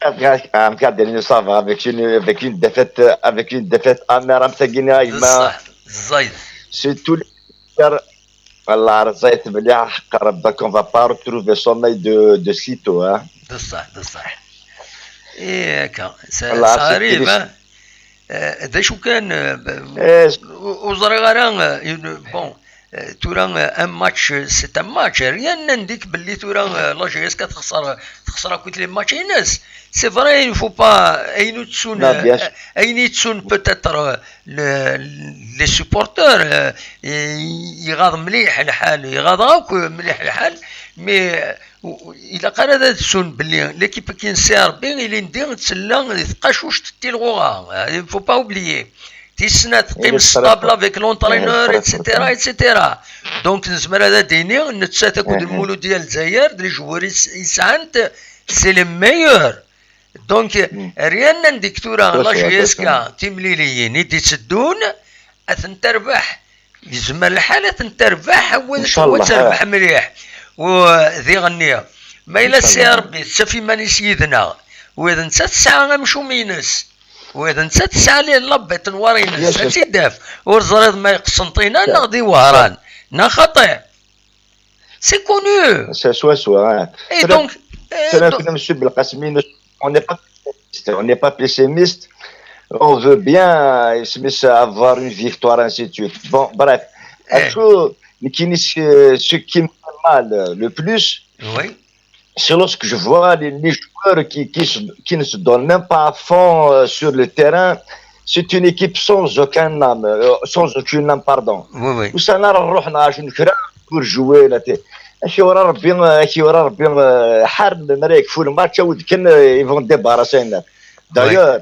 Avec, avec un dernier, ça va, avec une, avec une défaite, avec une défaite amère, am tagi-nni, a gma. D ṣṣeḥ, ẓẓayet. C'est tout le, والله ẓẓayet mliḥ, حق ربك, on va pas retrouver sommeil de, de sitôt, hein. D ṣṣeḥ, d ṣṣeḥ. Eh, akka, c'est, والله c'est triste. Eh, d acu kan, eh, b-, eh, ur, ur ẓriɣ ara, eh, une, bon, eh, tura, eh, un match, eh, c'est un match. Rien n'indique belli tura, eh, la J S K texṣer, texṣer akk les matchs-ines. C'est vrai, il faut pas, ayen ur ttun, eh, ayen i ttun peut-être, eh, le, les supporters, eh, i-, iɣaḍ mliḥ lḥal, iɣaḍ akk mliḥ lḥal, mais, eh, U-, u-, ilaq ara ad tsun belli l'équipe-agi n C R B, ilindi tella di tqacuct n tilɣuɣa. Il faut pas oublier. Tis snat, teqqim stable avec l'entraîneur, et cetera, et cetera. Donc, nezmer ad d-iniɣ, nettat akked Lmuludya n Lezzayer, d les joueurs i s-, i sɛant, c'est les meilleurs. Donc, rien n'indique tura, la J S K, timliliyin i d-itteddun, ad tent-terbeḥ. Yezmer lḥal ad tent-terbeḥ, wid, wid terbeḥ mliḥ. U diɣenni, ma yella C R B tettaf iman-is yid-neɣ, wid netta tesɛa amcum-ines, wid netta tesɛa li-, la bête noire-ines, ad tt-id-taf. Ur ẓriɣ ma i Qsenṭina neɣ di Wehran, neɣ xaṭi. C'est connu. C'est soit, soit, hein. Et donc, euh, donc, Monsieur Belkacem, on n'est pas pessimiste, on n'est pas pessimiste. On veut bien, euh, avoir une victoire, ainsi de suite. Bon, bref. Eh. Acu, nekkini, ce, ce qui me fait mal le plus, oui, c'est lorsque je vois les, les joueurs qui, qui se, qui ne se donnent même pas à fond, euh, sur le terrain. C'est une équipe sans aucun âme, euh, sans aucune âme, pardon. Oui, oui. Ussan ara nruḥ nɛac kra pour jouer, là, t'es, acu ara Rebbi, acu ara Rebbi, euh, ḥar, mi ara yekfu le match, awi-d kan, euh, ils vont débarrasser. D'ailleurs,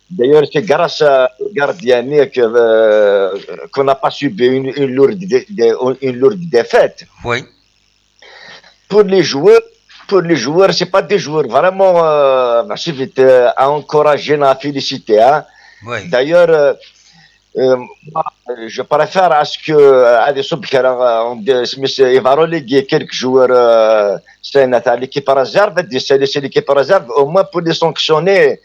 d'ailleurs, c'est grâce à gardien que, euh, qu'on n'a pas subi une, une lourde dé-, dé-, une lourde défaite. Oui. Pour les joueurs, pour les joueurs, c'est pas des joueurs vraiment, euh, à encourager, à féliciter, hein. Oui. D'ailleurs, euh, euh, moi, je préfère à ce que, euh, à des soupes, euh, on dit, Smith, il va reléguer quelques joueurs, euh, c'est notre, l'équipe réserve, c'est, c'est l'équipe réserve, au moins pour les sanctionner,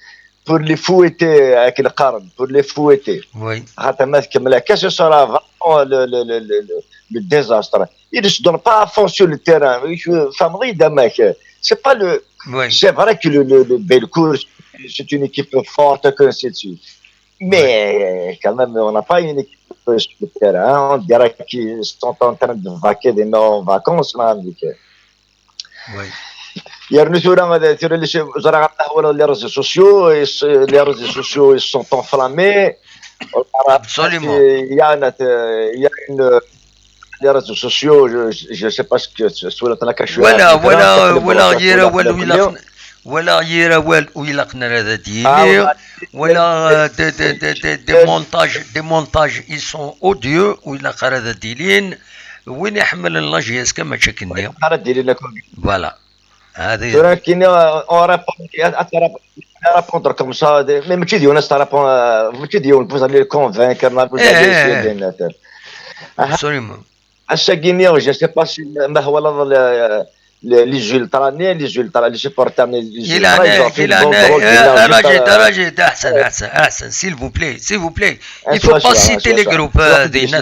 pour les fouetter, akken qqaren, pour les fouetter. Oui. Xaṭer ma tkemmel akka, ce sera vraiment le, le, le, le, le, le désastre. Ils ne se donnent pas à fond sur le terrain. C'est pas le. Oui. C'est vrai que le, le, le Bellecour, c'est une équipe forte, que ainsi de suite. Mais euh, quand même, on n'a pas une équipe sur le terrain. On dirait qu'ils sont en train de vaquer de nos vacances, là, avec, euh, oui. Yernu tura, tura les, ẓriɣ ɣef les réseaux sociaux, et ce, les réseaux sociaux, ils sont enflammés. Absolument. Il y a une, il y a une, les réseaux sociaux, je, je sais pas ce que, ce que voilà, voilà, voilà, voilà, walaɣ yir awal ur ilaq n ara ad yili, walaɣ des, des, des, des, des montages, des montages, ils sont odieux, ur ilaq ara ad ilin. Win iḥemmlen la J S K mačči akken-nni. Voilà. Tura nekkini, on répond, répondre comme ça, mais mačči d yiwen as-répond, mačči d yiwen, vous allez le convaincre, vous allez essayer de. Absolument. Ass-agi-nni, je sais pas si ma twalaḍ les ultras, les ultras, les supporters, les ultras, ils ont fait une bonne drôle de. Rajid, Rajid, Ahsen, Ahsen, Ahsen, s'il vous plaît, s'il vous plaît. Il faut pas citer les groupes, dinna.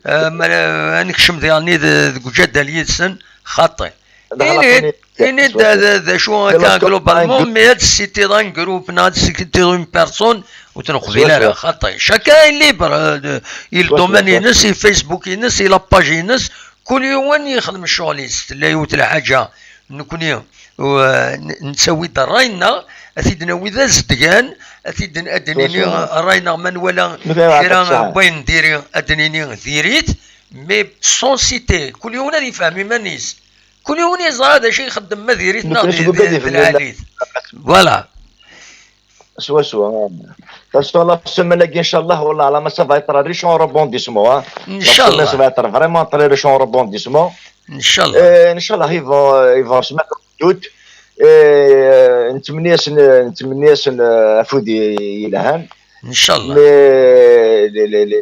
Ad nekcem diɣen deg ujaddal yid-sen, xaṭi. Ini-d d acu akka globalement, mais ad tessitiḍ un groupe neɣ ad tessitiḍ une personne, ur t-neqbil ara, xaṭi. Chacun est libre, i le domaine-ines, i Facebook-ines, i la page-ines, kul yiwen yexdem ccɣel-is. Tella yiwet lḥaǧa, nekni nettawi-d ṛṛay-nneɣ, ad t-id-nawi d azedgan, ad t-id-, ad d-nini ṛṛay-nneɣ ma nwala kra n wayen n diri, ad d-nini diri-t, mais sans citer, kul yiwen ad yefhem iman-is. Kul yiwen yeẓra d acu ixeddem, ma diri-t neɣ d lɛali-t. Voilà. Swaswa. Parce que la semaine-agi, inchallah, wallah alam, ça va être riche en rebondissements, hein. Inchallah. Ça va être vraiment très riche en rebondissements. Inchallah. Et inchallah, ils vont, ils vont se mettre en doute. Et, euh, nettmenni-asen, nettmenni-asen, euh, afud yelhan. Inchallah. Mais les, les, les,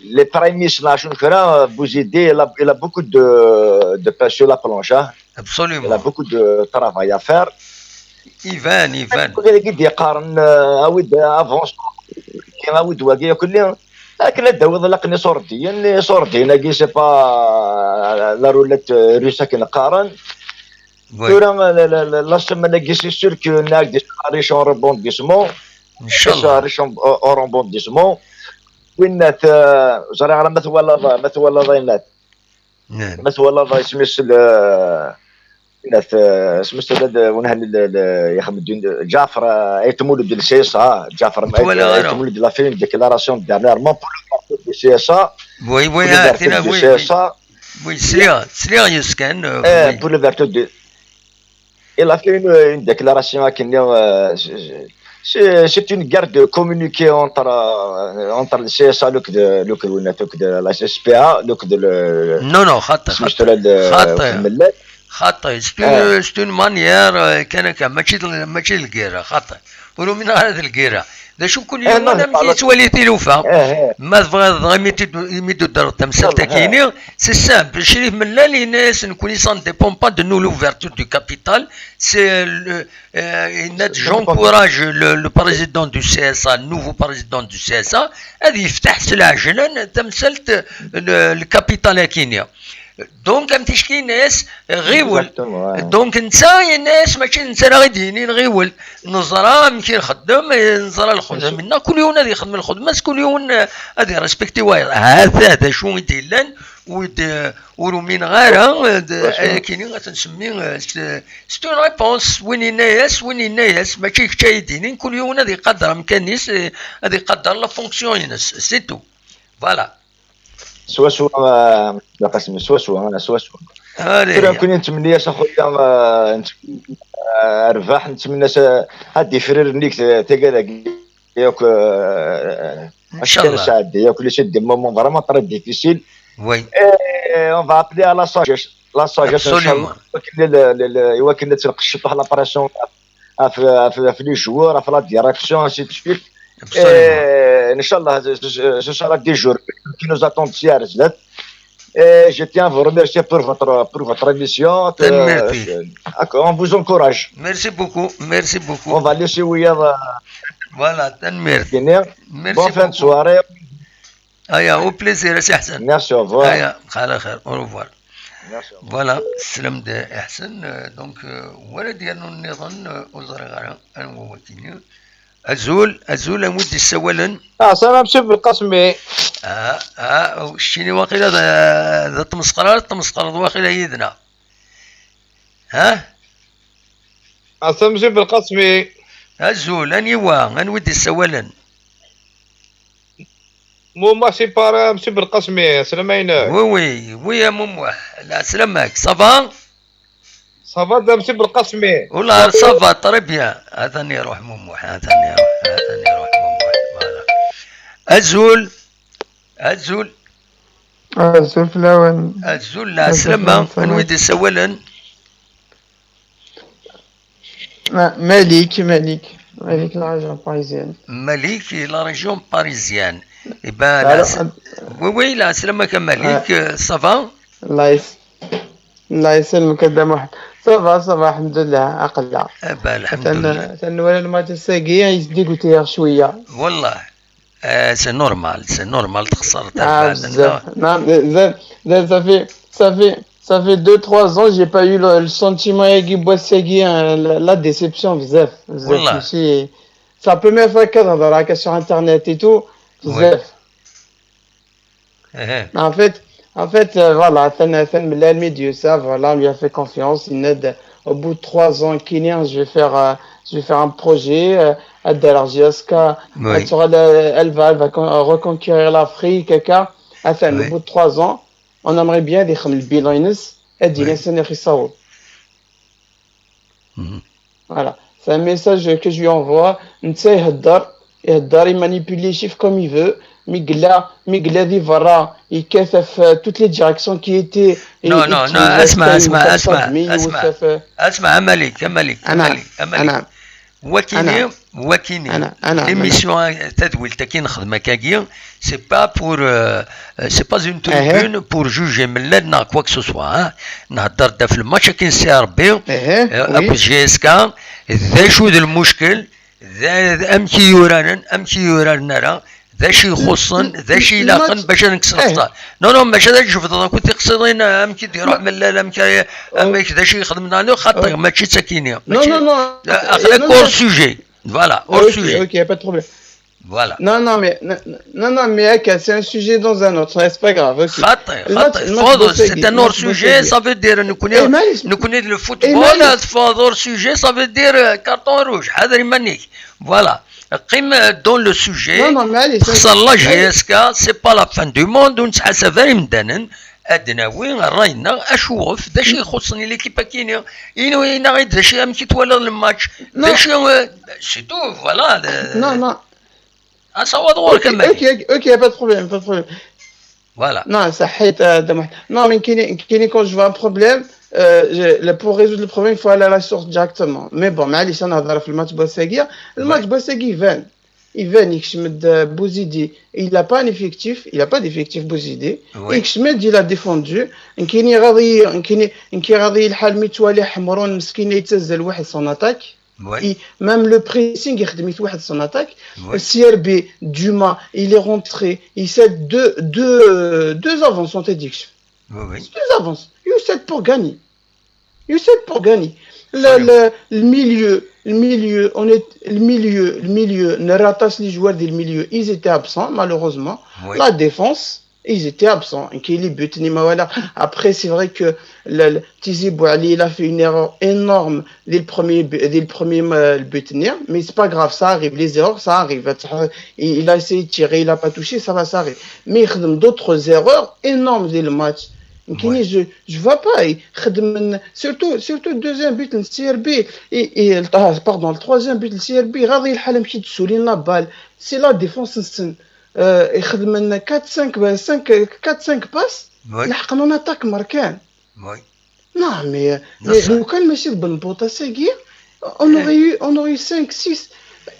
les prémices, là, je ne crois, Bouzidi, il a, il a beaucoup de, de pain sur la planche, hein. Absolument. Il a beaucoup de travail à faire. Iban, iban. Wid i d-yeqqaren, euh, awi-d avance, awi-d wagi akk-nni. Akken ad d-tawiḍ laqen iṣurdiyen, iṣurdiyen-agi, c'est pas la roulette russe akken qqaren. Tura, la, la, la, la semaine-agi, c'est sûr que nag des riches en rebondissement. Inchallah. Riches en, en rebondissement. Winnat, euh, ẓriɣ ara ma twalaḍ, ma twalaḍ ayennat. Ma twalaḍ isem-is le, winnat, euh, isem-is le, le, ونهل le, le, يخدم الدين، جعفر، آه، آيت مولود le C S A، جعفر، آيت مولود la fait une déclaration dernièrement pour l'ouverture du C S A. Oui, oui, oui. Oui, sliɣ, sliɣ yes kan, euh, pour l'ouverture de. Il a fait une, une déclaration akken-nni, euh, c'est, c'est une guerre de communiqué entre, euh, entre le C S A, le, le, le, la S P A, le, le, non, non, xaṭi, xaṭi, xaṭi. C'est une, c'est une manière, euh, kan akka, mačči d, mačči d lgirra, xaṭi. Ur umineɣ ara d lgirra. D acu, kul yiwen amek yettwali tilufa. Ma tebɣiḍ dɣa imi d-, imi d-tuddreḍ tamsalt-agi-ini, c'est simple. Crif Mellal yenna-yas, nekkni, ça ne dépend pas de nous l'ouverture du capital, c'est le, euh, yenna-d, j'encourage le, le président du C S A, le nouveau président du C S A, ad yefteḥ s lɛejlan tamsalt, le, le capital-agi-ini. Donc, am ticki yenna-yas, ɣiwel. Donc, netta yenna-yas, mačči d netta ara ɣ-d-yinin ɣiwel. Neẓra amek i nxeddem, neẓra lxedma-nneɣ, kul yiwen ad yexdem lxedma-s, kul yiwen ad irespekti wayeḍ. Ha-t-a d acu i d-yellan, ur d-, ur umineɣ ara, d, ayakini ad t-nsemmi, euh, c'est, c'est une réponse. Win yenna-yas, win yenna-yas, mačči d kečč ara yi-d-yinin, kul yiwen ad iqader amkan-is, euh, ad iqader la fonction-ines, c'est tout. Voilà. Swaswa, a Qasem, swaswa, swaswa. Tura nekkni nettmenni-as a xuya, eh, rrbeḥ, nettmenni-as, eh, ad d-ifrir nnig tagara-agi yakk, eh, akken nesɛeddi yakk, c'est des moments vraiment très difficiles. Oui. Et on va appeler à la sagesse. La sagesse, inchallah. Iwakken ad tneqqes ciṭuḥ la pression ɣef, ɣef, ɣef les joueurs, ɣef la direction, ainsi de suite. Absolument. Et, inchallah, ce, ce, ce sera des jours qui nous attendent si à Rezdat. Et je tiens à vous remercier pour votre, pour votre émission. Euh, d'accord, on vous encourage. Merci beaucoup, merci beaucoup. On va laisser Wiyad, euh, voilà, tanemmirt. Merci beaucoup. Bonne fin de soirée. Aya, au plaisir, a Si Ḥsen. Merci, au revoir. Aya, xala xir, au revoir. Merci, au revoir. Voilà, slem-d a Ḥsen, euh, donc, euh, wala d-yernu nniḍen, euh, ur ẓriɣ ara, anwa wakini. Azul, azul, anwa i d-yessawalen? Ah, salam, Monsieur Belqasmi. Ah, ah, keččini waqila d, d tmesxer ara tmesxreḍ waqila yid-neɣ. Ha? Ah, salam, Monsieur Belqasmi. Azul, aniwa, anwa i d-yessawalen? Mumuḥ, c'est par, euh, Monsieur Belqasmi, slama-inek. Oui, oui, oui, a Mumuḥ, lɛeslama-k, ça va? Ça va, da Monsieur Belqasmi? Wallah, ça va, très bien. Atan iruḥ Mumuḥ, atan iruḥ, atan iruḥ Mumuḥ. Voilà. Azul, azul. Azul fell-awen. Azul, lɛeslama. Anwa i d-yessawalen? Ma-, Malik, Malik. Malik, la région parisienne. Malik, la région parisienne. Eh ben, oui, oui, lɛeslama-k a Malik, euh, ça va? Allah yes-, Allah yesselmek a Dda Muḥ. Ça va, ça va, alḥemdulillah, aql-aɣ. Eh ben, alḥemdulillah. Atan, atan nwala lmatch ass-agi, yesdiguti-aɣ cwiya. Wallah. Eh, c'est normal, c'est normal, txeṣreḍ. Ah, bzzaf. Non, bzzaf, bzzaf, ça fait, ça fait, ça fait deux, trois ans, j'ai pas eu le, le sentiment-agi n wass-agi, hein, la, la déception, bzzaf, bzzaf. Wallah. Mačči, c'est la première fois que je regarde sur Internet et tout, bzzaf. En fait, en fait, euh, voilà, atan, atan melmi d-yusa, voilà, on lui a fait confiance, yenna-d, au bout de trois ans, nekkini, je vais faire, euh, je vais faire un projet, euh, ad d-rreɣ J S K, ad tuɣal, euh, elle va, elle va con-, reconquérir l'Afrique, akka. Atan, au bout de trois ans, on aimerait bien ad ixdem le bilan-ines, ad d-yini ass-a ad aɣ-yessaweḍ. Voilà. C'est un message que je lui envoie. Netta ihedder, ihedder, il manipule les chiffres comme il veut. Mi yella, mi yella di berra, yekkat ɣef, euh, toutes les directions qui étaient, non, non, non, asma, asma, asma, asma, asma, a Malik, a Malik, a Malik, a Malik. Wakini, wakini. L'émission, euh, tadwilt-agi nexdem akkagi, c'est pas pour, euh, euh, c'est pas une tribune pour juger Mellal neɣ quoi que ce soit, hein. Nhedder-d ɣef lmatch akken si Rebbi, euh, akked J S K, d acu d lmuckel, d, d amek i uraren, amek i uraren ara, d acu ixuṣṣen, d acu ilaqen bac ad nekkes lexṣar. Non, non, maca ad tjebdeḍ akk tiqsiḍin, amek i d-iruḥ Mellal, amek, amek d acu i yexdem, xaṭer mačči d takini. Mačči, aql-ak hors sujet. Voilà, hors sujet. Ok, y a pas de problème. Voilà. Non, non, mais, non, non, non, mais, ok, c'est un sujet dans un autre, c'est pas grave, ok. Xaṭi, xaṭi, tfeḍ, c'est un hors sujet, ça veut dire, nekkni, nekkni d le football, tfeḍ hors sujet, ça veut dire, euh, carton rouge, ḥader iman-ik. Voilà. Qqim, euh, dans le sujet. Non, non, mais allez, ça, texṣer la J S K, c'est pas la fin du monde, ur nettḥasab ara imdanen. Ad nawi ṛṛay-nneɣ, acuɣef, d acu ixuṣṣen i l'équipe-agi-nni? Ini-aɣ-d d acu, amek i twalaḍ le match? D acu, euh, c'est tout, voilà. Non, non. Asawaḍ ɣur-k a Malik. Ok, ok, ok, pas de problème, pas de problème. Voilà. Non, صحيت, euh, Dda Muḥ. Non, mais كاين, كاين, quand je vois un problème, euh, je, le, pour résoudre le problème, il faut aller à la source directement. Mais bon, معليش, نهضر في الماتش بوساقية. الماتش بوساقية يبان. يبان يكشم د-، بوزيدي. Il a pas un effectif, il a pas d'effectif بوزيدي. يكشم د-، il a défendu. كاين غاضي، كاين، كاين غاضي الحال متوالي حمرون مسكين يتزل واحد son attaque. Oui. Et même le pressing يخدم واحد son attaque. Oui. C R B, Duma, il est rentré. Il cède deux, deux, euh, deux avancées, on t'a dit. Oui, oui. Deux avancées. You cède pour gagner. You cède pour gagner. Le, le, le milieu, le milieu, on est, le milieu, le milieu, نراطاس les joueurs du milieu, ils étaient absents, malheureusement. Oui. La défense, ils étaient absents. كاين les buts ني ما والو. Après, c'est vrai que le, le, Tizi Bouali, il a fait une erreur énorme dès le premier bu-, dès le premier ma-, le but ني. Mais c'est pas grave, ça arrive. Les erreurs, ça arrive. Il, il a essayé de tirer, il a pas touché, ça va, ça arrive. Mais il a d'autres erreurs énormes dès le match. كاين، je, je vois pas. يخدم من, surtout, surtout le deuxième but, le C R B. Et, et, ah, pardon, le troisième but, le C R B, غاضي الحال مشي تسولين la balle. C'est la défense نسن. Euh, يخدم من quatre cinq, cinq, quatre cinq passes. Oui. لحقنا en attaque مركان. Oui. Non, mais, mais لو كان ماشي بالبوطة ساقية, on aurait eu, on aurait eu cinq six.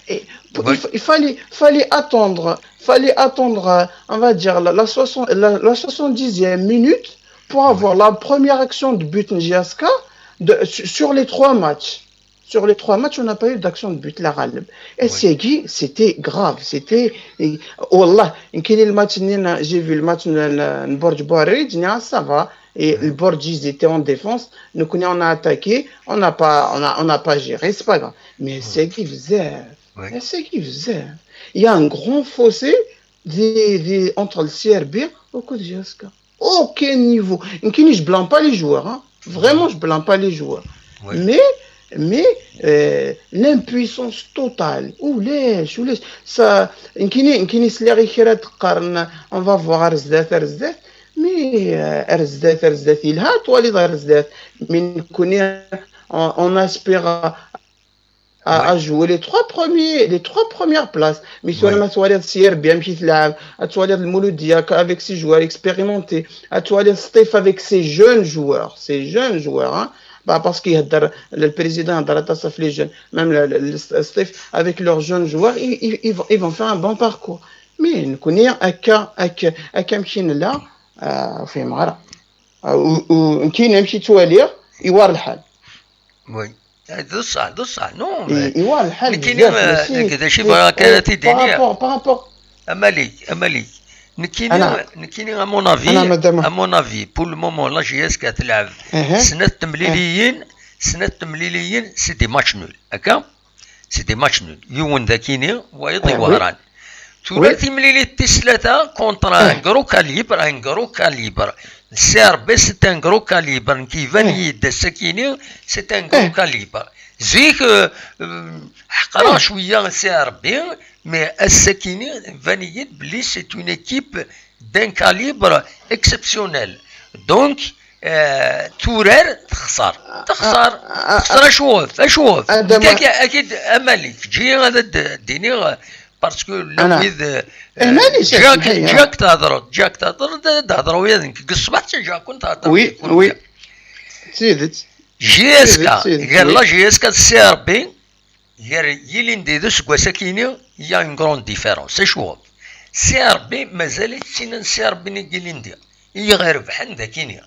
Et pour- il, fa- il fallait, fallait attendre, fallait attendre, euh, on va dire, la, la, soixante, la, la soixante-dixième minute pour avoir la première action de but de J S K de, sur sur les trois matchs. Sur les trois matchs, on n'a pas eu d'action de but, la غالب. Et c'est qui? C'était grave. C'était, et- والله, يمكن الماتش نينا, j'ai vu le match, ن- ن- نبرج بواري, جنيا, ça va. Et le Bordeaux, ils étaient en défense. Donc, on a attaqué, on n'a pas, on a, on n'a pas géré, c'est pas grave. Mais c'est qui faisait? Oui. Mais c'est qui faisait? Il y a un grand fossé des, des, entre le C R B et le J S K. Aucun niveau. يمكن, je blâme pas les joueurs, hein. Vraiment, je blâme pas les joueurs. Oui. Mais, mais euh, l'impuissance totale. ولاش, ولاش. Ça, يمكن, يمكن يسلي غير كرا تقارن, on va voir, رزدات, رزدات. Mais euh, رزدات, رزدات, يلها, توالي رزدات. Mais نكوني, on, on aspire à, à, à jouer les trois premiers, les trois premières places. Mais sur Oui. la soirée de C R B, مشيت تلعب, à soirée de Mouloudia, avec ses joueurs expérimentés, à soirée de Steph avec ses jeunes joueurs, ses jeunes joueurs, hein. Bah, parce qu'il y a le président de la T A S F, les jeunes, même le, le- le Steph, avec leurs jeunes joueurs, ils, ils, ils vont, ils vont faire un bon parcours. Mais نكوني هكا, هكا, هكا مشينا لا, آه, في مغرب. آه, و, و, كاين مشي توالي, يوار الحال. Oui. Eh, d ṣṣeḥ, d ṣṣeḥ, non, إي- mais يوار الحال nekkini, بزاف, eh, ماشي, nekk d acu ماشي, بغا كان إي, تيديني. par rapport, par rapport. A Malik, a Malik. Nekkini, أنا, nekkini, à mon avis, أنا مدام. À mon avis, pour le moment, la J S K تلعب إيه. سنات تمليليين, سنات تمليليين, c'est des matchs nuls. هكا؟ C'est des matchs nuls. يوون ذاكيني, وايض إيه, oui. وهران. ثورة Oui. تمليلي التسلاتة contre un إيه. gros calibre, un gros calibre. C R B, c'est un gros calibre. كيفان إيه. يد السكيني, c'est un gros إيه. calibre. زيك, آه، آه، حقرا إيه. شوية C R B, mais السكيني فان يد بلي c'est une équipe d'un calibre exceptionnel. Donc, آه، تورار تخسر, تخسر, آه، تخسر. اشوف, اشوف. هذا ما- اكيد, اكيد, اماليك جي غادا د-، ديني, parce que لا أنا. ويد, إيه, ماليش, جاك, اسمحي, جاك تهضر, جاك تهضر, تهضر ويا ذنك. الصباح جا كنت تهضر. Oui, oui. سيدت. J S K, سيدت, سيدت, غير oui. La J S K, C R B, غير يليندي دو سكواساكيني, il y a une grande différence. اشوف. C R B مازال يتسنن C R B نيكيليندي. هي غير بحال ذاكيني.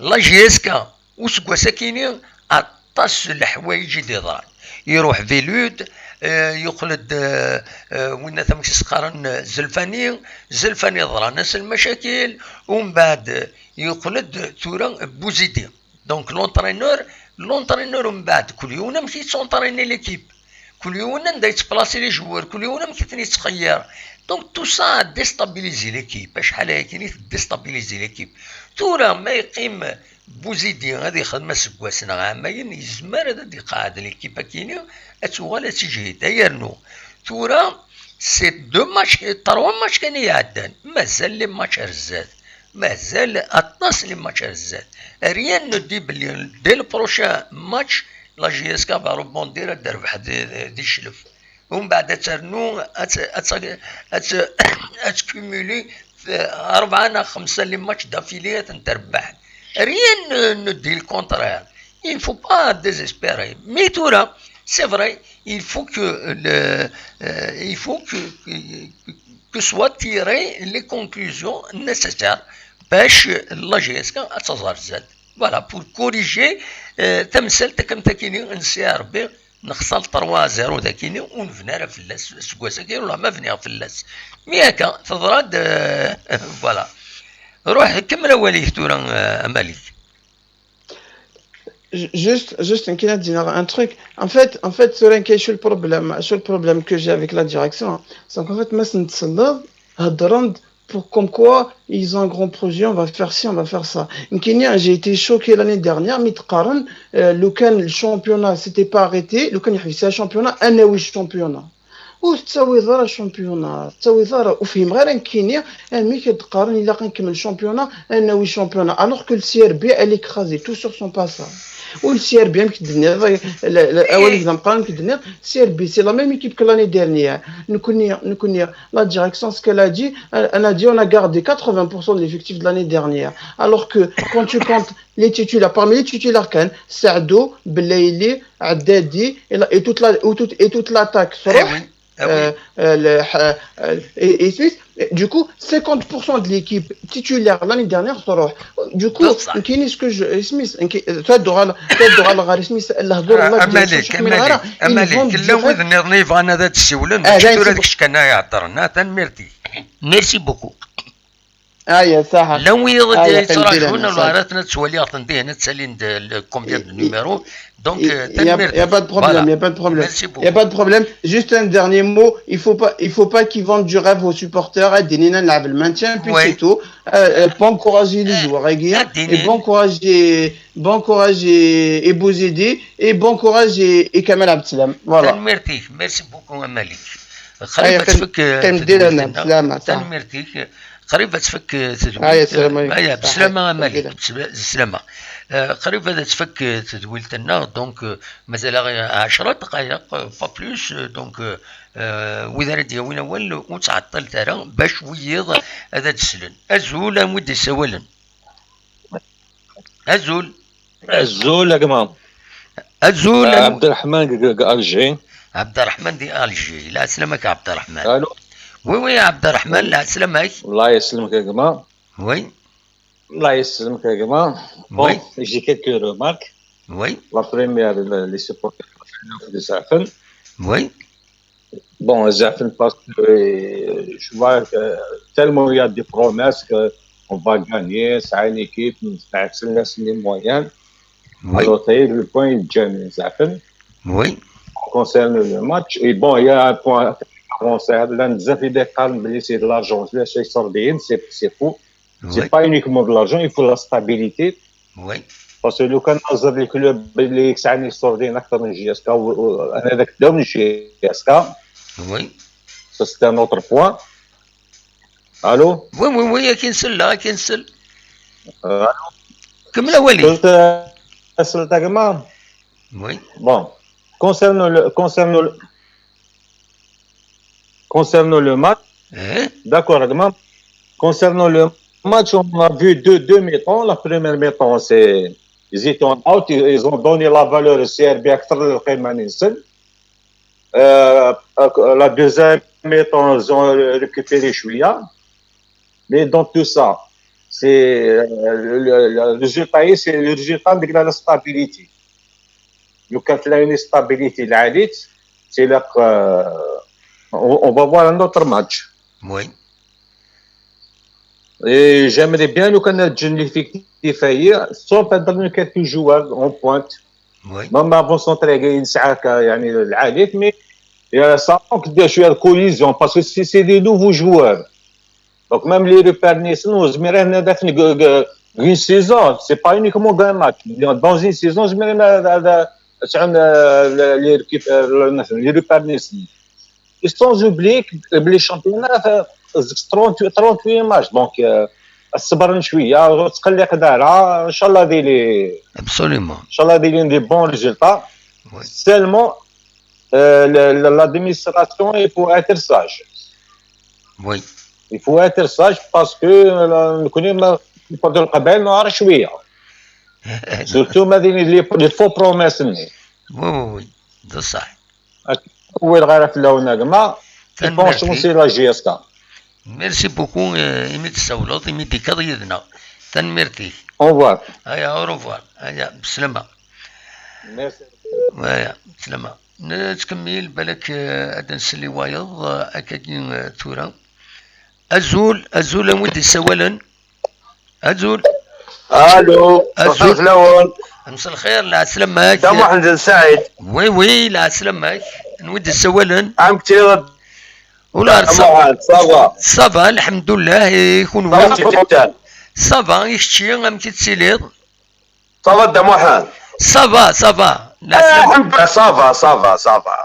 La J S K وسكواساكيني, aṭas الحوايج اللي ضران. يروح فيلود, آه، يقلد, آه، آه، وين ثم كيسقارن زلفاني, زلفاني ضران ناس المشاكل, ومن بعد يقلد ثورة بوزيدي. Donc l'entraîneur, l'entraîneur من بعد كل يوم مشي تسونطريني l'équipe. كل يوم ندا يتبلاصي les joueurs, كل يوم مشي ثاني يتخير. Donc tout ça a déstabilisé l'équipe. شحال هي كاين déstabilisé l'équipe. ثورة ما يقيم بوزيدي غادي يخدم اسكواس نغ عامين, يزمر هذا يقعد l'équipe كيني, اتوغال تجهد يرنو. ثورة c'est deux matchs, trois matchs كان يعدن, مازال les matchs رزات. مازال aṭas les matchs رزات. Rien ne dit بلي dès le prochain match la J S K va rebondir, تربح دي, دي الشلف. ومن بعد ترنو اتكيمولي أربعة أو خمسة les matchs d'affilée تربح. Rien ne, ne dit le contraire. Il ne faut pas désespérer. Mais tout là, c'est vrai, il faut que le, euh, il faut que, que, que soient tirées les conclusions nécessaires باش la J S K تزرزل. Voilà, pour corriger, euh, تمثل تكم تكيني نسي ربي نخسر trois zéro ذاكيني ونبنى راه في اللاس سكواساكي ولا ما بنى في اللاس. Mais هكا تضراد, euh, voilà. روح كمل اولي ثورة, آه، مالك. Ju- Juste, juste, يمكن نزيد un truc. En fait, en fait, sur un cas, sur le problème, sur le problème que j'ai avec la direction, c'est qu'en fait, ما سنتسلط, هضرند pour comme quoi ils ont un grand projet, on va faire ci, on va faire ça. يمكن, j'ai été choqué l'année dernière, mais تقارن, euh, لو كان le championnat s'était pas arrêté, لو كان يحبس le championnat, أنا وي championnat. وتساوي ضرا championnat, تساوي ضرا, وفهم غير نكيني, أمي كتقارن إلا كنكمل championnat, أنا وي championnat, alors que le C R B, elle est écrasée, tout sur son passage. Oui, C R B, amek d-tenniḍ, la- la- awal-ik d ameqqran, amek d-tenniḍ, C R B, c'est la même équipe que l'année dernière. Nekkni, nekkni, la direction, ce qu'elle a dit, elle, elle a dit, on a gardé quatre-vingts pour cent de l'effectif de l'année dernière. Alors que quand tu comptes les titulaires, parmi les titulaires, كان Saadou, Belaïli, Haddadi, et, la- et toute la, et toute, et toute l'attaque, Eh oui. Ah oui. Euh, euh, le- euh, euh, et, et Smith, et du coup, cinquante pour cent de l'équipe titulaire l'année dernière تروح. Du coup, بصح. كاين ce que je, Smith, كاين- تدور على تدور على غير Smith الهضور آه، الله أماليك، يدير شي حمل أماليك، غير. Ils أماليك. vont كلا direct. وين نيضني يبغى أنا ذات الشيولن. آه، لا، شفتو يسيبو. هذاك الشكانا يهضر. ناتان ميرتي. ميرسي بوكو. آه، يا صح. لا وين آه، يا يصرا قلبي، شكون لا، ولا صح. راه تنتسوالي غتندي هنا تسالي ند كومبيان دو Il نيميرو. دونك n'y a, y a pas de problème, il n'y a pas de problème. Il n'y a pas de problème. Juste un dernier mot. Il faut pas, il faut pas qu'ils vendent du rêve aux supporters. Hein, دينينا نلعب le maintien, puis Oui. c'est tout. Euh, euh, pas encourager les Eh, joueurs, hein, Guillaume. eh, Et bon courage, et, bon courage et, et Bouzidi. Et bon courage et, et Kamel Abdeslam. Voilà. تنميرتيك. ميرسي بوكو أماليك. أيا قريب قيم- تفك قيم تدويلت دير لنا لنا. بسلامة، صح. تنميرتيك. قريب تفك تدويلت. أيا السلام عليكم. أيا صح. بسلامة أماليك. دير. بسلامة. آه، قريب هذا تفك تدويلت لنا. دونك آه، مازال غير عشرة دقائق، با بلوس. دونك آه، وإذا راه دياوين أول وتعطل ترى باش ويض هذا تسلن. أزول أم ودي سوالن. أزول. أزول يا جماعة. أزول. عبد الرحمن ق- ق- الجي. عبد الرحمن دي الجي. لا سلامك عبد الرحمن. الو. وي وي عبد الرحمن، لا سلامك. الله يسلمك يا جماعة. وي. الله يسلمك يا جماعة. وي. Bon, j'ai quelques remarques. وي. La première, les supporters de Zafen. وي. Bon, Zafen, parce que euh, je vois que tellement il y a des promesses que on va gagner, c'est une équipe, c'est les moyens. وي. Alors, ça y est, le point, il gagne Zafen. وي. Concernant le match, et bon, il y a un point à avancer. Là, nous avons des calmes blessés de l'argent, c'est c'est c'est fou. C'est وي. Pas uniquement de l'argent, il faut la stabilité. وي. Parce que لو كان نهضر les clubs اللي يسعني السعوديين اكثر من جي اس كا، انا ذاك داو من جي اس كا. وي. Ça, c'est un autre point. Allô. وي وي وي، كي نسل، لا كي نسل. Allô. كمل وليد. قلت اسئلة كما. وي. Bon, concernant le concernant le concernant le match, ايه. D'accord, Adama. Concernant le match, on a vu deux, deux mi-temps. La première mi-temps, c'est ils étaient en out. Ils, ils ont donné la valeur au C R B أكثر للقيمة نيسن. Euh, la deuxième mi-temps, ils ont récupéré شوية. Mais dans tout ça, c'est euh, le, le résultat, c'est le résultat de la stabilité. لو كانت لا une stabilité العالية, c'est là que euh, on, on va voir un autre match. وي. Et j'aimerais bien لو كان تجي l'effectif هي, sauf quelques joueurs en pointe. وي. Même avant son très يسعى يعني العالية, mais euh, ça manque de شوية de cohésion parce que c'est c'est des nouveaux joueurs. Donc même les repères نيسن وزميرة هنا داخل une saison, c'est pas uniquement un match. Dans une saison, زميرة هنا هذا تسعون les repères نيسن. Et sans oublier que le championnat, euh, trente-huit, trente-huit matchs. Donc, euh, الصبر شوية, تقلق دارها, إن شاء الله ديلي, Absolument. إن شاء الله ديلي des bons résultats. Oui. Seulement, euh, le- le- l'administration, il faut être sage. Oui. Il faut être sage parce que euh, نكوني ما نقدر القبائل نهار شوية. Surtout ما ديني les, les faux promesses ني. Oui, oui, oui. بصح. وين غير في اللون هكما. Qui pense aussi la J S K. Merci beaucoup, euh, imi d-tessawleḍ, imi d-tekkaḍ yid-neɣ. Tanemmirt-ik. Au revoir. Aya, au revoir. Aya, bslama. Merci. Aya, bslama. Nettkemmil, balak, euh, ad nsel i wayeḍ, euh, akkagi, euh, tura. Azul, azul, anwa i d-yessawalen? Azul. Allô, Azul. مساء الخير. Mselxir, lɛeslama-k. Da Muḥend Saɛid. Oui, oui, lɛeslama-k. Anwa i d-yessawalen? Ɛemti. Ula ar Da Muḥend, ça va. Ça va, lḥemdullah, i kunwi? Ça va, c'est tout. Ça va, i kečči, amek i tettiliḍ? Ça va, Da Muḥend. Ça va, ça va. Eh, الحمد لله, ça va, ça va, ça va.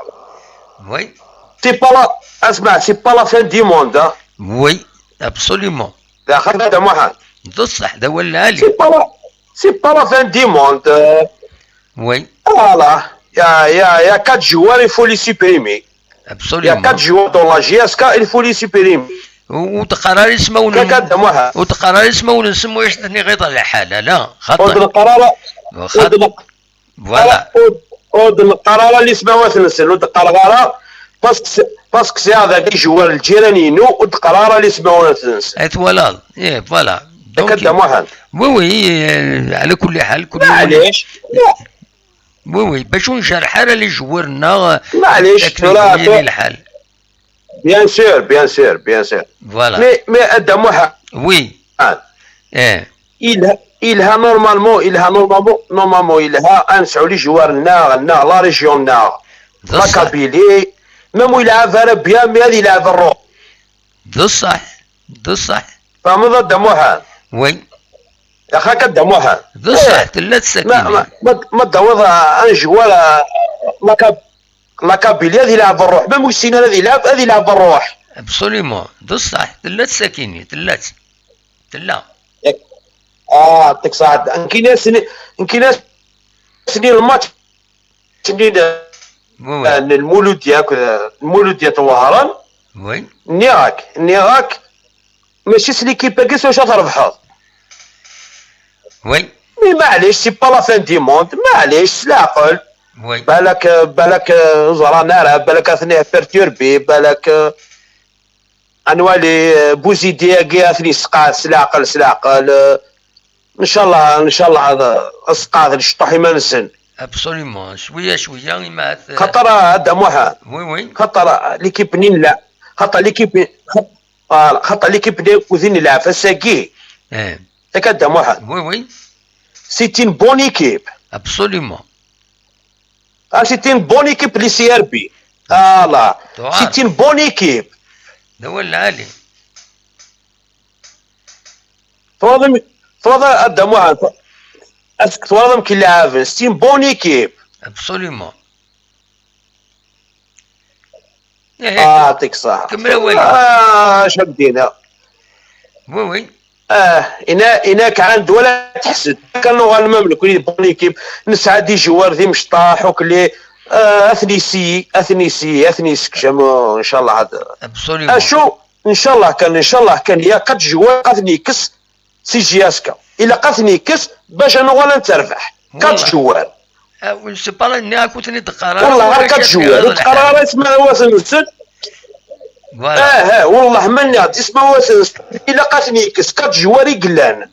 Oui. C'est pas la, اسمع, c'est pas la fin du monde, hein. Oui, absolument. داخل Da Muḥend. D ṣṣeḥ, d awal lɛali. C'est pas la, c'est pas la fin du monde. Euh, Oui. Voilà. Il y a, il y a, il y a quatre joueurs, il faut les supprimer. Il y a Absolument. quatre joueurs dans la J S K, il faut les supprimer. Ur teqqar ara ismawen Kaka Damuḥa. Ur teqqar ara ismawen-nsen, ma ur ten-iɣiḍ lḥal, ala. Ur d-neqqar ara. Ur d-neqqar Voilà. Ur d-neqqar ara lismawat-nsen, ur d-qqareɣ ara. Parce que parce que sɛiɣ dagi joueur lǧiran-inu, ur d-qqareɣ ara lismawat-nsen. Ay twalaḍ. Eh, voilà. Akka Dda Muḥend. Oui, oui, eh, ala kulli ḥal, kulli Maɛlic. Oui, oui, bac ur njerreḥ ara les joueurs-nneɣ. Maɛlic, Akken tura, yili lḥal. Bien sûr, bien sûr, bien sûr. Voilà. Mais, mais a Dda Muḥend, Oui. Eh. Yelha, yelha normalement, yelha normalement, normalement yelha ad nesɛu les joueurs-nneɣ, nneɣ la région-nneɣ, D la ṣṣeḥ. Kabylie, même ur yelɛab ara bien, mais ad yelɛab rruḥ. D ṣṣeḥ. D ṣṣeḥ. Tfehmeḍ a Dda Muḥend? Oui. Axak a Dda Muḥend. D ṣṣeḥ, Eh, tella ma, tsakina. ma, ma, ma d-tawiḍ, ah, un joueur, ah, la Kab-, la Kabylie ad yelɛab rruḥ, même ur yessin ara ad yelɛab, ad yelɛab rruḥ. Absolument. D ṣṣeḥ, tella tsakina, tella. Tella. Ah, tek ṣaḥ. Nkini-as-, nkini-as-, nkini-as-, الماتش n, Oui, oui. n Lmuludya akked Lmuludya n Wehran. Oui. Nniɣ-ak, nniɣ-ak, mačči s l'équipe-agi s wacu ad trebḥeḍ. Oui. Mais maɛlic, c'est pas la fin du monde, maɛlic, s leɛqel. Oui. Balak, balak, ur ẓran ara, balak ad ten-perturbi, balak, ad nwali, Buzidi-agi ad ten-yesqeɛd s leɛqel, s leɛqel. Ncallah, ncallah ad, ad sqeɛden cṭuḥ iman-nsen. Absolument. Cwiya, cwiya, imahat. Xaṭer a Dda Muḥend. Oui, oui. Xaṭer l'équipe-nni nla-, xaṭer l'équipe, xaṭer, xaṭer l'équipe-nni akked i nlɛeb ass-agi. Eh. Yak a Dda Muḥend. Oui, oui. C'est une bonne équipe. Absolument. Ah, c'est une bonne équipe, les C R B. Voilà. Droit. C'est une bonne équipe. D awal lɛali. Twalaḍ, twalaḍ a Dda Muḥend. Est-ce que twalaḍ amek i lɛaben? C'est une bonne équipe. Absolument. Eh, Ah, tek ṣaḥ. Kemmel awal. Ah, acu ad d-iniɣ? Oui, oui. Ah, ina, ina kan wala teḥsed. Kan nuɣal même nekni d bonne équipe. Nesɛa des joueurs d imecṭaḥ, ukli. Ah, ad ten-yessi, ad ten-yessi, ad ten-yessekcem, ncallah. Absolument. Acu, ncallah kan, ncallah kan, il y a quatre joueurs ad ten-yekkes si J S K. Ilaq ad ten-yekkes bac ad nuɣal ad netterbeḥ. Quatre Wallah. Joueurs. Ah, oui, c'est pas là, nniɣ-ak ur ten-id-qqar ara. Wallah, Ur ɣer quatre ak-, joueurs. Ur ur d-qqar ara ismawen-nsen. Voilà. Ah, ah, wallah, ma nniɣ-d ismawen-nsen. Ilaq ad ten-yekkes quatre joueurs i yellan.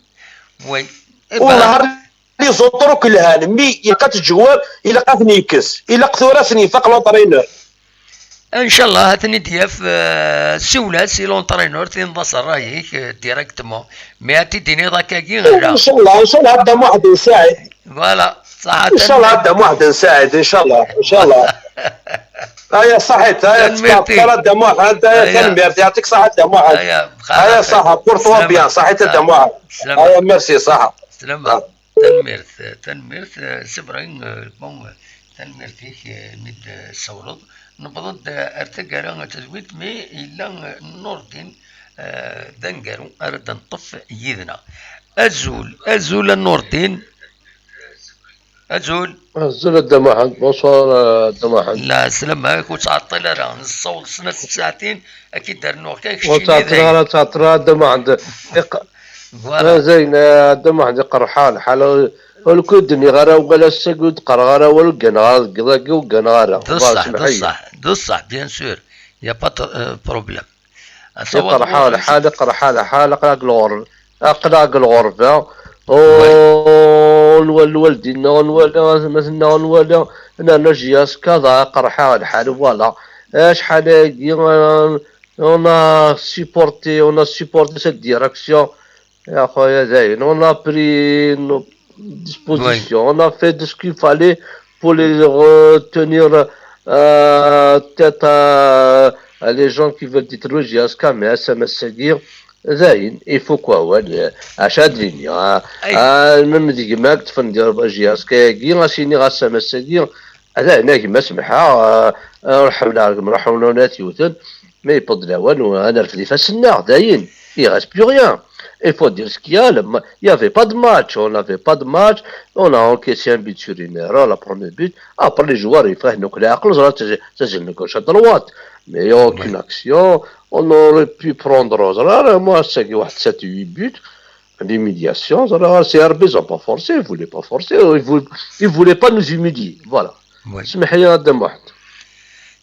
Oui. Eh Wallah, ben, les autres ur k-lhan. Mi ilaq quatre joueurs, ilaq ad ten-yekkes. Ilaq tura ad ten-yefaq l'entraîneur. Ncallah, ad ten-id-yaf, eh, siwel-as i l'entraîneur, tiniḍ-as ṛṛay-ik, eh, directement. Mais ad t-id-tiniḍ akkagi, ala. Ncallah, ncallah, a Dda Muḥend Nsaɛid. Voilà, ṣaḥa. Ncallah, a Dda Muḥend Nsaɛid, ncallah, ncallah. Aya ṣaḥit, aya Tanemmirt-ik. Aya, tanemmirt, yeɛṭik ṣaḥa a Dda Muḥend. Aya, Aya ṣaḥa, porte-toi bien, ṣaḥit a Dda Muḥend. Slama. Aya, merci, ṣaḥa. Slama. Tanemmirt, tanemmirt, eh, c'est vrai, eh, bon, eh, tanemmirt-ik, eh, mi d-tessawleḍ. Newweḍ-d, eh, ar taggara n tedwilt, mi yella, eh, Nurdin, eh, d aneggaru ara d-neṭṭef yid-neɣ. Azul, azul a Nurdin. Azul. Azul a Dda Muḥend, bonsoir a Dda Muḥend. La, slama-k, ur ttɛeṭṭil ara, nessaweḍ snat tsaɛtin, ad k-id-rnuɣ kan keččini. Ur ttɛeṭṭil ara, ttɛeṭṭil ara a Dda Muḥend. Iq-, Voilà. Zayen, a Dda Muḥend, iqerreḥ-aɣ lḥal. Ur, ur k-id-nniɣ ara ugal ass-agi ur d-qqareɣ ara awal, ur gganeɣ ara deg yiḍ-agi, ur gganeɣ ara. D ṣṣeḥ, d ṣṣeḥ, d ṣṣeḥ, bien sûr. Y a pas de, euh, problème. Iqerreḥ-aɣ lḥal, iqerreḥ-aɣ lḥal, aql-aɣ deg lɣerba. Aql-aɣ deg lɣerba. Ur nwala lwaldin-nneɣ, ur nwala atmaten-nneɣ, ur nwala, nerna J S K, dɣa iqerreḥ-aɣ lḥal, voilà. Acḥal-agi, euh, on a supporté, on a supporté cette direction. Ya xoya, dayen, on a pris nos dispositions, on a fait de ce qu'il fallait pour les retenir, euh, peut-être, euh, les gens qui veulent détruire J S K, mais ass-a, ass-agi, dayen, ifuk wawal, acu ad d-nini, ah, Ay. Ah, même d gma i yeṭṭfen di J S K-agi, ad s-iniɣ ass-a, ass-agi, dayen, a gma, semḥeɣ, ah, ah, ur ḥemmleɣ gma, ur ḥemmleɣ ula d yiwten, mais yewweḍ lawan, ad nerfed ifassen-nneɣ, dayen, il reste plus rien. Il faut dire ce qu'il y a. Le ma- Il n'y avait pas de match. On n'avait pas de match. On a encaissé un but sur une erreur, le premier but. Après, les joueurs, ils font donc les closes, là, c'est c'est une gauche à droite. Mais il n'y a aucune action. On aurait pu prendre, là, moi, c'est sept huit buts d'humiliation. Alors, c'est Herbe, ils n'ont pas forcé, ils ne voulaient pas forcer. Ils ne voulaient, ils voulaient pas nous humilier. Voilà. Oui. اسمح لي هذا واحد.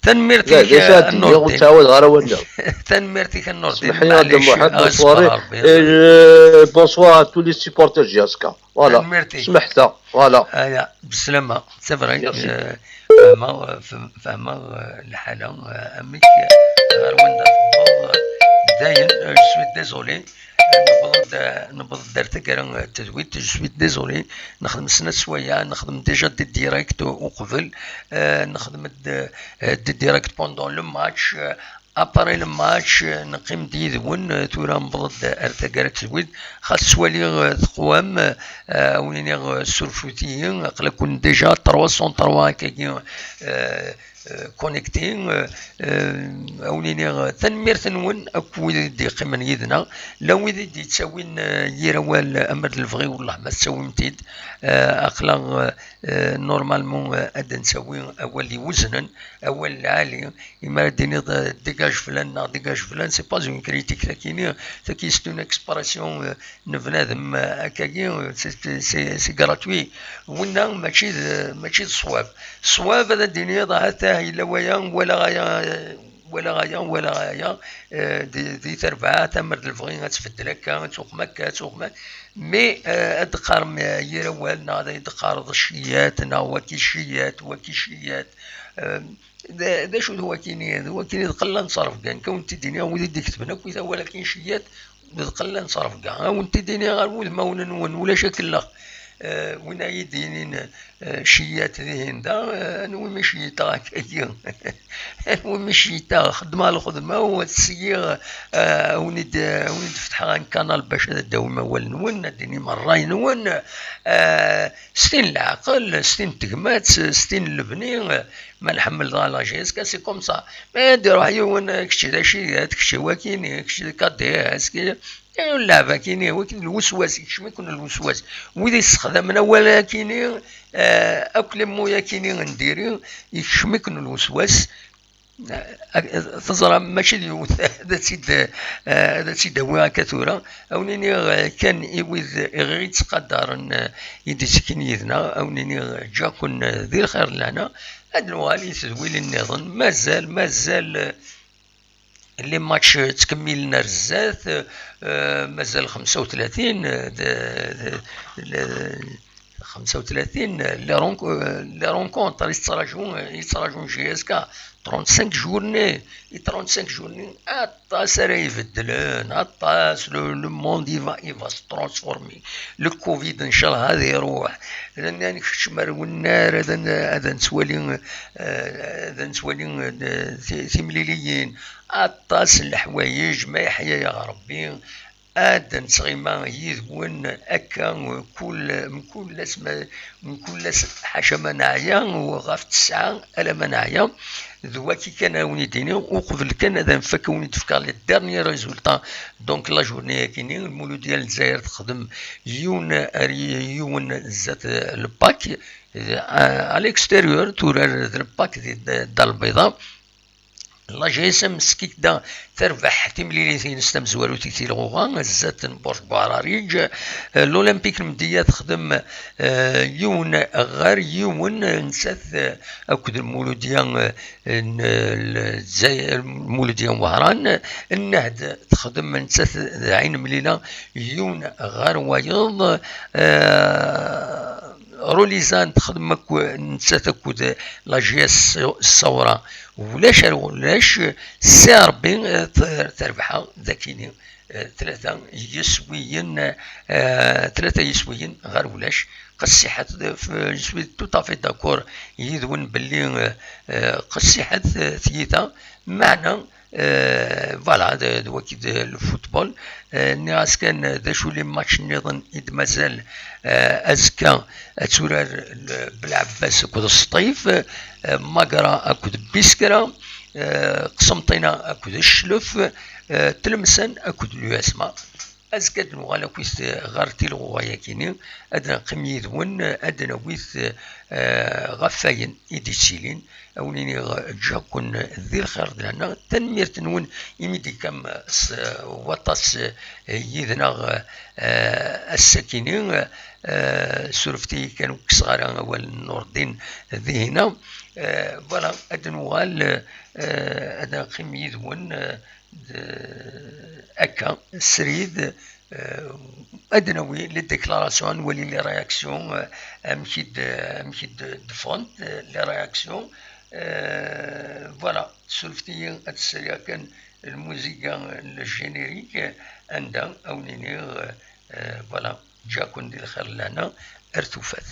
Tanemmirt-ik لا، ليش a هادي؟ Nurdin. تعاود غير ولا؟ Tanemmirt-ik a Nurdin. اسمح لي هذا معليش، واحد. غير Bonsoir. سبحان ربي. Euh, bonsoir à tous les supporters J S K. Voilà. Tanemmirt-ik. سمحتها. Voilà. ايا بسلامة. C'est vrai. Merci. آه، فهمة فهمة الحالة. آه، اميك غير وين دار. داين. آه، je suis désolé. نبض نبض دار تقرا تدويت. Je suis désolé. نخدم سنة سوايع، نخدم déjà des directs وقبل. آه، نخدم des directs pendant le match. Après le match, نقيم ديدون. ثورة نبض ارتقرا تدويت. خاص سوالي تقوام. آه، وين سورفوتي اقلا كون déjà trois cent trois كاكي. آه، كونيكتي. اونيني تنميرت نون اكو ويدي قيمن يدنا. لا ويدي دي تساوين يروال امر الفغي والله ما تساويمتيد. اقلا normalement اد نساوي اول يوزنن، اول عالي. اما ديني ديجاج فلان نا ديجاج فلان، c'est pas une critique تاكيني، تاكي c'est une expression نبنادم هكاكي، c'est gratuit. ونا ماشي ماشي الصواب. الصواب هذا ديني ضاعته الا ويا ولا غايا ولا غايا ولا غايا. آه، دي, دي تربعة تمر الفغي غتبدل هكا، تسوق مكا، تسوق ما. مي آه، ادقار يرى والنا هذا يدقار الشيات نا وكي شيات وكي شيات. آه، دا شو هو كيني هذا هو كيني قلنا نصرف كان كون تديني هو يديك تبنك ولا كاين شيات. قلنا نصرف كاع وانت ديني غير ود ما وننون ولا شكل لا. آه، وين يدينين آه، شيات ذهين دا. آه، نوي مشيتا كيا. نوي مشيتا خدمة الخدمة وتسيغ. آه، وني د وني دفتح غان كانال باش داوي ما والنون ديني مراي نون. آه، ستين العقل، ستين تقمات، ستين اللبني. آه، ما نحمل لا جيسكا سي كوم سا. ما يديروا يون كشي ذا شي كشي واكيني كشي كاديس كي. اللعبة كيني هو كاين الوسواس يكشم يكون الوسواس. وإذا استخدمنا ولا كيني آه، اكل مو يا كيني نديري يكشم يكون الوسواس. آه، تزرى ماشي اليوم. هذا تيد آه، هذا تيد هو كثورة. اونيني آه، كان يويد غير يتقدر يدي سكين يدنا اونيني جاكون ذي الخير لنا. هاد الوالي تدويل النظام مازال مازال. آه، لي ماتش تكملنا الزات. آه، مازال خمسة وثلاثين آه، د- د- ل- خمسة وثلاثين لي رونك لي رونكونتر يتراجعون يتراجعون جي اس كا. trente-cinq journée. trente-cinq journée. اطاس راه يبدلن اطاس. لو موند يفا يفا ترانسفورمي. لو كوفيد ان شاء الله هذا يروح. لان نكتش مرونا هذا هذا نتوالي. آه، هذا نتوالي آه، تمليليين. اطاس الحوايج ما يحيا يا ربي. اد نتغيما يذون اكا كل من كل اسم من كل حاجه ما نعيا وغاف تسعه الا ما نعيا. ذواكي كان وني ديني وقبل كان هذا نفك وني تفكر لي ديرني ريزولتا. دونك لا جورني كيني المولوديه للجزائر تخدم يون يون زات الباك. على الاكستيريور تورار الباك دي الدار البيضاء. لا جي اس ام سكيكدا تربح تمليليتين ستام زوارو تيتي الغوغا زات بورج باراريج. الاولمبيك المديه تخدم آه، يون غير يون نسات آه، اكد المولوديه آه، الجزائر المولوديه وهران. النهد تخدم نسات عين مليله يون غير وايض. آه، روليزان تخدم نسات اكد لا جي اس الثوره ولاش ولاش. سي ربي آه، تربحها ذاكيني. آه، ثلاثة يسويين آه، ثلاثة يسويين غير ولاش. قسيحة في سويد تو تافي داكور يدون باللي آه، آه، قسيحة ثيتا معنا. فوالا هذا هو كيد الفوتبول. نيغاس كان ذا شو لي ماتش نيضن يد مازال. ازكا تورار بلعباس كود السطيف. ماقرا اكد بيسكرا. قسمطينه اكد الشلف. تلمسان اكد لواسما. Azekka ad nuɣal akkit ɣer tilɣuɣa-yagini, ad neqqim yid-wen, ad d-nawi, eh, ɣef wayen i d-yettilin, ad wen-iniɣ ǧǧiɣ-ken di lxir d lehna. Tanemmirt-nwen imi d-tekkam s waṭas, eh, yid-neɣ, eh, ass-akini. Eh, surfet-iyi kan ur kkseɣ ara awal n Nurdin dihin. Eh, voilà, ad nuɣal, eh, ad neqqim yid-wen, eh, d-, akka, srid, eh, ad nawi les déclarations, ad nwali les réactions, eh, amek i d-, amek i d-, d-ffɣent, eh, les réactions. Eh, voilà, surfet-iyi ad sriɣ kan lmuziga, le générique, anda ad wen-iniɣ, eh, voilà, ǧǧiɣ-ken di lxir d lehna, ar tufat.